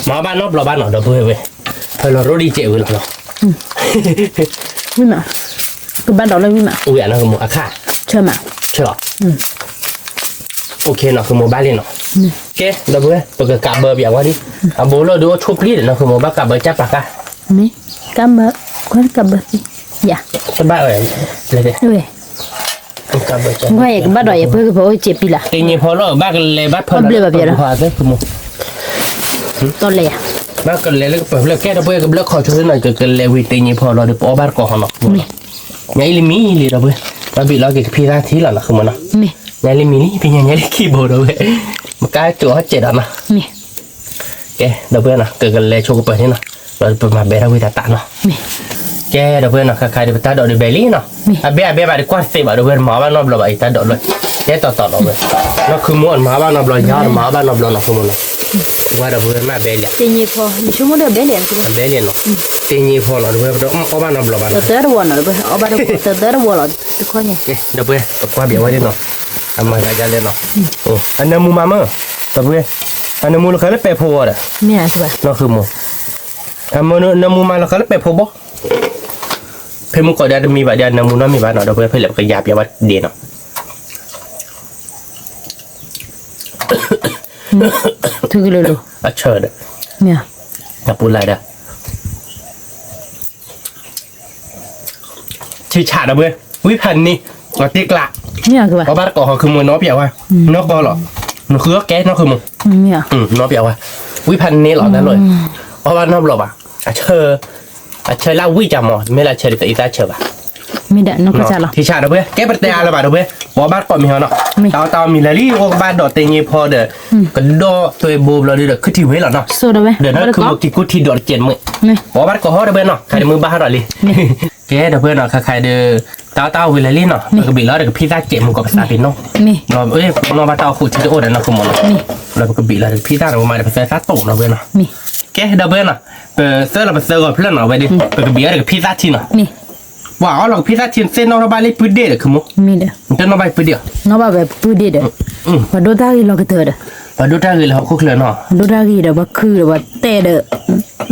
မၤအီၣ်ဘၣ်နီတဘျီဘၣ်နီၤ ဒီပုၢ်ဝဲၢ်, ဖဲလီၤရိဒံစဲးဝံၤလီၤနီၤ, ဝံၤမး, ကဘၣ်ဒီးလၢဝံၤမး, ဝံၤအနီၢ်ဃုမိၢ်အခါ, ဆၢမး, ဆၢလီၤ, အိၣ်ခ့နီၤ ဃုမိၢ်ဘၣ်လံနီၤ, ကဲ ဒီပုၢ်ဝဲၢ် ပကကးဘၢပယၤဝဲဒၣ်, အဘိလီၤဒုးအိၣ်ဆိပျံၤဒီးနီၤ ဃုမိၢ်ဘၣ်ကးဘၢကၢ်ပာ်ကါ မ့ၢ်, ကးဘၢ, ခွဲကးဘၢသံ, ယၤ, တဘၣ်ဝဲ, ကးဘၢ, ယကဘၣ်ဒီးယပှဲၤကပၤအိၣ်စဲးပံလၢ်, တ့ညိဖီလီၤ ဘၣ်ကလဲၤဘၣ်ဖၢလီၤ, ဘၣ်ကလဲၤလၢကပၤဖျၢၣ် ကဲ ဒီပုၢ်ဝဲၢ်ကဘျၢခီၣ်ဆိသ့ၣ်နီၤ ကကလဲၤဝံၤတ့ညိဖီလီၤဒီး ပအီၣ်ဘၣ်တကိးဟီနီၤ, ညါအံၤလံမံလံ ဒီပုၢ်ဝဲၢ်, ဘၣ်ဘ့ၣ်လီၤက့ၤကဖံသၣ်ထံလီၤနီၤ ဃုမိၢ်နီၤ, ညါလံမံလံ ဖဲညါညါလံခံဘိ ဒီပုၢ်ဝဲၢ်, မကါကၠိၤဟီၣ်စဲးဒီးနီၤ ကဲ ဒီပုၢ်ဝဲၢ်နီၤ ကကလဲၤဆိကပၤန့ၣ်နီၤ, ဒီးပမၤဘဲထီၣ်ဝံသးတးနီၤ, ကဲ ဒီပုၢ်ဝဲၢ်နီၤ ခါခါဒီးပတၢ်ဒိးဒုးဘဲလံနီၤ, အဘဲအဘဲဘၣ်တကွၢ်တသ့ဘၣ် ဒီပုၢ်ဝဲၢ် တမၤအီၣ်ဘၣ်နီတဘျီဘၣ် အံၤတၢ်ဒိးလီၤ, ကဲတီတီဒီပုၢ်ဝဲၢ်, နီၢ်ဃုမိၢ်အီၤတမၤအီၣ်ဘၣ်နီတဘျီ ယၤအီၤတမၤအီၣ်ဘၣ်နီတဘျီနီၤ ဃုမိၢ်နီၤ, ဝဲဒီပုၢ်ဝဲၢ်မ့ၢ်ဘဲလံ, ဘဲလံနီၤ, တ့ညိဖီလီၤ ဒီပုၢ်ဝဲၢ် ပတအီၣ်ဘၣ်နီတဘျီဘၣ်နီၤ, တသၢတဝီနီၤ ဒီပုၢ်ဝဲၢ် အီၣ်ဘၣ်တသၢတဝီလီၤ, တခီညါ, ဒီပုၢ်ဝဲၢ် ပကွၢ်ဘၣ်ဝဲဒၣ်နီၤ, အမၤဂၤဒ်လဲၣ်နီၤ, အနၢမူမၤမၢ, ဒီပုၢ်ဝဲၢ်, အနၢမူလီၤဃဲလၢပဲာ်ဖိဝီဒီး, နီၢ်ဃုမိၢ်, အနၢမူမၤလီၤဃဲလၢပဲာ်ဖိဘီ, ဖဲမုၢ်ကီၢ်ဒီးတမံၤဘၣ်ဒီး အနၢမူနီတမံၤဘၣ်နီၤ ဒီပုၢ်ဝဲၢ် ဖဲလဲၣ်ပကယၤပျးဝဲဒ့နီၤ, ထုကလိၤလိၤ, အဆၢဒီး, အပူၤလၢ်ဒီး ထံဆးဒီပုၢ်ဝဲၢ်, ဝံဖးန့ၢ်, အတ့ကျး, အီၣ်ဘၣ်တကိးဟီ ဃုမိၢ်နီၢ်ပျးဝဲ, နီၢ်ကီၢ်လီၤ, နဃုအီၣ်ကဲနီၢ်ဃုမိၢ်, နီၢ်ပျးဝဲ, ဝံဖးန့ၢ်လီၤတၢ်လီၢ်, အီၣ်ဘၣ်နီတဘျီဘၣ်, အဆၢ, အဆၢလၢဝံၢ်ကမီၤ မ့ၢ်လၢဆၢဒီးတအံသၣ်ဆၢဘၣ်, မ့ၢ်ဒီးနီၢ်ကီၢ်ဆးလီၤ, ထံဆးဒီပုၢ်ဝဲၢ် ကဲပတဲအါလၢၤဘၣ်ဒီပုၢ်ဝဲၢ်, ပအီၣ်ဘၣ်တကိးမ့ၢ်ဟီနီၤ, တၢ်အီၣ်တၢ်အီမံၤလၢာ်လံ အိၣ်ကဘၣ်ဒီးတ့ညိဖီဒီး, ကဒီသ့ဘိဘျီဒုဒီးခုထံဝ့ၤလီၤနီၤ, ဒီးနီၢ်ဃုမိၢ်က့ၤကူထံဒီးတကဲးမ့ၢ်, ပအီၣ်ဘၣ်တကိးဟီဒီပုၢ်ဝဲၢ်နီၤ ခါဒံးမုၢ်ဘၣ်ဟးထီၣ်လံ ကဲ ဒီပုၢ်ဝဲၢ်နီၤ ခါခါဒီး တၢ်အီၣ်တၢ်အီဝံၤလၢာ်လံနီၤ ပကဘ့ၣ်လီၤဒီးကဖံသၣ်စဲးမုၢ်ကီၢ်ပသးပ့ၤနီၣ်, ပနီၣ်ဘၣ်တၢ်အိၣ်ဃုာ်ထံတအိၣ်ဒီးနီၢ်ဃုမိၢ်နီၤ, လၢပကဘ့ၣ်လီၤဒီးကဖံသၣ်ဒီးမၤဒီးပသၢသၣ်တိာ်ဒီပုၢ်ဝဲၢ်နီၤ, ကဲ ဒီပုၢ်ဝဲၢ်နီၤ ပသၢလီၤပသၢဂီၤဖျၢၣ်နီၤ ဝဲဒၣ် ပကဘ့ၣ်လီၤဒီးကဖံသၣ်ထံနီၤ, ပှၤအီၣ်လီၤကဖံသၣ်ထံသ့ၣ်နီၣ်ထီၣ်ဘၣ်လၢပုၢ်ဒ့ၣ်ဒီး ခမူ, တနီၣ်ဘၣ်ပုၢ်ဒ့ၣ်, နီၣ်ဘၣ်ဝဲပုၢ်ဒ့ၣ်ဒီး, ပှၤဒိၣ်တၢ်ဂ့ၤလီၤကတၢၢ်ဒီး, ပှၤဒိၣ်တၢ်ဂ့ၤလၢဟီၣ်ခိၣ်ချၢနီၤ, ဒိၣ်တၢ်ဂ့ၤဒီးပှၤခုဒီးပှၤတဲဒီး, လီ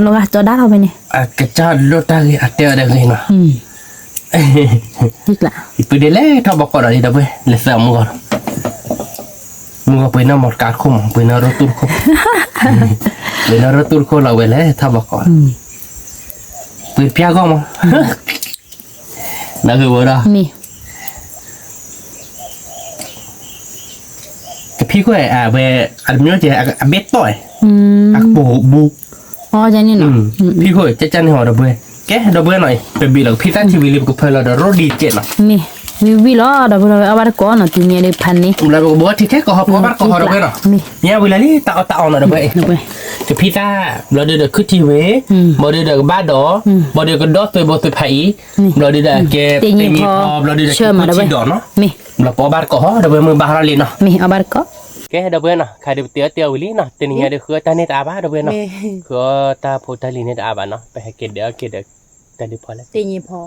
ၤဂာ်ကၠီဒါထီၣ်ဖဲန့ၣ်, အကစၢ်ဒိၣ်တၢ်ဂ့ၤအတဲအီၤဒီးဂ့ၤနီၤ, ပုၢ်ဒ့ၣ်လဲၤထီၣ်ဘီကီးဒီးလံ ဒီပုၢ်ဝဲၢ် လဲၤသၢအမုၢ်ဂီၢ်လီၤ, မုၢ်ဂီၢ်ပှ့ၤနီၢ်မီတကါတခိၣ်မး ပှ့ၤနီၢ်ရိတူၢ်တခိၣ်, ပှ့ၤနီၢ်ရိတူၢ်တခိၣ်လီၤဝဲလဲၤထီၣ်ဘီကီး, ပှ့ၤတပျၢ်ဂီၢ်မး, နဂ့ၤဝဲဒီး ကဖံခိၣ်ဝဲ အဝဲ အတမ့ၢ်ကဲ အဘ့ၣ်တီၢ်ဝဲ, အကပိာ်ဘူး, ဖံခိၣ် ကၠၢ်ကၠၢ်န့ၣ်ဟီ ဒီပုၢ်ဝဲၢ်, ကဲ ဒီပုၢ်ဝဲၢ်နီၤ ပဘ့ၣ်လီၤကဖံသၣ်ထံဝံၤလံ ပကဖၢလီၤဒီးရိဒံကဲးနီၤ, ဝံၤဝံၤလီၤ ဒီပုၢ်ဝဲၢ် အီၣ်ဘၣ်တကိးနီၤ တနံၤညါဒီးဖးန့ၣ်, လၢပကဘိထံထဲကီၢ်ဟီ ပအီၣ်ဘၣ်တကိးဟီ ဒီပုၢ်ဝဲၢ်နီၤ, မ့ၢ်ဝံၤလၢလံ တၢ်အီၣ်တၢ်အီနီၤ ဒီပုၢ်ဝဲၢ်, ကဖံသၣ် ဘျီဒုဒီးခုထံဝ့ၤ, ဘျီဒုဒီးကဘၣ်ဒီး, ဘျီဒုကဒီသ့ဘိသ့ဖးအံၤ, ဘျီဒုဒီးကဲ တ့ညိဖီ ဆၢမးဒီပုၢ်ဝဲၢ်, ဘျီပအီၣ်ဘၣ်တကိးဟီ ဒီပုၢ်ဝဲၢ် မုၢ်ဘၣ်ဟးထီၣ်လံနီၤ, အီၣ်ဘၣ်တကိး, ကဲ ဒီပုၢ်ဝဲၢ်နီၤ ခါဒီးပတ့အီၣ်တ့အီဝံၤလံနီၤ တနံၤညါဒီးဃုအီၣ်တၢ်န့ၢ်တအါဘၣ် ဒီပုၢ်ဝဲၢ်နီၤ, ဃုအီၣ်တၢ်ဖိတၢ်လံၤန့ၣ်တအါဘၣ်နီၤ ပဟဲက့ၤဒုးအီၣ်က့ၤဒီး တၢ်ဒုးဖီလဲၣ်, တ့ညိဖီ,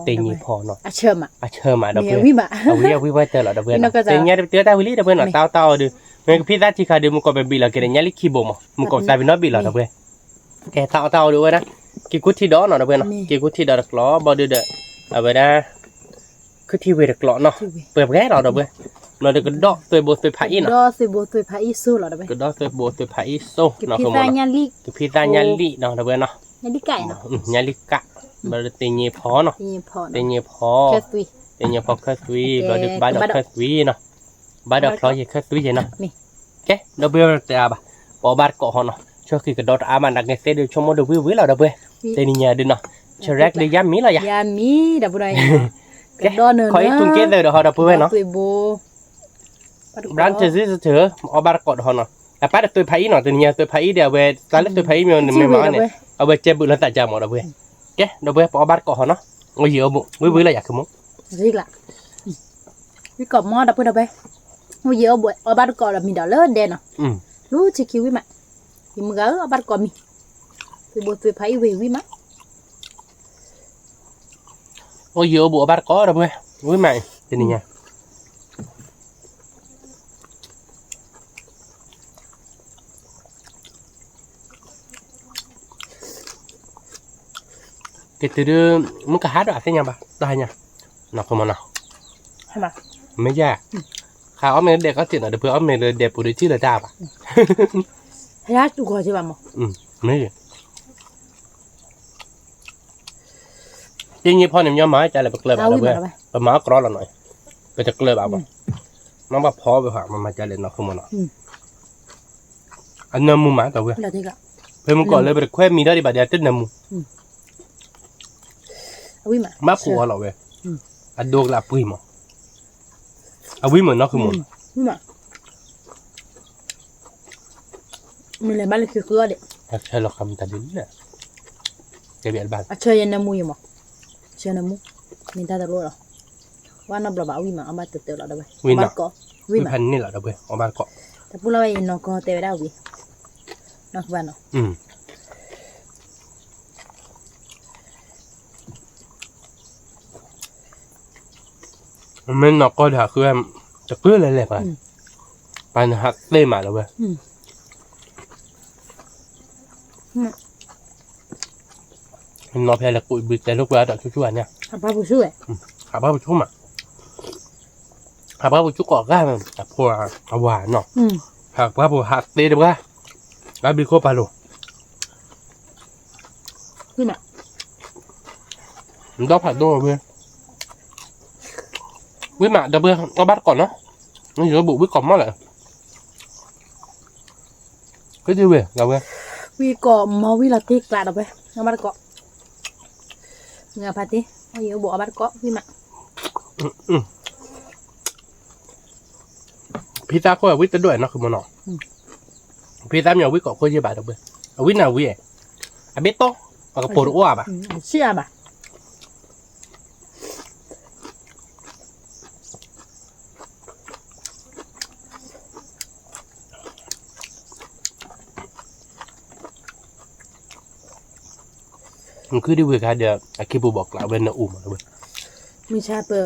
အဆၢမး, အဆၢမး ဒီပုၢ်ဝဲၢ်, အဝံၣ်ဝံၣ်ဝဲတၢ်လီၤ ဒီပုၢ်ဝဲၢ်နီၤ, တနံၤညါဒီးပတ့အီၣ်တၢ်ဝံၤလံ ဒီပုၢ်ဝဲၢ်နီၤ တၢ်အီၣ်တၢ်အီဒီး, မ့ၢ်ကဖံသၣ်ထံခါဒီး မုၢ်ကီၢ်ပဘ့ၣ်လီၤက့ၤဒီးညါလံခံဘိမး မုၢ်ကီၢ်ပသးပ့ၤနီၣ်ဘ့ၣ်လီၤ ဒီပုၢ်ဝဲၢ်, ကဲ တၢ်အီၣ်တၢ်အီဒီးဝဲဒၣ်, က့ၤကူထံဒီးနီၤ ဒီပုၢ်ဝဲၢ်နီၤ, က့ၤကူထံဒီးတကျိး ဘျီဒုဒီး, အဝဲဒၣ် ခုထံဝ့ၤတကျိးနီၤ, ပှဲၤပှဲၤလီၤ ဒီပုၢ်ဝဲၢ်, ဘျီဒုကဒီသ့ဘိသ့ဖးအံၤနီၤ, ကဒီသ့ဘိသ့ဖးအံၤစိနီၤ ဒီပုၢ်ဝဲၢ်, ကဖံသၣ်ညါလံၣ်နီၤ ဒီပုၢ်ဝဲၢ်နီၤ, ညါလံၣ်ကး, ဘျီဒုတ့ညိဖီနီၤ, တ့ညိဖီ, တ့ညိဖီခၢၣ်သွံ, ဘျီဒုကဘၣ်ဒီးခၢၣ်သွံနီၤ, ဘၣ်ဒီးချီယဲၤခၢၣ်သွံယဲၤနီၤ, ကဲ ဒီပုၢ်ဝဲၢ်တအါဘၣ်, ပအီၣ်ဘၣ်တကိးဟီနီၤ, ဆိၣ်ဃံကဒီတအါဘၣ် နကသ့ၣ်ဒုးဆိကမိၣ်ဒုးဝံၣ်ဝံၣ်လီၤ ဒီပုၢ်ဝဲၢ်, တနံၤညါဒုးနီၤ, ဆရဲၣ်ဒုးယါမံလီၤယၤ, ကဲ, ခီအံၤတူၢ်က့သၢဒီးဟီ ဒီပုၢ်ဝဲၢ်နီၤ, ဘျါတစၢၤစ့ၢ်တစၢၤ, အီၣ်ဘၣ်တကိးဒီးဟီနီၤ, အပၢ်တသွဲဖးအံၤနီၤ တနံၤညါသွဲဖးအံၤဒီး အဝဲသးလၢသွဲဖးအံၤမ့ၢ်န့ၣ်မ့ၢ်မးန့ၣ်, အဝဲကဲဘုးလီၤသးကၢ်မး ဒီပုၢ်ဝဲၢ်, ကဲ ဒီပုၢ်ဝဲၢ် ပအီၣ်ဘၣ်တကိးဟီနီၤ, အိၣ်ယံၤအိၣ်ဘူး ဝံၣ်ဝံၣ်လီၤယၤ ခမူ ဝံၣ်ကိးမီ ဒီပုၢ်ဝဲၢ်, အိၣ်ယံၤအိၣ်ဘူး အီၣ်ဘၣ်တကိးဒီးမံၤဒီးလၢဒဲနီၤ, လူထံခံဝံၣ်မး, ယမုၢ်ဂၤဧၢ အီၣ်ဘၣ်တကိးမံၤ, သွဲဘိသွဲဖးအံၤဝံၤဝံၣ်မး, အိၣ်ယံၤအိၣ်ဘူးအီၣ်ဘၣ်တကိး ဒီပုၢ်ဝဲၢ်, ဝံၣ်မးအံၤ တနံၤညါ, တုၤဒုး မုၢ်ကဟါဒီးအသ့ၣ်ညါဘၣ် တၢ်ဟါညါ, နီၢ်ခိမနီၤ, မ့ၢ်ယါ, ဃးအီၣ်မ့ၤလၢဒဲးကီၢ်စ့ၢ်နီၤ တပှဲၤအီၣ်မ့ၤလၢဒဲးပူၤဒုးထံၣ်လၢတၢ်ဘၣ်, ဟဲတူၢ်ဂီၤစ့ၢ်ဘၣ်မး, မ့ၢ် တ့ညံဖီန့ၣ် မညီမၤကလဲၣ် ပကျၢၤဘၣ်ဒီးဝဲ, ပမၤအီၣ်ကြီလီၤနီၤ, ပတကျၢၤဘၣ်ဘၣ်, မ့ၢ်ဘၣ်ဖီဝဲဟး မၤကလဲၣ်နီၢ်ခိမနီၤ, အနၢမူမးဒီးဝဲ, ဖဲမုၢ်ကီၢ်လၢပတခွဲမံၤထီၣ်ဒံးဘၣ်ဒီး အတနၢမူ, ဘၣ်ဖှူအီၤလီၤဝဲ, အဒိကလးပှ့ၤမး, အဝံၤမးနီၢ်ခိမနီၤ, မ့ၢ်လဲၤဘၣ်လၢခံဃုအီၣ်ဒံး, အဆၢလီၤဃာ်မတၤဒ်လဲၣ်, အဆၢယနၢမူယမး, ဆၢနၢမူ, မ့ၢ်တၢ်တလိၣ်လီၤ, ဝဲနီတဘျီဘၣ် အဝံၤမး အဘၣ်တတၢၢ်လီၤဒီးဝဲ, ဝံၤမး, ဝံၤမး, ဝံၤဖးန့ၣ်လီၤဒီးဝဲ အဘၣ်တကိး, တပူၤလၢ်ဝဲယနီၢ်ကီၢ်တဲဝဲဒၣ်ဝံၤ, နီၢ်ကဘၣ်နီၤ မ့ၢ်နီၢ်ကီၢ်ဒီးဟးဃုဝဲ, တကုၢ်လဲၤလဲၤပှၤ, ပှၤနဟးသ့မးလၢၤဝဲ, နီၢ်ဖဲလဲၤကူးဘုတဲလိာ်ကွဲဒီးဆူၣ်ဆူၣ်ဧါန့ၣ်, ဟးဘၣ်ပဆူၣ်မး, ဟးဘၣ်ပဆူၣ်ကိးဂၤ, အဖိအဝၤနီၤ, ဟးဘၣ်ပဟးသ့တပှၤ, အဘျုးခိၣ်ပာ်လိာ် ဒီးဖးဒိၣ်ဝဲ, ဝံၤမးဒီးပှဲၤ အဘၣ်တကိးနီၤ, ယဘူးဝံၤကိးမီၢ်လဲၣ်, ကဒ်ဝဲ, ဝံၤကိးမီၢ်ဝံၤလီၤတ့ကျးဒီးပှဲၤ အဘၣ်တကိး, မ့ၢ်ဖးတ့, ယဘူးအဘၣ်တကိး ဝံၤမး ဖံသးခိၣ်အဝံတဒိၣ်နီၢ်ခိမနီၤ, ဖံသးမံၤအဝံကိးခိၣ်ယဲၢ်ဘၣ်ဒီးပှဲၤ, အဝံန့ၣ်ဝံ, အဘ့ၣ်တီ, အကပိာ်တအိၣ်ဘၣ်, ဆံးအါဘၣ် နခုဒ်ဝ့ၢ်ခါဒီး အခံပူၤဘီၣ်ကျးဝဲနအိၣ်မးလၢဝဲ, မုၢ်ဆါပ ကံ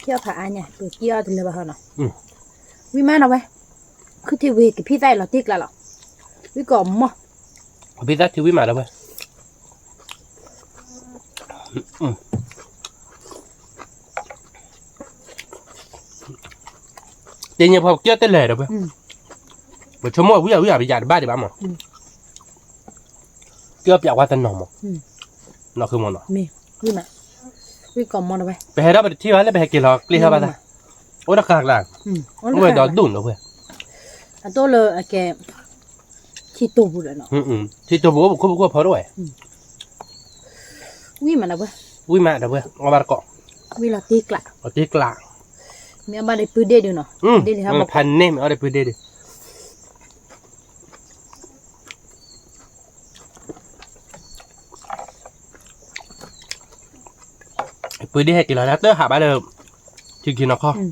အီၣ်ဖးအါညါ ပကံအီၣ်တလၢဘၣ်ဟီနီၤ, ဝံၤမးနီၤဝဲ, ခုထံဝ့ၢ်ကဖံသးအံၤလီၤတ့ကျးလီၤ, ဝံၤကိးမီၢ်, ကဖံသးထံဝံၤမးလၢဝဲ, တ့ညါဖီကံအီၣ်တလဲၤဒီးဝဲ, ပဆိကမိၣ်ဝံၤအဝံၤအပယၣ်တဘၣ်ဒံးဘၣ်မး, ကံအီၣ်ပျးကွၢ်တနီၤမး, နီၢ်ခိမနီၤ, ပဟဲထီၣ်ပတထံၣ်ဘၣ်လၢပဟဲက့ၤလီၤကျ့ထီၣ်ဘၣ်သး, အိၣ်တဃၣ်ကျါ, အိၣ်ဝဲဒီးဒူၣ်နီၤဝဲ, အတိၣ်လၢအကဲ ထံတိာ်ပူၤဒီးနီၤ, ထံတိာ်ပူၤအိၣ်ပခိၣ်ပခိၣ်ဖီဒိၣ်ဝဲ, ဝံၤမးဒီးဝဲ, ဝံၤမးဒီးဝဲ အီၣ်ဘၣ်တကိး, ဝံၤလီၤတ့ကျး, လီၤတ့ကျး, မ့ၢ်အီၣ်ဘၣ်ဒီးပုၢ်ဒ့ၣ်ဒုးနီၤ, ဖးန့ၢ်မ့ၢ်အီၣ်ဒီးပုၢ်ဒ့ၣ်ဒုး ပုၢ်ဒ့ၣ်ဟဲက့ၤလီၤ တၢ်တဟးဘၣ်လၢ ထံခံနီၤခီ,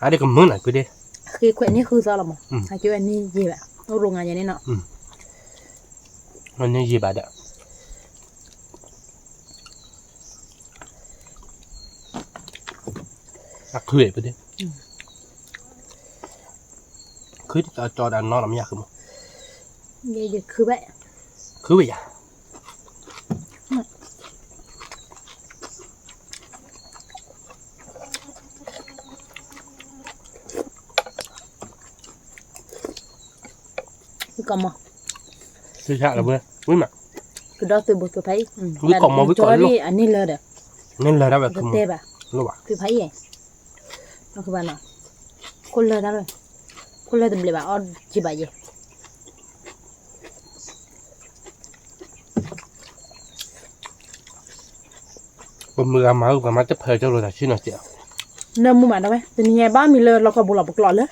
အါဒ်ကမုာ်နီၤ ပုၢ်ဒ့ၣ်, ဃ့ခွဲးန့ၢ်ဃုသီလီၤမး, ဟဲက့ၤဝဲန့ၢ်ယံာ်ဘၣ်, အိၣ်ရိငါယဲန့ၣ်နီၤ, န့ၢ်ယံာ်ဘၣ်ဒီး အခုပုၢ်ဒ့ၣ်, ခုတကၠီဒီးနီၤလီၤမ့ၢ်ယါခုမး, ခုဝဲယၤ ဝံၤကိးမီၢ်, ဝံၤမး, ကဒီးသုးဘူးသုးဖးအံၤ, ဝံၤကိးမီၢ် ဝံၤကိးလီၤ, န့ၢ်လၢဒီး, န့ၢ်လၢဒၣ်ဝဲ တတဲဘၣ်, သုးဖးအံၤ, ခိၣ်လၢတၢ်လၢ, ခိၣ်လၢတဘျဲးဘၣ် အီၣ်ကံဘၣ်ယဲ ပမုၢ်ဂၤမၤအုၣ် ပှၤမၤတဖၢၣ်ကၠိလိာ်သးဆံနီၤစဲး, နၢမူမးဒၣ်ဝဲ တနံၤညါဘၣ်မံၤလၢလီၢ်ကီၢ်ပူၤလီၤ ပကျိးလၢ ကျိး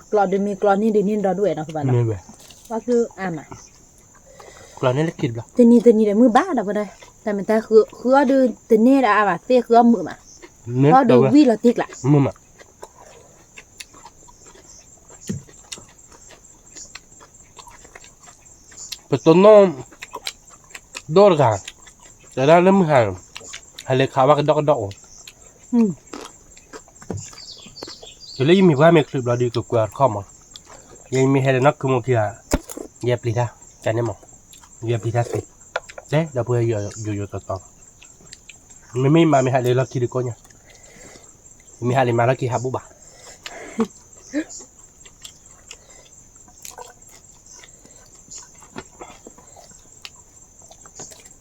ဒုးမံၤ ကျိးန့ၢ်ဒုးန့ၢ်ဒီဒူၣ်ဝဲနီၤ ကဘၣ်နီၤ, ဘၣ်ဃုအါမး, ကျိးန့ၢ်လၢခံတဘျီ, တနံၤတနံၤဒီးမုၢ်ဘၣ်ဒီးဝဲဒၣ်, တၢ်မ့ၢ်တၢ်ဃုအီၣ်ဒုးတန့ၢ်ဒီးအါဘၣ် သ့ၣ်ဃုအီၣ်မုာ်မး, အီၣ်ဒုးဝံၤလီၤတံၢ်ကျး, မုာ်မး ပတိၢ်နီၣ် ဒိၣ်တဂၤ, တဲဒၣ်လၢမုၢ်ဟါ, ဟဲလၢခးဝဲကဒီးကဒီးအိၣ်, တုၤလၢယမံၤပှၢ်မ့ၢ်ချုးဘျီဒုးကကွဲးအီၤတခီမး, ယမ့ၢ်ဟဲဒီးနီၢ်ခုမိၢ်ခံဂၤ, ယပျံၤတၢ်, ကန့ၣ်မး, ယပျံၤတၢ်သ့, တဲဒီပုၢ်ဝဲၢ်ယိယိတီတီ, မ့မ့ၢ်မးမ့ၢ်ဟးလၢလီၢ်ခံတကိးညါ, မ့ၢ်ဟးလၢမၤလီၢ်ခံဟးဘူၣ်ဘၣ်.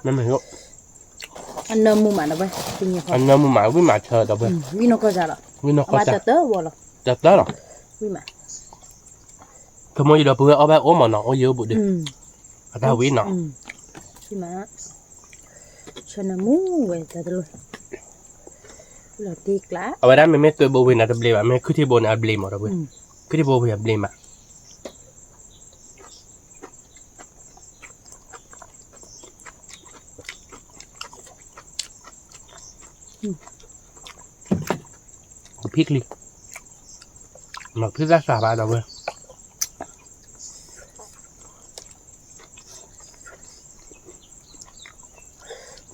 မ့မ့ၢ်, အနၢမူမးဒီပုၢ်ဝဲၢ်, အနၢမူမး ဝံၣ်မးဆၢဒီပုၢ်ဝဲၢ်, ဝံၣ်နီၢ်ကီၢ်စၢ်လီၤ, ဝံၣ်နီၢ်ကီၢ်စၢ်, တၢ်တၢၢ်လီၤ, တၢ်တၢၢ်လီၤ, ဝံၣ်မး, ခမိၣ်ယဒီပုၢ်ဝဲၢ်အီၣ်ဘၣ်အိၣ်မးနီၤ, အိၣ်ယိာ်အိၣ်ဘူးဒီး, အတၢ်ဝံၣ်နီၤ, ဝံၣ်မး, ဆၢနၢမူဝဲတၢ်တလိၣ်, လီၤတ့ကျး, အဝဲဒၣ်မ့မ့ၢ်သွဲဘိဝ့ၤန့ၣ်တဘျ့ဘၣ်, မ့ၢ်ခုထံဘိန့ၣ်အဘျ့မးဒီပုၢ်ဝဲၢ်, ခုထံဘိဝ့ၤအဘျ့မး ဖံချံ, မ့ၢ်ဖံသၣ်စှၤဘၣ်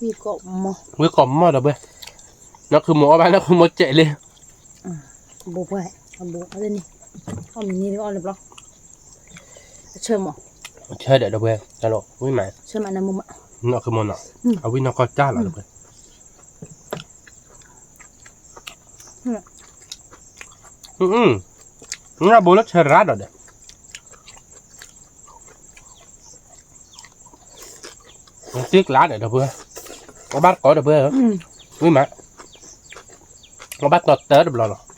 ဒီပုၢ်ဝဲၢ်, ဝံၣ်ကိးမီၢ်ဒီပုၢ်ဝဲၢ်, နီၢ်ခုမိၢ်အီၣ်ဘၣ်နီၢ်ခုမိၢ်စဲးလံ, အဘူးပှဲၤ, အဘူးအီၣ်န့ၣ်, အီၣ်မ့ၢ်န့ၢ်အီၣ်လၢဘျီ, အဆၢမး, အဆၢဒီးဒီပုၢ်ဝဲၢ်, ဝံၣ်မး, ဆၢမးနၢမူမး, နီၢ်ခုမိၢ်နီၤ, အဝံၣ်နီၢ်ကီၢ်စၢ်လီၤဒီပုၢ်ဝဲၢ်, နဘိလၢဆၢရၣ်ဒီးဒီး တ့ကျးဒီးဒီပုၢ်ဝဲၢ်, အဘၣ်တကိးဒီပုၢ်ဝဲၢ်, ဝံၣ်မး, အဘၣ်တီတၢတဘျီလီၤ.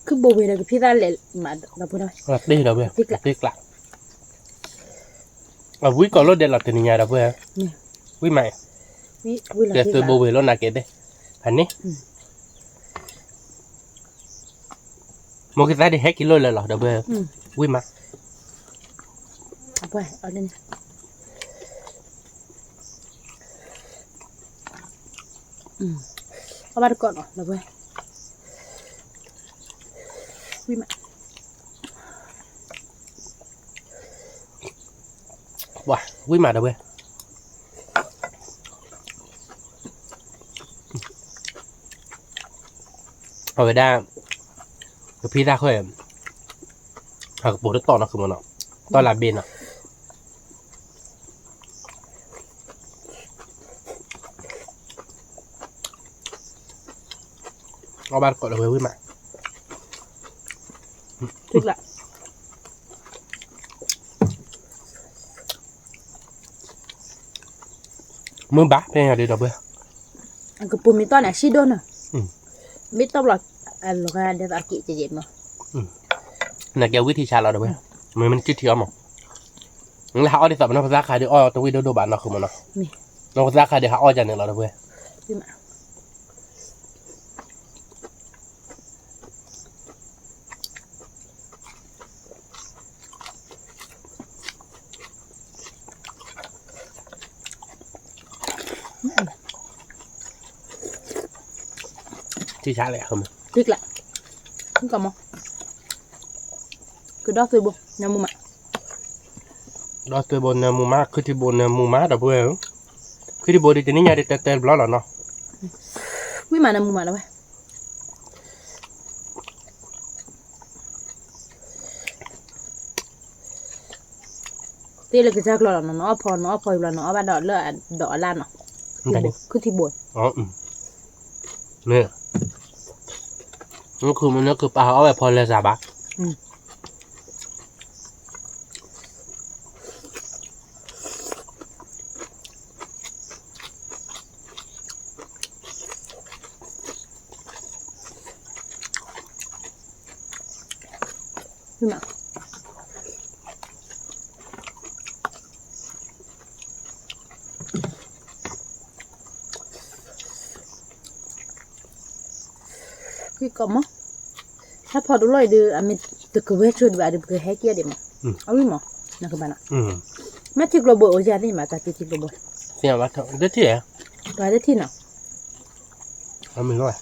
ခုဘိဝ့ၤဒီးကဖံသၣ်လဲၤမးဒီပုၢ်ဝဲၢ်, တ့ဒီပုၢ်ဝဲၢ်, တ့ကျး, အဝံၣ်ကိးလိာ်ဒဲးလီၤတနံၤညါဒီပုၢ်ဝဲၢ်, ဝံၣ်မး, ကဲသွဲဘိဝ့ၤလိာ်နၤကဲဒဲး, ဖဲန့ၣ် မိၢ်ကသါဒ်ဟဲက့ၤလိာ်လၢာ်လီၤဒီပုၢ်ဝဲၢ်, ဝံၣ်မး, အဘၣ်တကိးနီၤဒီပုၢ်ဝဲၢ်, ဝံၣ်မး, ဝံၣ်မးဒီပုၢ်ဝဲၢ်, အဝဲဒၣ် ကဖံသၣ်ဃဲၢ် အကပိၤတတီၢ်နီၢ်ခုမိၢ်နီၤ, တီၢ်လၢဘ့ၣ်နီၤ, အီၣ်ဘၣ်တကိးဒီပုၢ်ဝဲၢ် ဝံၣ်မး, မုၢ်ဘၣ်ဖဲညါဒ်ဒီပုၢ်ဝဲၢ်, အကပိၤမ့ၢ်တီၢ်န့ၣ် အဆံးဒိၣ်နီၤ, မ့ၢ်တီၢ်ဘျီ အလီၤဂာ်ဒ်သိးအက့ၤကဲကဲမး, နကဲဝံၣ်ထံဆါလီၤဒီပုၢ်ဝဲၢ်, မ့မ့ၢ်နထံၣ်ထံအီၤမး, နလၢဟးအီၣ်ဒ်သိးပနီၢ်ပသၣ်ခါဒီးအီၣ်တဝံၣ်ဒိၣ်ဒိၣ်ဘၣ်နီၢ်ခုမိၢ်နီၤ, နီၢ်ပသၣ်ခါဒီးဟးအီၣ်ဒ်န့ၣ်လီၤဒီပုၢ်ဝဲၢ် ထံဆါလဲၣ်, တံကျး, ကမီၤ, ကဒီသ့ဘိ နၢမူမး, ဒီသ့ဘိနၢမူမး, ခုထံဘိနၢမူမး ဒီပုၢ်ဝဲၢ်ဧၢ, ခုထံဘိဒ်တနံၣ်ညါဒ်တဲတဲတဘျီလီၤနီၤ, ဝံၣ်မးနၢမူမးလီၤဝဲ သ့လၢကစၢ်ကျီလီၤနီၤ, နအီၣ်ဖီ နအီၣ်ဖီဘျီ နအီၣ်ဘၣ်ဒီးလၢအဒီးအလၣ်နီၤ, ခုထံဘိ, မ့ၢ်, နခုမ့ၢ်နခုပာ်ဟးအီၣ်ဝဲဖီလဲၤစးဘၣ် ကွံာ်ကီးမး, ဟဲဖီဒိၣ်လီၤအံၤဒီး အမ့ၢ်တကဝဲဆိဒံးဘၣ်ဒီး ပကဟဲက့ၤဒံးမး, အဝံၣ်မး, နကဘၣ်နီၤ, မ့ၢ်ထံကျိဘိအိၣ်ယၤသ့ၣ်မး တၢ်တထံကျိဘိ, တထံၣ်, တထံၣ်နီၤ, မ့ၢ်လီၤ,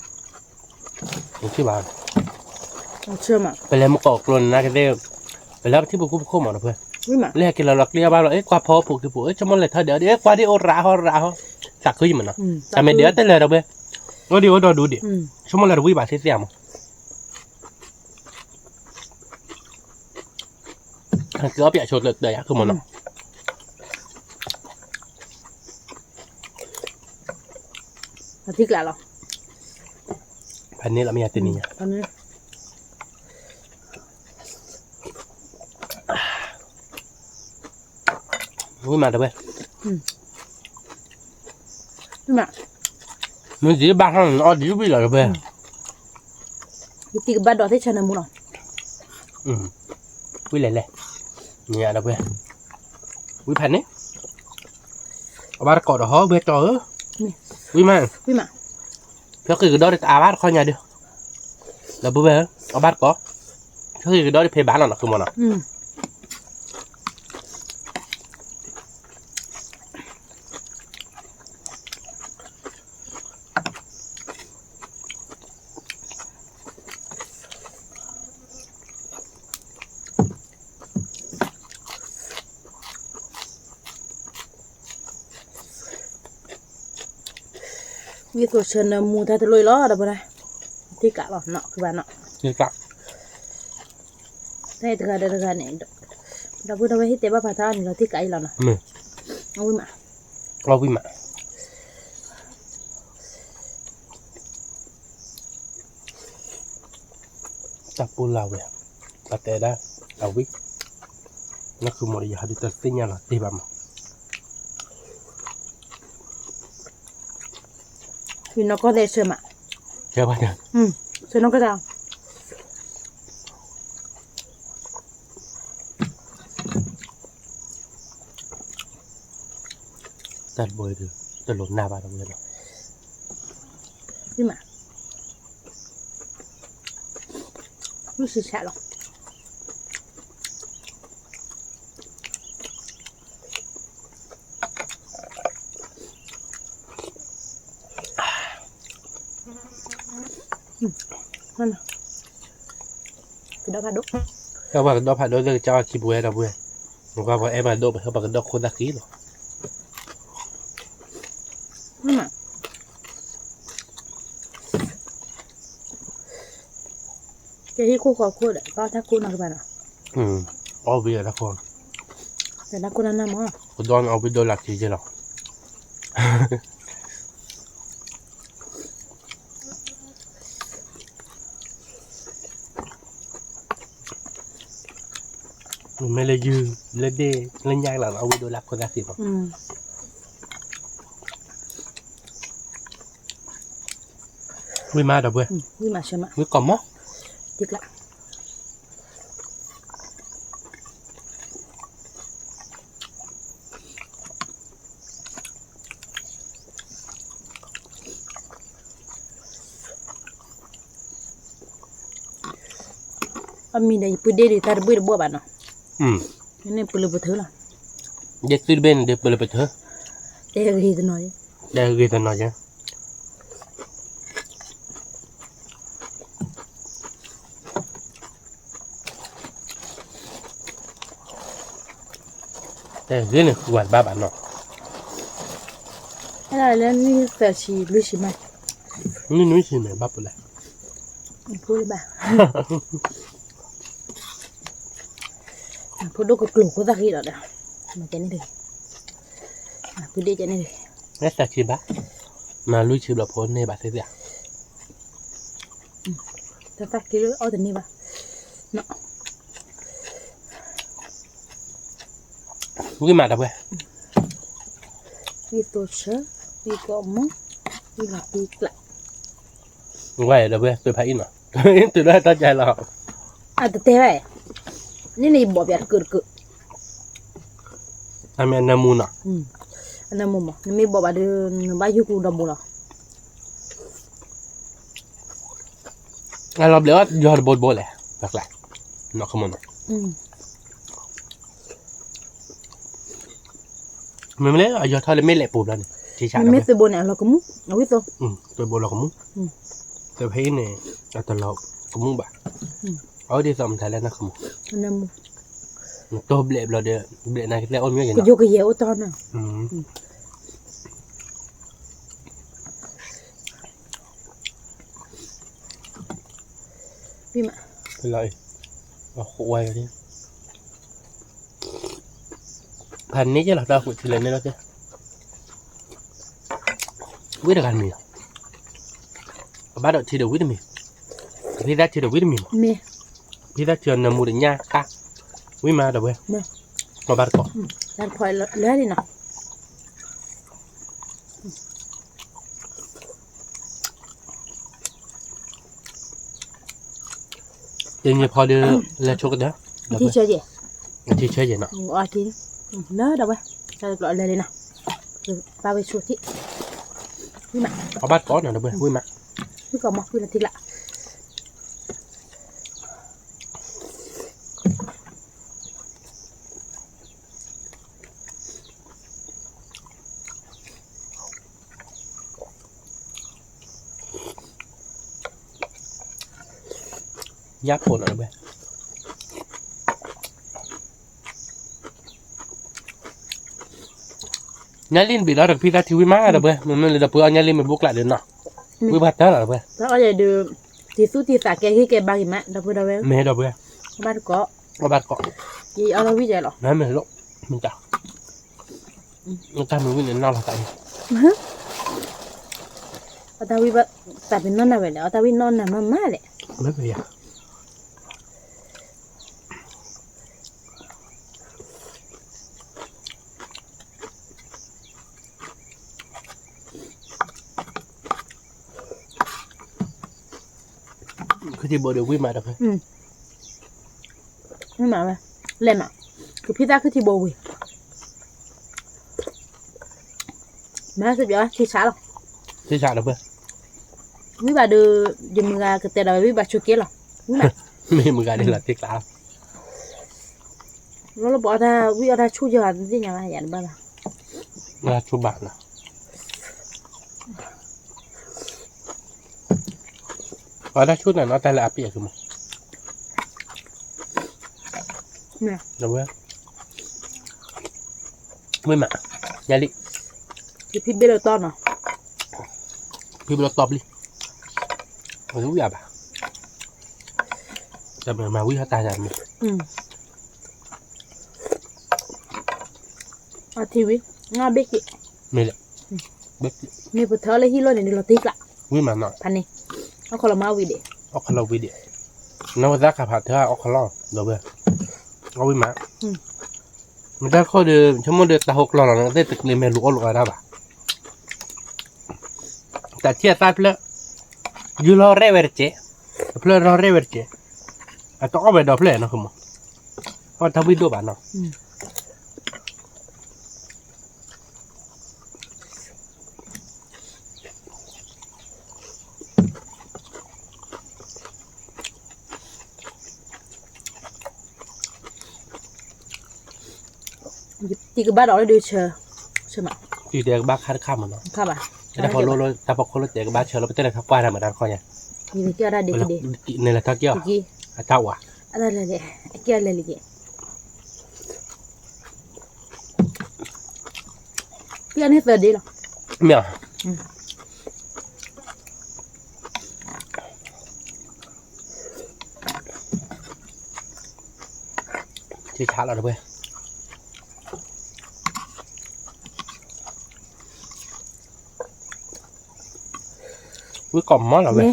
တထံၣ်ဘၣ်, ပလဲၤမုၢ်ကီၢ်ကျိန့ၣ် နကသ့ၣ်, ပလဲၤပထံပကီၢ်ပခိၣ်မးဒီးပှဲၤ, လၢဟဲက့ၤလီၤလီၤကျ့အီၣ်ဘၣ်လီၤ အဲၣ်ကွၢ်ဖီပူၤက့ၤပူၤ အဲၣ်ဆိကမိၣ်လဲၤထီၣ်ဒီး အဲၣ်ကွၢ်ဒ်အိၣ်ရးဟီရးဟီ, သးခုယံာ်မးနီၤ, တၢ်မ့ၢ်ဒ်အတဲလဲၤဒီးပှဲၤ, အိၣ်ဒံးအိၣ်ဒီးဒူဒံး, ဆိကမိၣ်လဲၤတဝံၣ်ဘၣ်သ့ၣ်သ့ၣ်မး က့ၤအီၣ်ပၠးဆိတၢ်တၢ်ယါ ကမနီၤ, ထံကျးလီၤ, ဖးန့ၣ်လီၤမ့ၢ်ယါတနံၤညါ, ဝံၣ်မးတဝဲ, မ့ၢ်ဒ်ဘၣ်ဟီန့ၣ် အီၣ်ဒ်ဝံၣ်လီၤတဝဲ, ယတံၢ်ကဘၣ်ဒီးသ့ၣ်ဆၢနၢမူနီၤ, ဝံၣ်လဲၤလဲၣ်, မ့ၢ်ယါတဝဲ, ဝံၣ်ဖးန့ၣ်, အဘၣ်တကိးဒီးဟီဝဲတီဧၢ, ဝံၣ်မး, ဖျီဃံးကဒီးတအါဘၣ်တခီညါဒီး, ဒီပုၢ်ဝဲၢ်ဧၢ, အဘၣ်တကိး, ဖျီဃံးကဒီးတဖဲဘၣ်လီၤနီၤ ကမနီၤ ဝံၣ်သိးဆၢနၢမူတၢ်တလိၣ်အံၤလီၤ ဒီပုၢ်ဝဲၢ်, ထံကျးလီၤနီၤ ကုဘၣ်နီၤ, တၢ်တဂၤဒီးတဂၤန့ၣ်, ဒီပုၢ်ဝဲၢ်ဟ့ၣ်တဲဘၣ်ဖးထီၣ်န့ၣ်လီၤ ထံကျးအံၤလီၤနီၤ, အဝံၣ်မး, အဝံၣ်မး တၢ်ပူၤလၢ်ဝဲ, အတဲဒၣ်, အဝံၣ်, နဃုမီၤဒီးယဟးဒုးတသ့ၣ်ညါလီၤတ့ၢ်ဘၣ်မး, နီၢ်ကီၢ်သဲးဆၢမး, ဆၢနီၢ်ကီၢ်သဲး, တၢ်တဘိအံၤဒုး တလိၣ်နၢ်ဘၣ်တဝဲလီၤ, မး, မုၢ်ဆံးဆးလီၤ. ကဒီဖးဒိၣ်, ဟဲပှၤကဒီဖးဒိၣ်လၢကစၢ်အီၣ်ခံပဝဲဒီပုၢ်ဝဲၢ်, နကွၢ်ပှၤအဲၣ်ပှၤဒိၣ် ပဟဲပှၤကဒီခိၣ်သၣ်ဃံလီၤ. ကဟံၣ်ခိၣ်ဃီခိၣ်ဒီး ဘၣ်တၢ်ခိၣ်နီတဘၣ်နီၤ, အီၣ်ဝံၤအတၢ်ခိၣ်, တၢ်ခိၣ်နၢ်နၢ်မး, ကဒီနအီၣ်ဝံၤဒိၣ်လၢခံက့လီၤ. မ့မ့ၢ်လၢယုၢ်လၢဒ့ၣ်လၢညၣ်လီၤ အီၣ်ဝံၤဒိၣ်လၢခိၣ်သၣ်ဃံမး. ဝံၣ်မးဒီပုၢ်ဝဲၢ်, ဝံၣ်ကီၢ်မး, အမံၤဒီးယပုၢ်ဒ့ၣ်ဒုး တၢ်တဘှ့ၣ်တဘှီၣ်ဘၣ်နီၤ, န့ၣ်ပလၢပထၢလီၤ, ဒ့ၣ်သုတဘ့ၣ်န့ၣ်ဒုးပလၢပထၢ, တဲဂ့ၤတနီၤ, တဲဂ့ၤတနီၤယဲ, တဲဂ့ၤန့ၣ်ဃုဝဲတဘၣ်ဘၣ်နီၤ, အဲၣ်ဒိးလၢနွံသၢဆံလွံၢ်ဆံမး, နွံနွံဆံန့ၣ်ဘၣ်ပလဲၣ်, ဖိလၢဘၣ် ဖိဒိၣ်ကကျိၤခိၣ်သၣ်ဃံဒီး, မၤကဲန့ၣ်တဂ့ၤ, မၤဖုဒ့ၣ်ကဲန့ၣ်တဂ့ၤ, မ့ၢ်သးဆံဘၣ်, မၤလွံၢ်ဆံဘျီဖိန့ၢ်ဘၣ်သ့ၣ်သ့ၣ်, တၢ်သၣ်ချံလၢအီၣ်တန့ၢ်ဘၣ်, ဝံၣ်မးဒီပုၢ်ဝဲၢ်, ဝံၣ်သိဆၢ, ဝံၣ်ကီးမူ, ဝံၣ်လီၤတံကျး, ဝဲဒီပုၢ်ဝဲၢ် သုးဖးအံၣ်နီၤ, သုးဒၣ်တၢ်ကဲလီၤ, အတတဲဘၣ်, န့ၣ်န့ၣ်ယဘိးပၠးတကၢးတကၢး, အမ့ၢ်အနၢမူနီၤ, အနၢမူမး နမ့ၢ်ဘိးဘၣ်ဒီး နဘၣ်ယုၢ်ကူဒီးဘိးလီၤ. အလီၤဘျဲးအီၣ်ယီၤတဘိတဘိလဲၣ်, ဘၣ်ကျါ, နီၢ်ခမီနီၤ, မ့မ့ၢ်လၢအယီၤထီၣ်လၢမ့ၢ်လဲၣ်ပူၤဘျီန့ၣ်, မ့မ့ၢ်သုးဘိန့ၣ် အလီၤကမူ, အဝံၣ်သိ, သုးဘိလီၤကမူ, သုးဖဲအံၤန့ၣ်, အတလီၤ, ကမူၣ်ဘၣ်, အဝဲဒ်သိးမတၤလဲၣ်နီၢ်ခမူၣ်, နတိၢ်ဘျဲးဘျီဒီး ဘျဲးနၤကသ့ၣ်အိၣ်မ့ၢ်ယဲၢ်နီၤ, ကယိကယဲၢ်အိၣ်တီနီၤ, ဝံၤမး, လီၤအံၤ, အဃိဝဲ, ဖးန့ၢ်ယဲၢ်လီၤ တၢ်ဃုထံလဲၣ်န့ၣ်လီၤ, ဝံတဂၤတမံၤလီၤ, အဘၣ်ဒီးထံဒီးဝံတမံၤ, ဖံသၣ်ထံဒီးဝံတမံၤမး, ဖံသၣ်ထံအီၤနၢမူတညၣ်ဃၣ်, ဝံမးဒီးဝဲ, မ့ၢ်ဘၣ်တကိး, လၢလံနီၤ တနံၤဖီဒီး လဲၤဆိကတၢၢ်, ထံဆၢယဲၢ်, ထံဆၢယဲၢ်နီၤ, လၢဒီးဝဲ, လဲၤလံနီၤ, ပာ်ဝဲဆိထံ, ဝံမး, အဘၣ်တကိးနီၤဒီးဝဲ ဝံမး, ဝံကိးမး ဝံလီၤထံကျါ ညၣ်ဖိနီၤဒီးဝဲ, ညၣ်လံၣ်နဘ့ၣ်လီၤဒီးဖံသၣ်ထံဝံမးဒီးဝဲ, မ့မ့ၢ်လၢဒီပုၢ်ဝဲၢ်အီၣ်ညၣ်လံၣ်မ့ၢ်ဘူးကျးဒီးနီၤ, ဝံဘၣ်တၢ်လီၤဒီးဝဲ, တၢ်အီၣ်ယဲဒုး, တံၤသူတံၤသးကဲဟ့ၣ်ကဲဘါဂ့ၤမး ဒီပုၢ်ဝဲၢ်, မ့ၢ်ဒီးဝဲ, ဘၣ်တကိး, ဘၣ်တကိး, ယအီၣ်ထီၣ်ဝံၣ်ယဲလီၤ, မ့ၢ်လီၤ, မ့ၢ်တၢ်, တၢ်မ့ၢ်ဝံၣ်န့ၣ်နီၢ်လီၤသးအံၤ, အတၢ်ဝံၣ်ဘၣ်, တၢ်ပ့ၤနီၣ်နၤဝဲလဲၣ်, အတၢ်ဝံၣ်နီၢ်နၤမးမးလဲၣ်, မ့ၢ်ပယၤ ခုထံဘိဒီးဝံၣ်မးဒီးဖဲ, ဝံၣ်မးဝဲ, လဲၤမး, ကဖံသၣ်ခုထံဘိဝံၤ, မ့ၢ်စ့ၢ်ကီးထံဆးလီၤ, ထံဆးဒီးဖဲ, ဝံၣ်ဘၣ်ဒီး, ယမုၢ်ဂၤကတဲဒီးဝဲဝံၣ်ဘၣ်ဆိက့လီၤ, ဝံၣ်မး, မ့ၢ်မုၢ်ဂၤဒ်လီၤထံဆးလီၤ လီၤလၢပအီၣ်တၢ်ဝံၣ်အီၣ်တၢ်ဆူၣ်ယၤဘၣ်သ့ၣ်ညါဘၣ် ယၤတဘၣ်ဘၣ်, တၢ်ဆူၣ်ဘၣ်နီၤ, အီၣ်တၢ်ဆူၣ်န့ၣ်နီၤ တၢ်လၢအပျဲၢ်အဃိမး, ဝဲ, ဝံၣ်မး, ညၣ်လံၣ်, ယဖံဘ့ၣ်လၢတီနီၤ, ဖံဘ့ၣ်လၢတီပျံၤ, ဝံၣ်အါဘၣ်, တမ့ၢ်မၤဝံၣ်ဟီၣ်တၢ်ယၤမ့ၢ် အထံဝံၤ, ဘ့ၣ်က့ၤ, မ့ၢ်လၢ, မ့ၢ်ပထၢလၢဟံၣ်လီၢ်န့ၣ် ဒုးလီၤတ့ကျး, ဝံၣ်မးနီၤ, ဖးန့ၣ်, အခီလီၤမၤဝံၤဒံး, အခီလီၤဝံၤဒံး, နီၢ်ဝဲသၣ်ခါဖးထၢအခီလီၤ, ဒီးဝဲ, အဝံၣ်မး, မတၤတခီဒီး ဆိကမိၣ်ဒီးတၢ်ဟိကျီၢ်လီၤ နသ့ၣ်တကျ့ၤမဲာ်လူၤအီၣ်လိာ်အါဒၣ်ဘၣ် တၢ်ထံၣ်အသၣ်ဖျၢၣ်, ယူၢ်လီၤရဲၣ်ဝဲတကဲး, အဖျၢၣ်လီၤရဲၣ်ဝဲတကဲး, အတအီၣ်ဝဲဒီးဖျၢၣ်နီၢ်ခမး, အီၣ်တၢ်ဝံၣ်ဒိၣ်ဘၣ်နီၤ, တံၤကဘၣ်ဒီးလၢဒုးဆၢ, ဆၢမး, တံၤတဲကဘၣ်ခါတခါမးနီၤ, ခါဘၣ်, တၢ်ဖီခိၣ်လၢတဲကဘၣ်ဆၢလၢပတဲလဲၤထီၣ်ကွၢ်တၢ်မးတၢ်တခီညါ, န့ၣ်လဲၤထီၣ်က့ၤအီၤ, အတၢ်ဝါ, အတၢ်လဲၤလံက့ၤ, က့ၤအန့ၣ်သၢဒ့လီၤ, မ့ၢ် ထံဆးလီၤတပှဲၤ, ဝံၣ်ကိးမးလီၤဝဲ,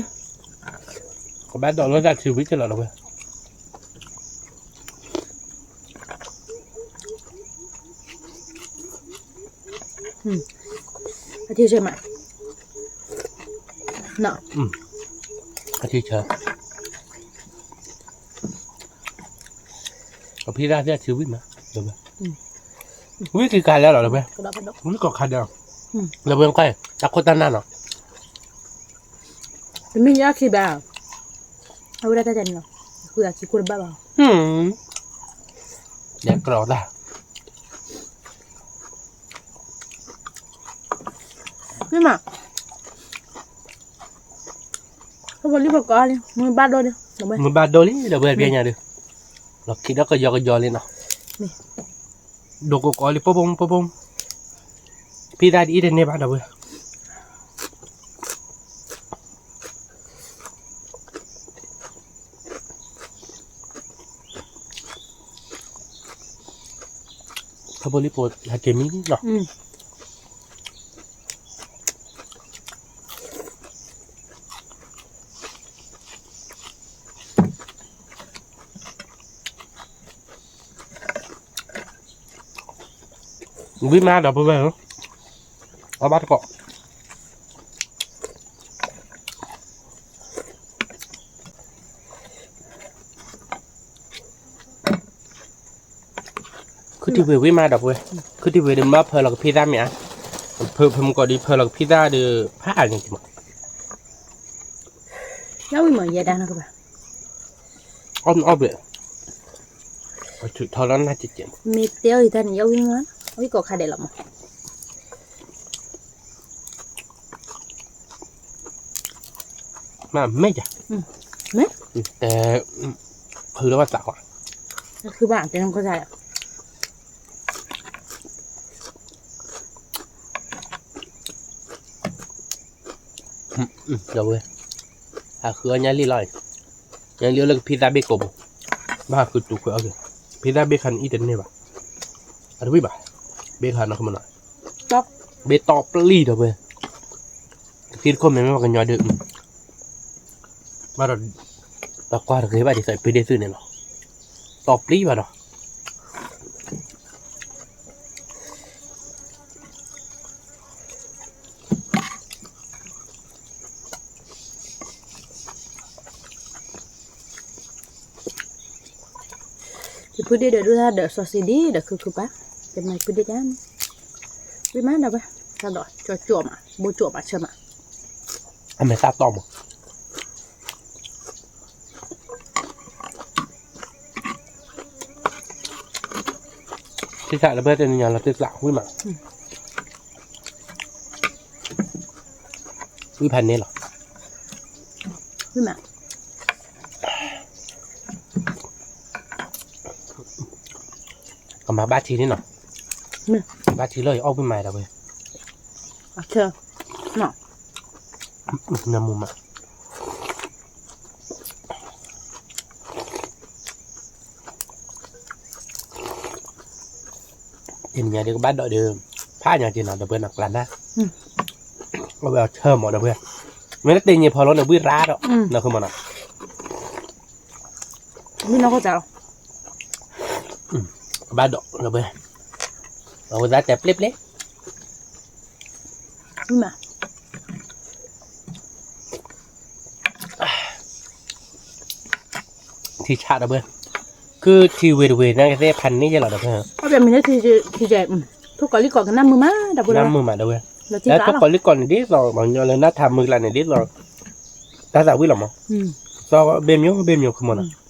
ကဘၣ်ဒီးလၢတၢ်ထံဝံၣ်က့ၤလီၤတပှဲၤ, အထံဆၢမး, နီၤ, အထံဆၢ, အဖံသၣ်သ့ၣ်အထံဝံၣ်မး, ဝံၣ်က့ၤခါလၢလီၤတပှဲၤ, ဝံၣ်ကိးခါဒီး, လၢပှဲၤကွၢ် တၢ်ခိၣ်တၢ်နၢ်နီၤ, တမ့ၢ်ယအီၣ်ခံဘၣ်, အဝဲဒၣ်တၢ်တၢ်န့ၣ်လီၤ, ဃုအခံခိၣ်တဘၣ်ဘၣ်, ဒဲကလီၤတၢ် မ့ၢ်မး, ဟဲဝဲလံပကိးလံ မ့ၢ်ဘၣ်ဒိၣ်လံ, မ့ၢ်ဘၣ်ဒိလံ ဒီပုၢ်ဝဲၢ် ပညါဒီး, လီၤခံဒီးကယီကယီလံနီၤ, ဒိၣ်ကိးကိးလံ ပိၢ်ပိၢ်ပိၢ်ပိၢ်, ဖံသၣ်ဒ်အံၤတန့ၢ်ဘၣ် ဒီပုၢ်ဝဲၢ်. ထီဘိလံ ဖိဟဲက့ၤမံနီၤ. ဝံၤမး ဒီပုၢ်ဝဲၢ်ဧၢ, အီၣ်ဘၣ်တကိး. ခုထံၣ်ဝဲဝံၤမး ဒီပုၢ်ဝဲၢ်, ခုထံၣ်ဝဲဒီး မ့ၢ်ဖၢလီၤကဖံသၣ်မ့ၢ်ဧါ, ဖၢ ဖၢမုၢ်ကီၢ်ဒီး ဖၢလီၤကဖံသၣ်ဒီး ဖးအါန့ၣ်မး. ယဝံၣ်မး ယဲဒၣ်နီၤကဘၣ်, အီၣ်မ့ၢ်အီၣ်ဘၣ်, အထုးထီလီၤနၢ်ကဲကဲ, မ့ၢ်တဲအီၤယတၢ်န့ၣ် ယဝံၣ်မး, ဝံၣ်ကိးခါဒဲးလီၤမး. မ့ၢ်မ့ၢ်ယၤ, မ့ၢ်, တဲ, ဃုလၢဘၣ်သးကွၢ်, ဃုဘၣ်တဲနကစၢ်, ဒီပုၢ်ဝဲၢ်, အဃုအီၣ်ညါလံလီၤ, ညါလံအိၣ်လၢကဖံသၣ်ဘ့ၣ်ကိာ်ပူၤ, ဘၣ်ဃုတူာ်ခွဲးအီၣ်က့ၤ, ဖံသၣ်ဘ့ၣ်ခါန့ၣ်အံၤတန့ၢ်ဘၣ်, အတဝံၣ်ဘၣ်, ဘ့ၣ်ခါနီၤ ခမနီၤ, ဘ့ၣ်တီပျံၢ် ဒီပုၢ်ဝဲၢ်, တသံတခိၣ်မ့ၢ်မ့ၢ်ပှၤကညီဒီး ဘၣ်ဒီး, ပှၤကွၢ်တဂ့ၤဘၣ်ဒ်သိး ပဒ့ၣ်သုးန့ၣ်လီၤ, တီပျံၢ်ဘၣ်ဒီး, ယဖုဒ့ၣ်ဒီးဒိၣ်တၢ်ဒီးစီဆှံဒ်ဒီးခုခုပၢ်, ယမၤဖုဒ့ၣ်ကါ, ဝံၣ်မးဒီပုၢ်ဝဲၢ်, တၢ်ဒီးကၠီကၠီမး ဘိကၠီမးဆၢမး, အမဲာ်တၢ်တီမး ထံဆးလၢပှဲၤတနံၤညါလီၤတံၢ်သးဝံၣ်မး, ဝံၣ်ဖးန့ၣ်လီၤ, ဝံၣ်မး, ကမၤဘၣ်ထံန့ၣ်နီၤ, ဘၣ်ထံလီၤ ယအီၣ်ဝံၣ်မးဒီပုၢ်ဝဲၢ်, နမူမး တနံၤညါဒီးကဘၣ်ဒိးဒီး, ဖးညါက့ၤနီၤ ဒီပုၢ်ဝဲၢ်နီၤ ကျါနၢ်, အဝဲအီၤဆၢမး ဒီပုၢ်ဝဲၢ်, မ့ၢ်တတ့ၢ်ညံၤဖီလီၤန့ၣ် ဝံၣ်ရါဒီး, နီၢ်ခုမးနီၤ, ဝံၣ်နီၢ်ခိၣ်စးလီၤ, ကဘၣ်ဒိး ဒီပုၢ်ဝဲၢ်, အဝဲသးတဲပျဲပျဲ မး ထံဆးဒီပုၢ်ဝဲၢ်, ခုထံဝ့ၤတဝ့ၤန့ၣ်ကသ့ၣ်ဖးန့ၢ်ယဲလီၤဒီပုၢ်ဝဲၢ်, အမ့ၢ်ထံ, ထိၣ်ကီၤလံၢ်ကီၤကနၣ်မုာ်မး ဒီပုၢ်ဝဲၢ်, နၣ်မုာ်မးဒီပုၢ်ဝဲၢ်, လၢထိၣ်ကီၤလံၢ်ကီၤန့ၣ်ဒ်သိး ပှၤကညီလၢနၢ်ထးမုာ်ကျါန့ၣ်ဒ်သိး, တၢ်သးဝံၣ်လီၤမး, သီဘ့ၣ်မၠိဘ့ၣ်မၠိခုမးနီၤ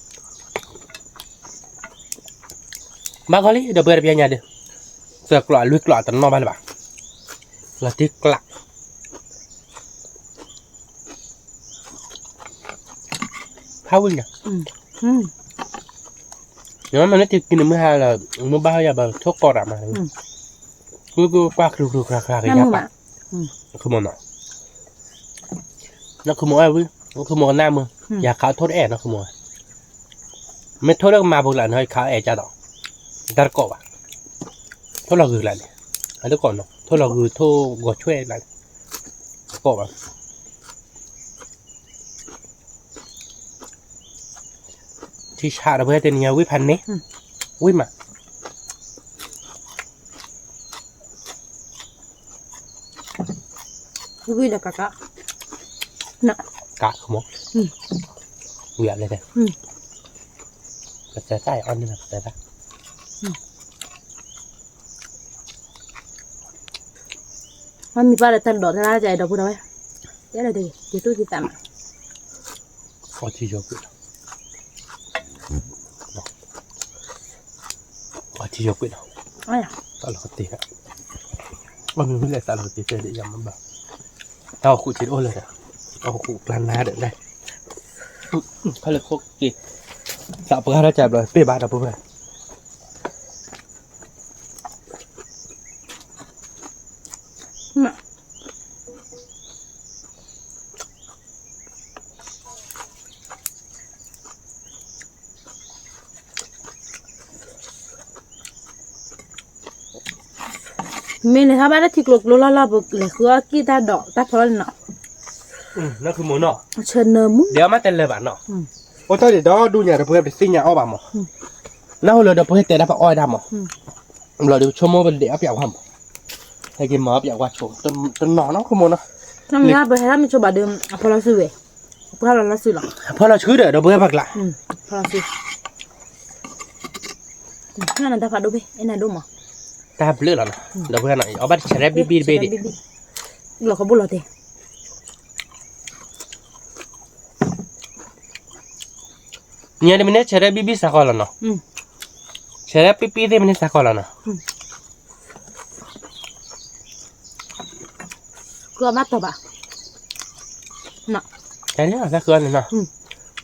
ဘၣ်ခီလံ ဒီပုၢ်ဝဲၢ်တပျဲညါဒီး, သၢကျိးအလွံၢ်ကျိးအတနီၣ်ဘၣ်လၢၤဘၣ်, လီၤတံၢ်ကျး, ဖးဝံၣ်ညါ, ယမ့ၢ်မၤန့ၢ်တံၤကံၤန့ၣ်မုၢ်ဟါလီၤ, မ့ၢ်ဘၣ်ယၤဘၣ်ထိၣ်ကီၤတၢ်မး, ကုၢ်ကုၢ်ကွၢ်ချူချူချါချါကယၤပာ်, ခုမးနီၤ နီၢ်ခုမိၢ်အဲၣ်ဝံၣ်, နီၢ်ခုမိၢ်ကနၣ်မုာ်, ယၤခးထိၣ်တအဲၣ်နီၢ်ခုမိၢ်, မ့ၢ်ထိၣ်လၢကမၤပူၤကျါန့ၣ် ယခးအဲၣ်ကၢ်ဒီး, တၢ်တကိးဘၣ်, ထိၣ်လီၤဂုၤကျါန့ၣ်, အတကိးနီၤ ထိၣ်လီၤဂုၤထိၣ်ဂီၤဆွဲကျါန့ၣ်, တကိးဘၣ် ထံဆးဒီပုၢ်ဝဲၢ်တနံၤညါဝံၣ်ဖးန့ၣ်, ဝံၣ်မး ဝံၣ်ဒီးကးကး, ကးခမိၣ်, ဝံၣ်အါလဲၣ်, ကစၢ်တၢ်အီၣ်န့ၣ်ကစၢ်တၢ် မ့ၢ်ပၢ်ဒီးတၢ်ဒိးတၢ်လၢကဒီပုၢ်ဝဲၢ်, တဲလၢတဂ့ၤ ယသူၣ်ကံသးမး, အီထံယီၤကွံာ်, အီထံယီၤကွံာ်နီၤ, သးလီၤကတ့ၢ်, အီၣ်မ့ၢ်ဝံၤလဲၣ်သးလီၤကတ့ၢ်တဲဒ်ယၤမ့ၢ်ဘၣ်, တၢ်အီၣ်ဃုာ်ထံတအိၣ်လၢၤဒီး, အီၣ်ဃုာ်ကျါနါဒီးလဲၣ်, ခီလၢခိၣ်က့ၤ သးပှၢ်ထီၣ်ကဘျီ ပ့ၢ်ဘၣ်ဒီပုၢ်ဝဲၢ် မ့ၢ်န့ၣ် ဟဲဘၣ်လၢထံကျိကျိလီၢ်လီၢ် ပလဲၤဃုအီၣ်ကံၣ်တၢ်ဒိးတၢ်ဖီလီၤန့ၣ်နီၤ, ဆၢနၢမူ ဒဲးအီၣ်မးတလၢာ်ဘၣ်နီၤ, အိၣ်တ့ၢ်ဒံးဒီဒူၣ်ညါဒီပုၢ်ဝဲၢ် ပတသ့ၣ်ညါအီၣ်ဘၣ်မး, နၢ်ဟူလၢဒီပုၢ်ဝဲၢ်တဲဒၣ်ပအီၣ်ဝဲဒၣ်မး, ဘျီဒီးပဆိကမိၣ်ပဒဲးအီၣ်ပၠးဝါမး, ဟဲက့ၤမၤအီၣ်ပၠးဝါဆိ တနီၤနီၤခီမးနီၤ, ပဟဲဒၣ်မ့ၢ်ဆိဘၣ်ဒီး အဖီလီၤစုဝဲ, အဖီလီၤလီၤစုလီၤ, အဖီလီၤဆှုဒီး ဒီပုၢ်ဝဲၢ်ပှၤကျါ, ဖီလီၤဆှု, နတၢ်ဖးဒိၣ်ဖဲ အဲၣ်နၤဒိၣ်မး, တၢ်ဘျုးလီၤနီၤ, ဒီပုၢ်ဝဲၢ်နီၤ အီၣ်ဘၣ်တဆဲးရဲၣ်ဘံၣ်ဘံၣ်တဘ့ၣ်ဒံး, လီၤခီဘိလီၤတဲ ညါတမ့ၢ်န့ၣ် ဆဲးရဲၣ်ဘံၣ်ဘံၣ်စးဃီလီၤနီၤ, ဆဲးရဲၣ်ဘံၣ်ဘံၣ်သ့ၣ်မ့ၢ်န့ၣ်စးဃီလီၤနီၤ, ဃုအီၣ်ဘၣ်တီၤဘၣ်, တၢ်န့ၣ် တၢ်ဃုအီၣ်န့ၣ်နီၤ, ဃု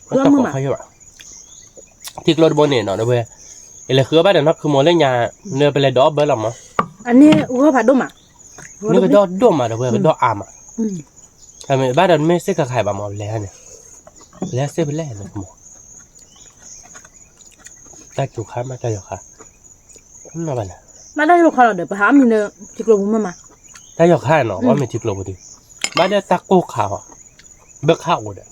အီၣ်မုာ်ဘၣ်, ထံကျိတဘိန့ၣ်နီၤ ဒီပုၢ်ဝဲၢ်, ယလဲၤဃုအီၣ်ဘၣ်ဒီးနီၢ်ခုမိၢ်လၢညါ, လၢပလဲၤဒိးအီၣ်ဘၢလီၤမး, အန့ၣ်ဂီၢ်ဖးဒိၣ်မး, န့ၣ်ကဒီၣ်ဒိၣ်မး ဒီပုၢ်ဝဲၢ် ကဒီၣ်အါမး, ဘၣ်ဒီးမ့ၢ်စ့ၢ်ကခါဘၣ်မး ပလဲၤန့ၣ်, ပလဲၤစ့ၢ်ပလဲၤန့ၣ်မး တၢ်စူၤခါမး တၢ်ယီၤခါ, ဘၣ်တၢ်ယီၤခါလီၤဒီး ပဟးအီၣ်မ့ၤလၢထံကျိပူၤမးမး, တၢ်ယီၤခါနီၤ ပအီၣ်မ့ၤထံကျိပူၤဒီး, ဘၣ်ဒီးတၢ်ကိၢ်ခါအီၤ, ဘၢခါအိၣ်ဒီး,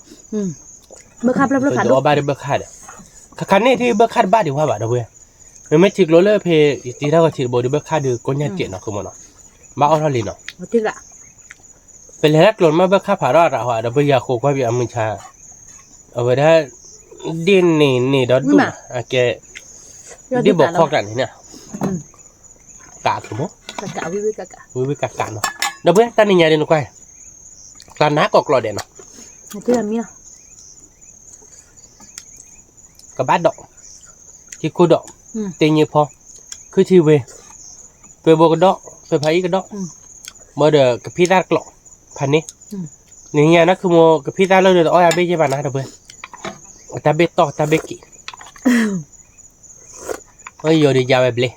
ဘၢခါဖျၢၣ်ဖျၢၣ်ခါဒိၣ်, ဘၣ်ဒီးဘၢခါဒီး, ခါခါန့ၣ်ထံဘၢခါတဘၣ်ဒံးဝဲဘၣ် ဒီပုၢ်ဝဲၢ်, မ့မ့ၢ်ထံကျိလၢဖဲ ယတ့ထီၣ်ဂီၤထံတဘိဒီး ဘၢခါဒီးကိညၢ်စဲးနီၤ ခီမးနီၤ, ဘၣ်အီၣ်ထီၣ်လံနီၤ ပလဲၤတၢ်ကျိၤမ့ၢ်ဘၢခါဖးထီၣ်တၢ်ဟီဒီး ပယၤဃိးကွၢ်ဘံၣ်အမုၢ်ဆါ, အဝဲဒၣ် ဒ့ၣ်န့ၢ်န့ၢ်ဒီးဒူၣ်မး အကဲ ဒ့ၣ်ဘီခီၣ်ကျးန့ၣ်န့ၣ်, ကးကမး, ဝံၤဝံၤကးကးနီၤ, ဒီပုၢ်ဝဲၢ် တၢ်နံၤညါဒ်နကွၢ်, ကျါနါကိးကျိးဒဲးနီၤ ကဘၣ်ဒိး, ထံကိၢ်ဒိး, တ့ညံဖီ, ခုထံဝ့ၤ, သွဲဘိကဒီး, သွဲဖးအံၣ်ကဒီး, ဘၣ်ဒီးကဖံးသၣ်တကျိး, ဖးန့ၣ်, နံၤညါနီၢ်ခုမိၢ် ကဖံးသၣ်လၢဒီးတအီၣ်ယၤဘ့ၣ်ယဲၢ်ဘၣ်နၤ ဒီပုၢ်ဝဲၢ်, တၢ်ဘ့ၣ်တီၢ်တၢ်ဘ့ၣ်က့ၤ အယိာ်ဒီးယၤဝဲဘျဲၣ်,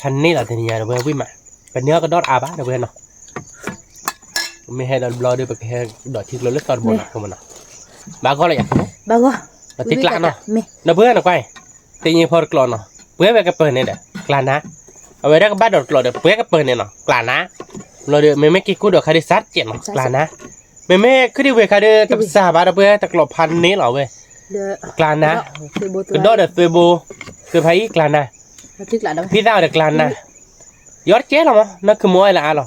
ဖးန့ၣ်လီၤတနံၤညါ ဒီပုၢ်ဝဲၢ်ဝံၣ်မး, ပန့ၢ်အီၣ်ကဒီးတအါဘၣ် ဒီပုၢ်ဝဲၢ်နီၤ, မ့ၢ်ဟဲဒီးတဘျီဒီး ပကဟဲဒိးထံကျိလၢသီတဘိနီၤ ခီမးနီၤ, ဘၣ်ဂီၢ်လီၤယၤ ပသံကျးနီၤ, ဒီပုၢ်ဝဲၢ်နီၤကွၢ်, တ့ညံဖီတကျိးနီၤ ပှဲၤဝဲကပၢၤန့ၣ်ဒီး ကျါနါ, အဝဲဒၣ်ကဘၣ်ဒိးတကျိးဒီး ပှဲၤကပၢၤန့ၣ်နီၤ ကျါနါ, ဘျီဒီး မ့မ့ၢ်က့ၤကိၢ်ဒီးခါဒီး စၢ်တကဲးနီၤ ကျါနါ, မ့မ့ၢ်ခုဒံဝ့ၤခါဒီး တပစၢ်ဘၣ် ဒီပုၢ်ဝဲၢ် တကျိးဖးန့ၣ်လီၤဝဲ, ကျါနါ, ကဒီးဒီးသွဲဘိ, သွဲဖးအံၣ်ကျါနါ, ဖံးသၣ်အီၤဒီးကျါနါ, ယီတကဲလီၤမး နီၢ်ခုမိၢ်အဲၣ်လၢအါလီၤ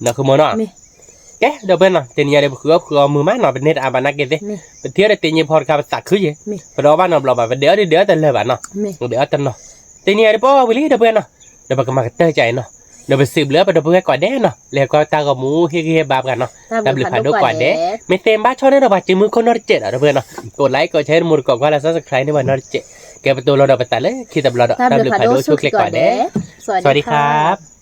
နီၢ်ခုမိၢ်နီၤ, ကဲ ဒီပုၢ်ဝဲၢ်နီၤ တနံၤညါဒီး ပဃုအီၣ်ပဃုအီမုာ်မးနီၤ ပန့ၢ်တအါဘၣ်နာ်က့သ့ၣ်, ပထံၣ်ဒီးတ့ညံဖီတခါ ပသးခုယဲၢ်, ပတအီၣ်ဘၣ်နီတဘျီဘၣ် ပဒဲးအီၣ်ဒုးဒဲးအီၣ်တလၢာ်ဘၣ်နီၤ, ဒဲးအီၣ်တနီၤ, တနံၤညါဒီး ပအီၣ်ဝံၤလံ ဒီပုၢ်ဝဲၢ်နီၤ, ဒီးပကမၤကတၢၢ်ကါအံၤနီၤ, ဒီးပစံးဘျုးပဒီပုၢ်ဝဲၢ်ကိးဂၤဒဲးနီၤ လဲၤကွၢ်တၢ်ဂီၤမူ ဟ့ၣ်ဂံၢ်ဟ့ၣ်ဘါပှၤနီၤ, တၢ်ဘျုးဖးဒိၣ်ကိးဂၤဒဲး, မ့ၢ်သ့ဘၣ်ဆီန့ၣ်ဒီး ပှၤစုမုၢ်ခိၣ်နီတစဲးဒီး ဒီပုၢ်ဝဲၢ်နီၤ, ကိးlike ကိးshare တမူတကိးကွၢ်လၢ subscribe န့ၢ်ပှၤနီတစဲး, ကဲပတိၤလီၤဒီးပသးလၢခံတဘျီဒီး တၢ်ဘျုးဖးဒိၣ်ဆိၣ်ဂ့ၤကိးဂၤဒဲး, สวัสดีครับ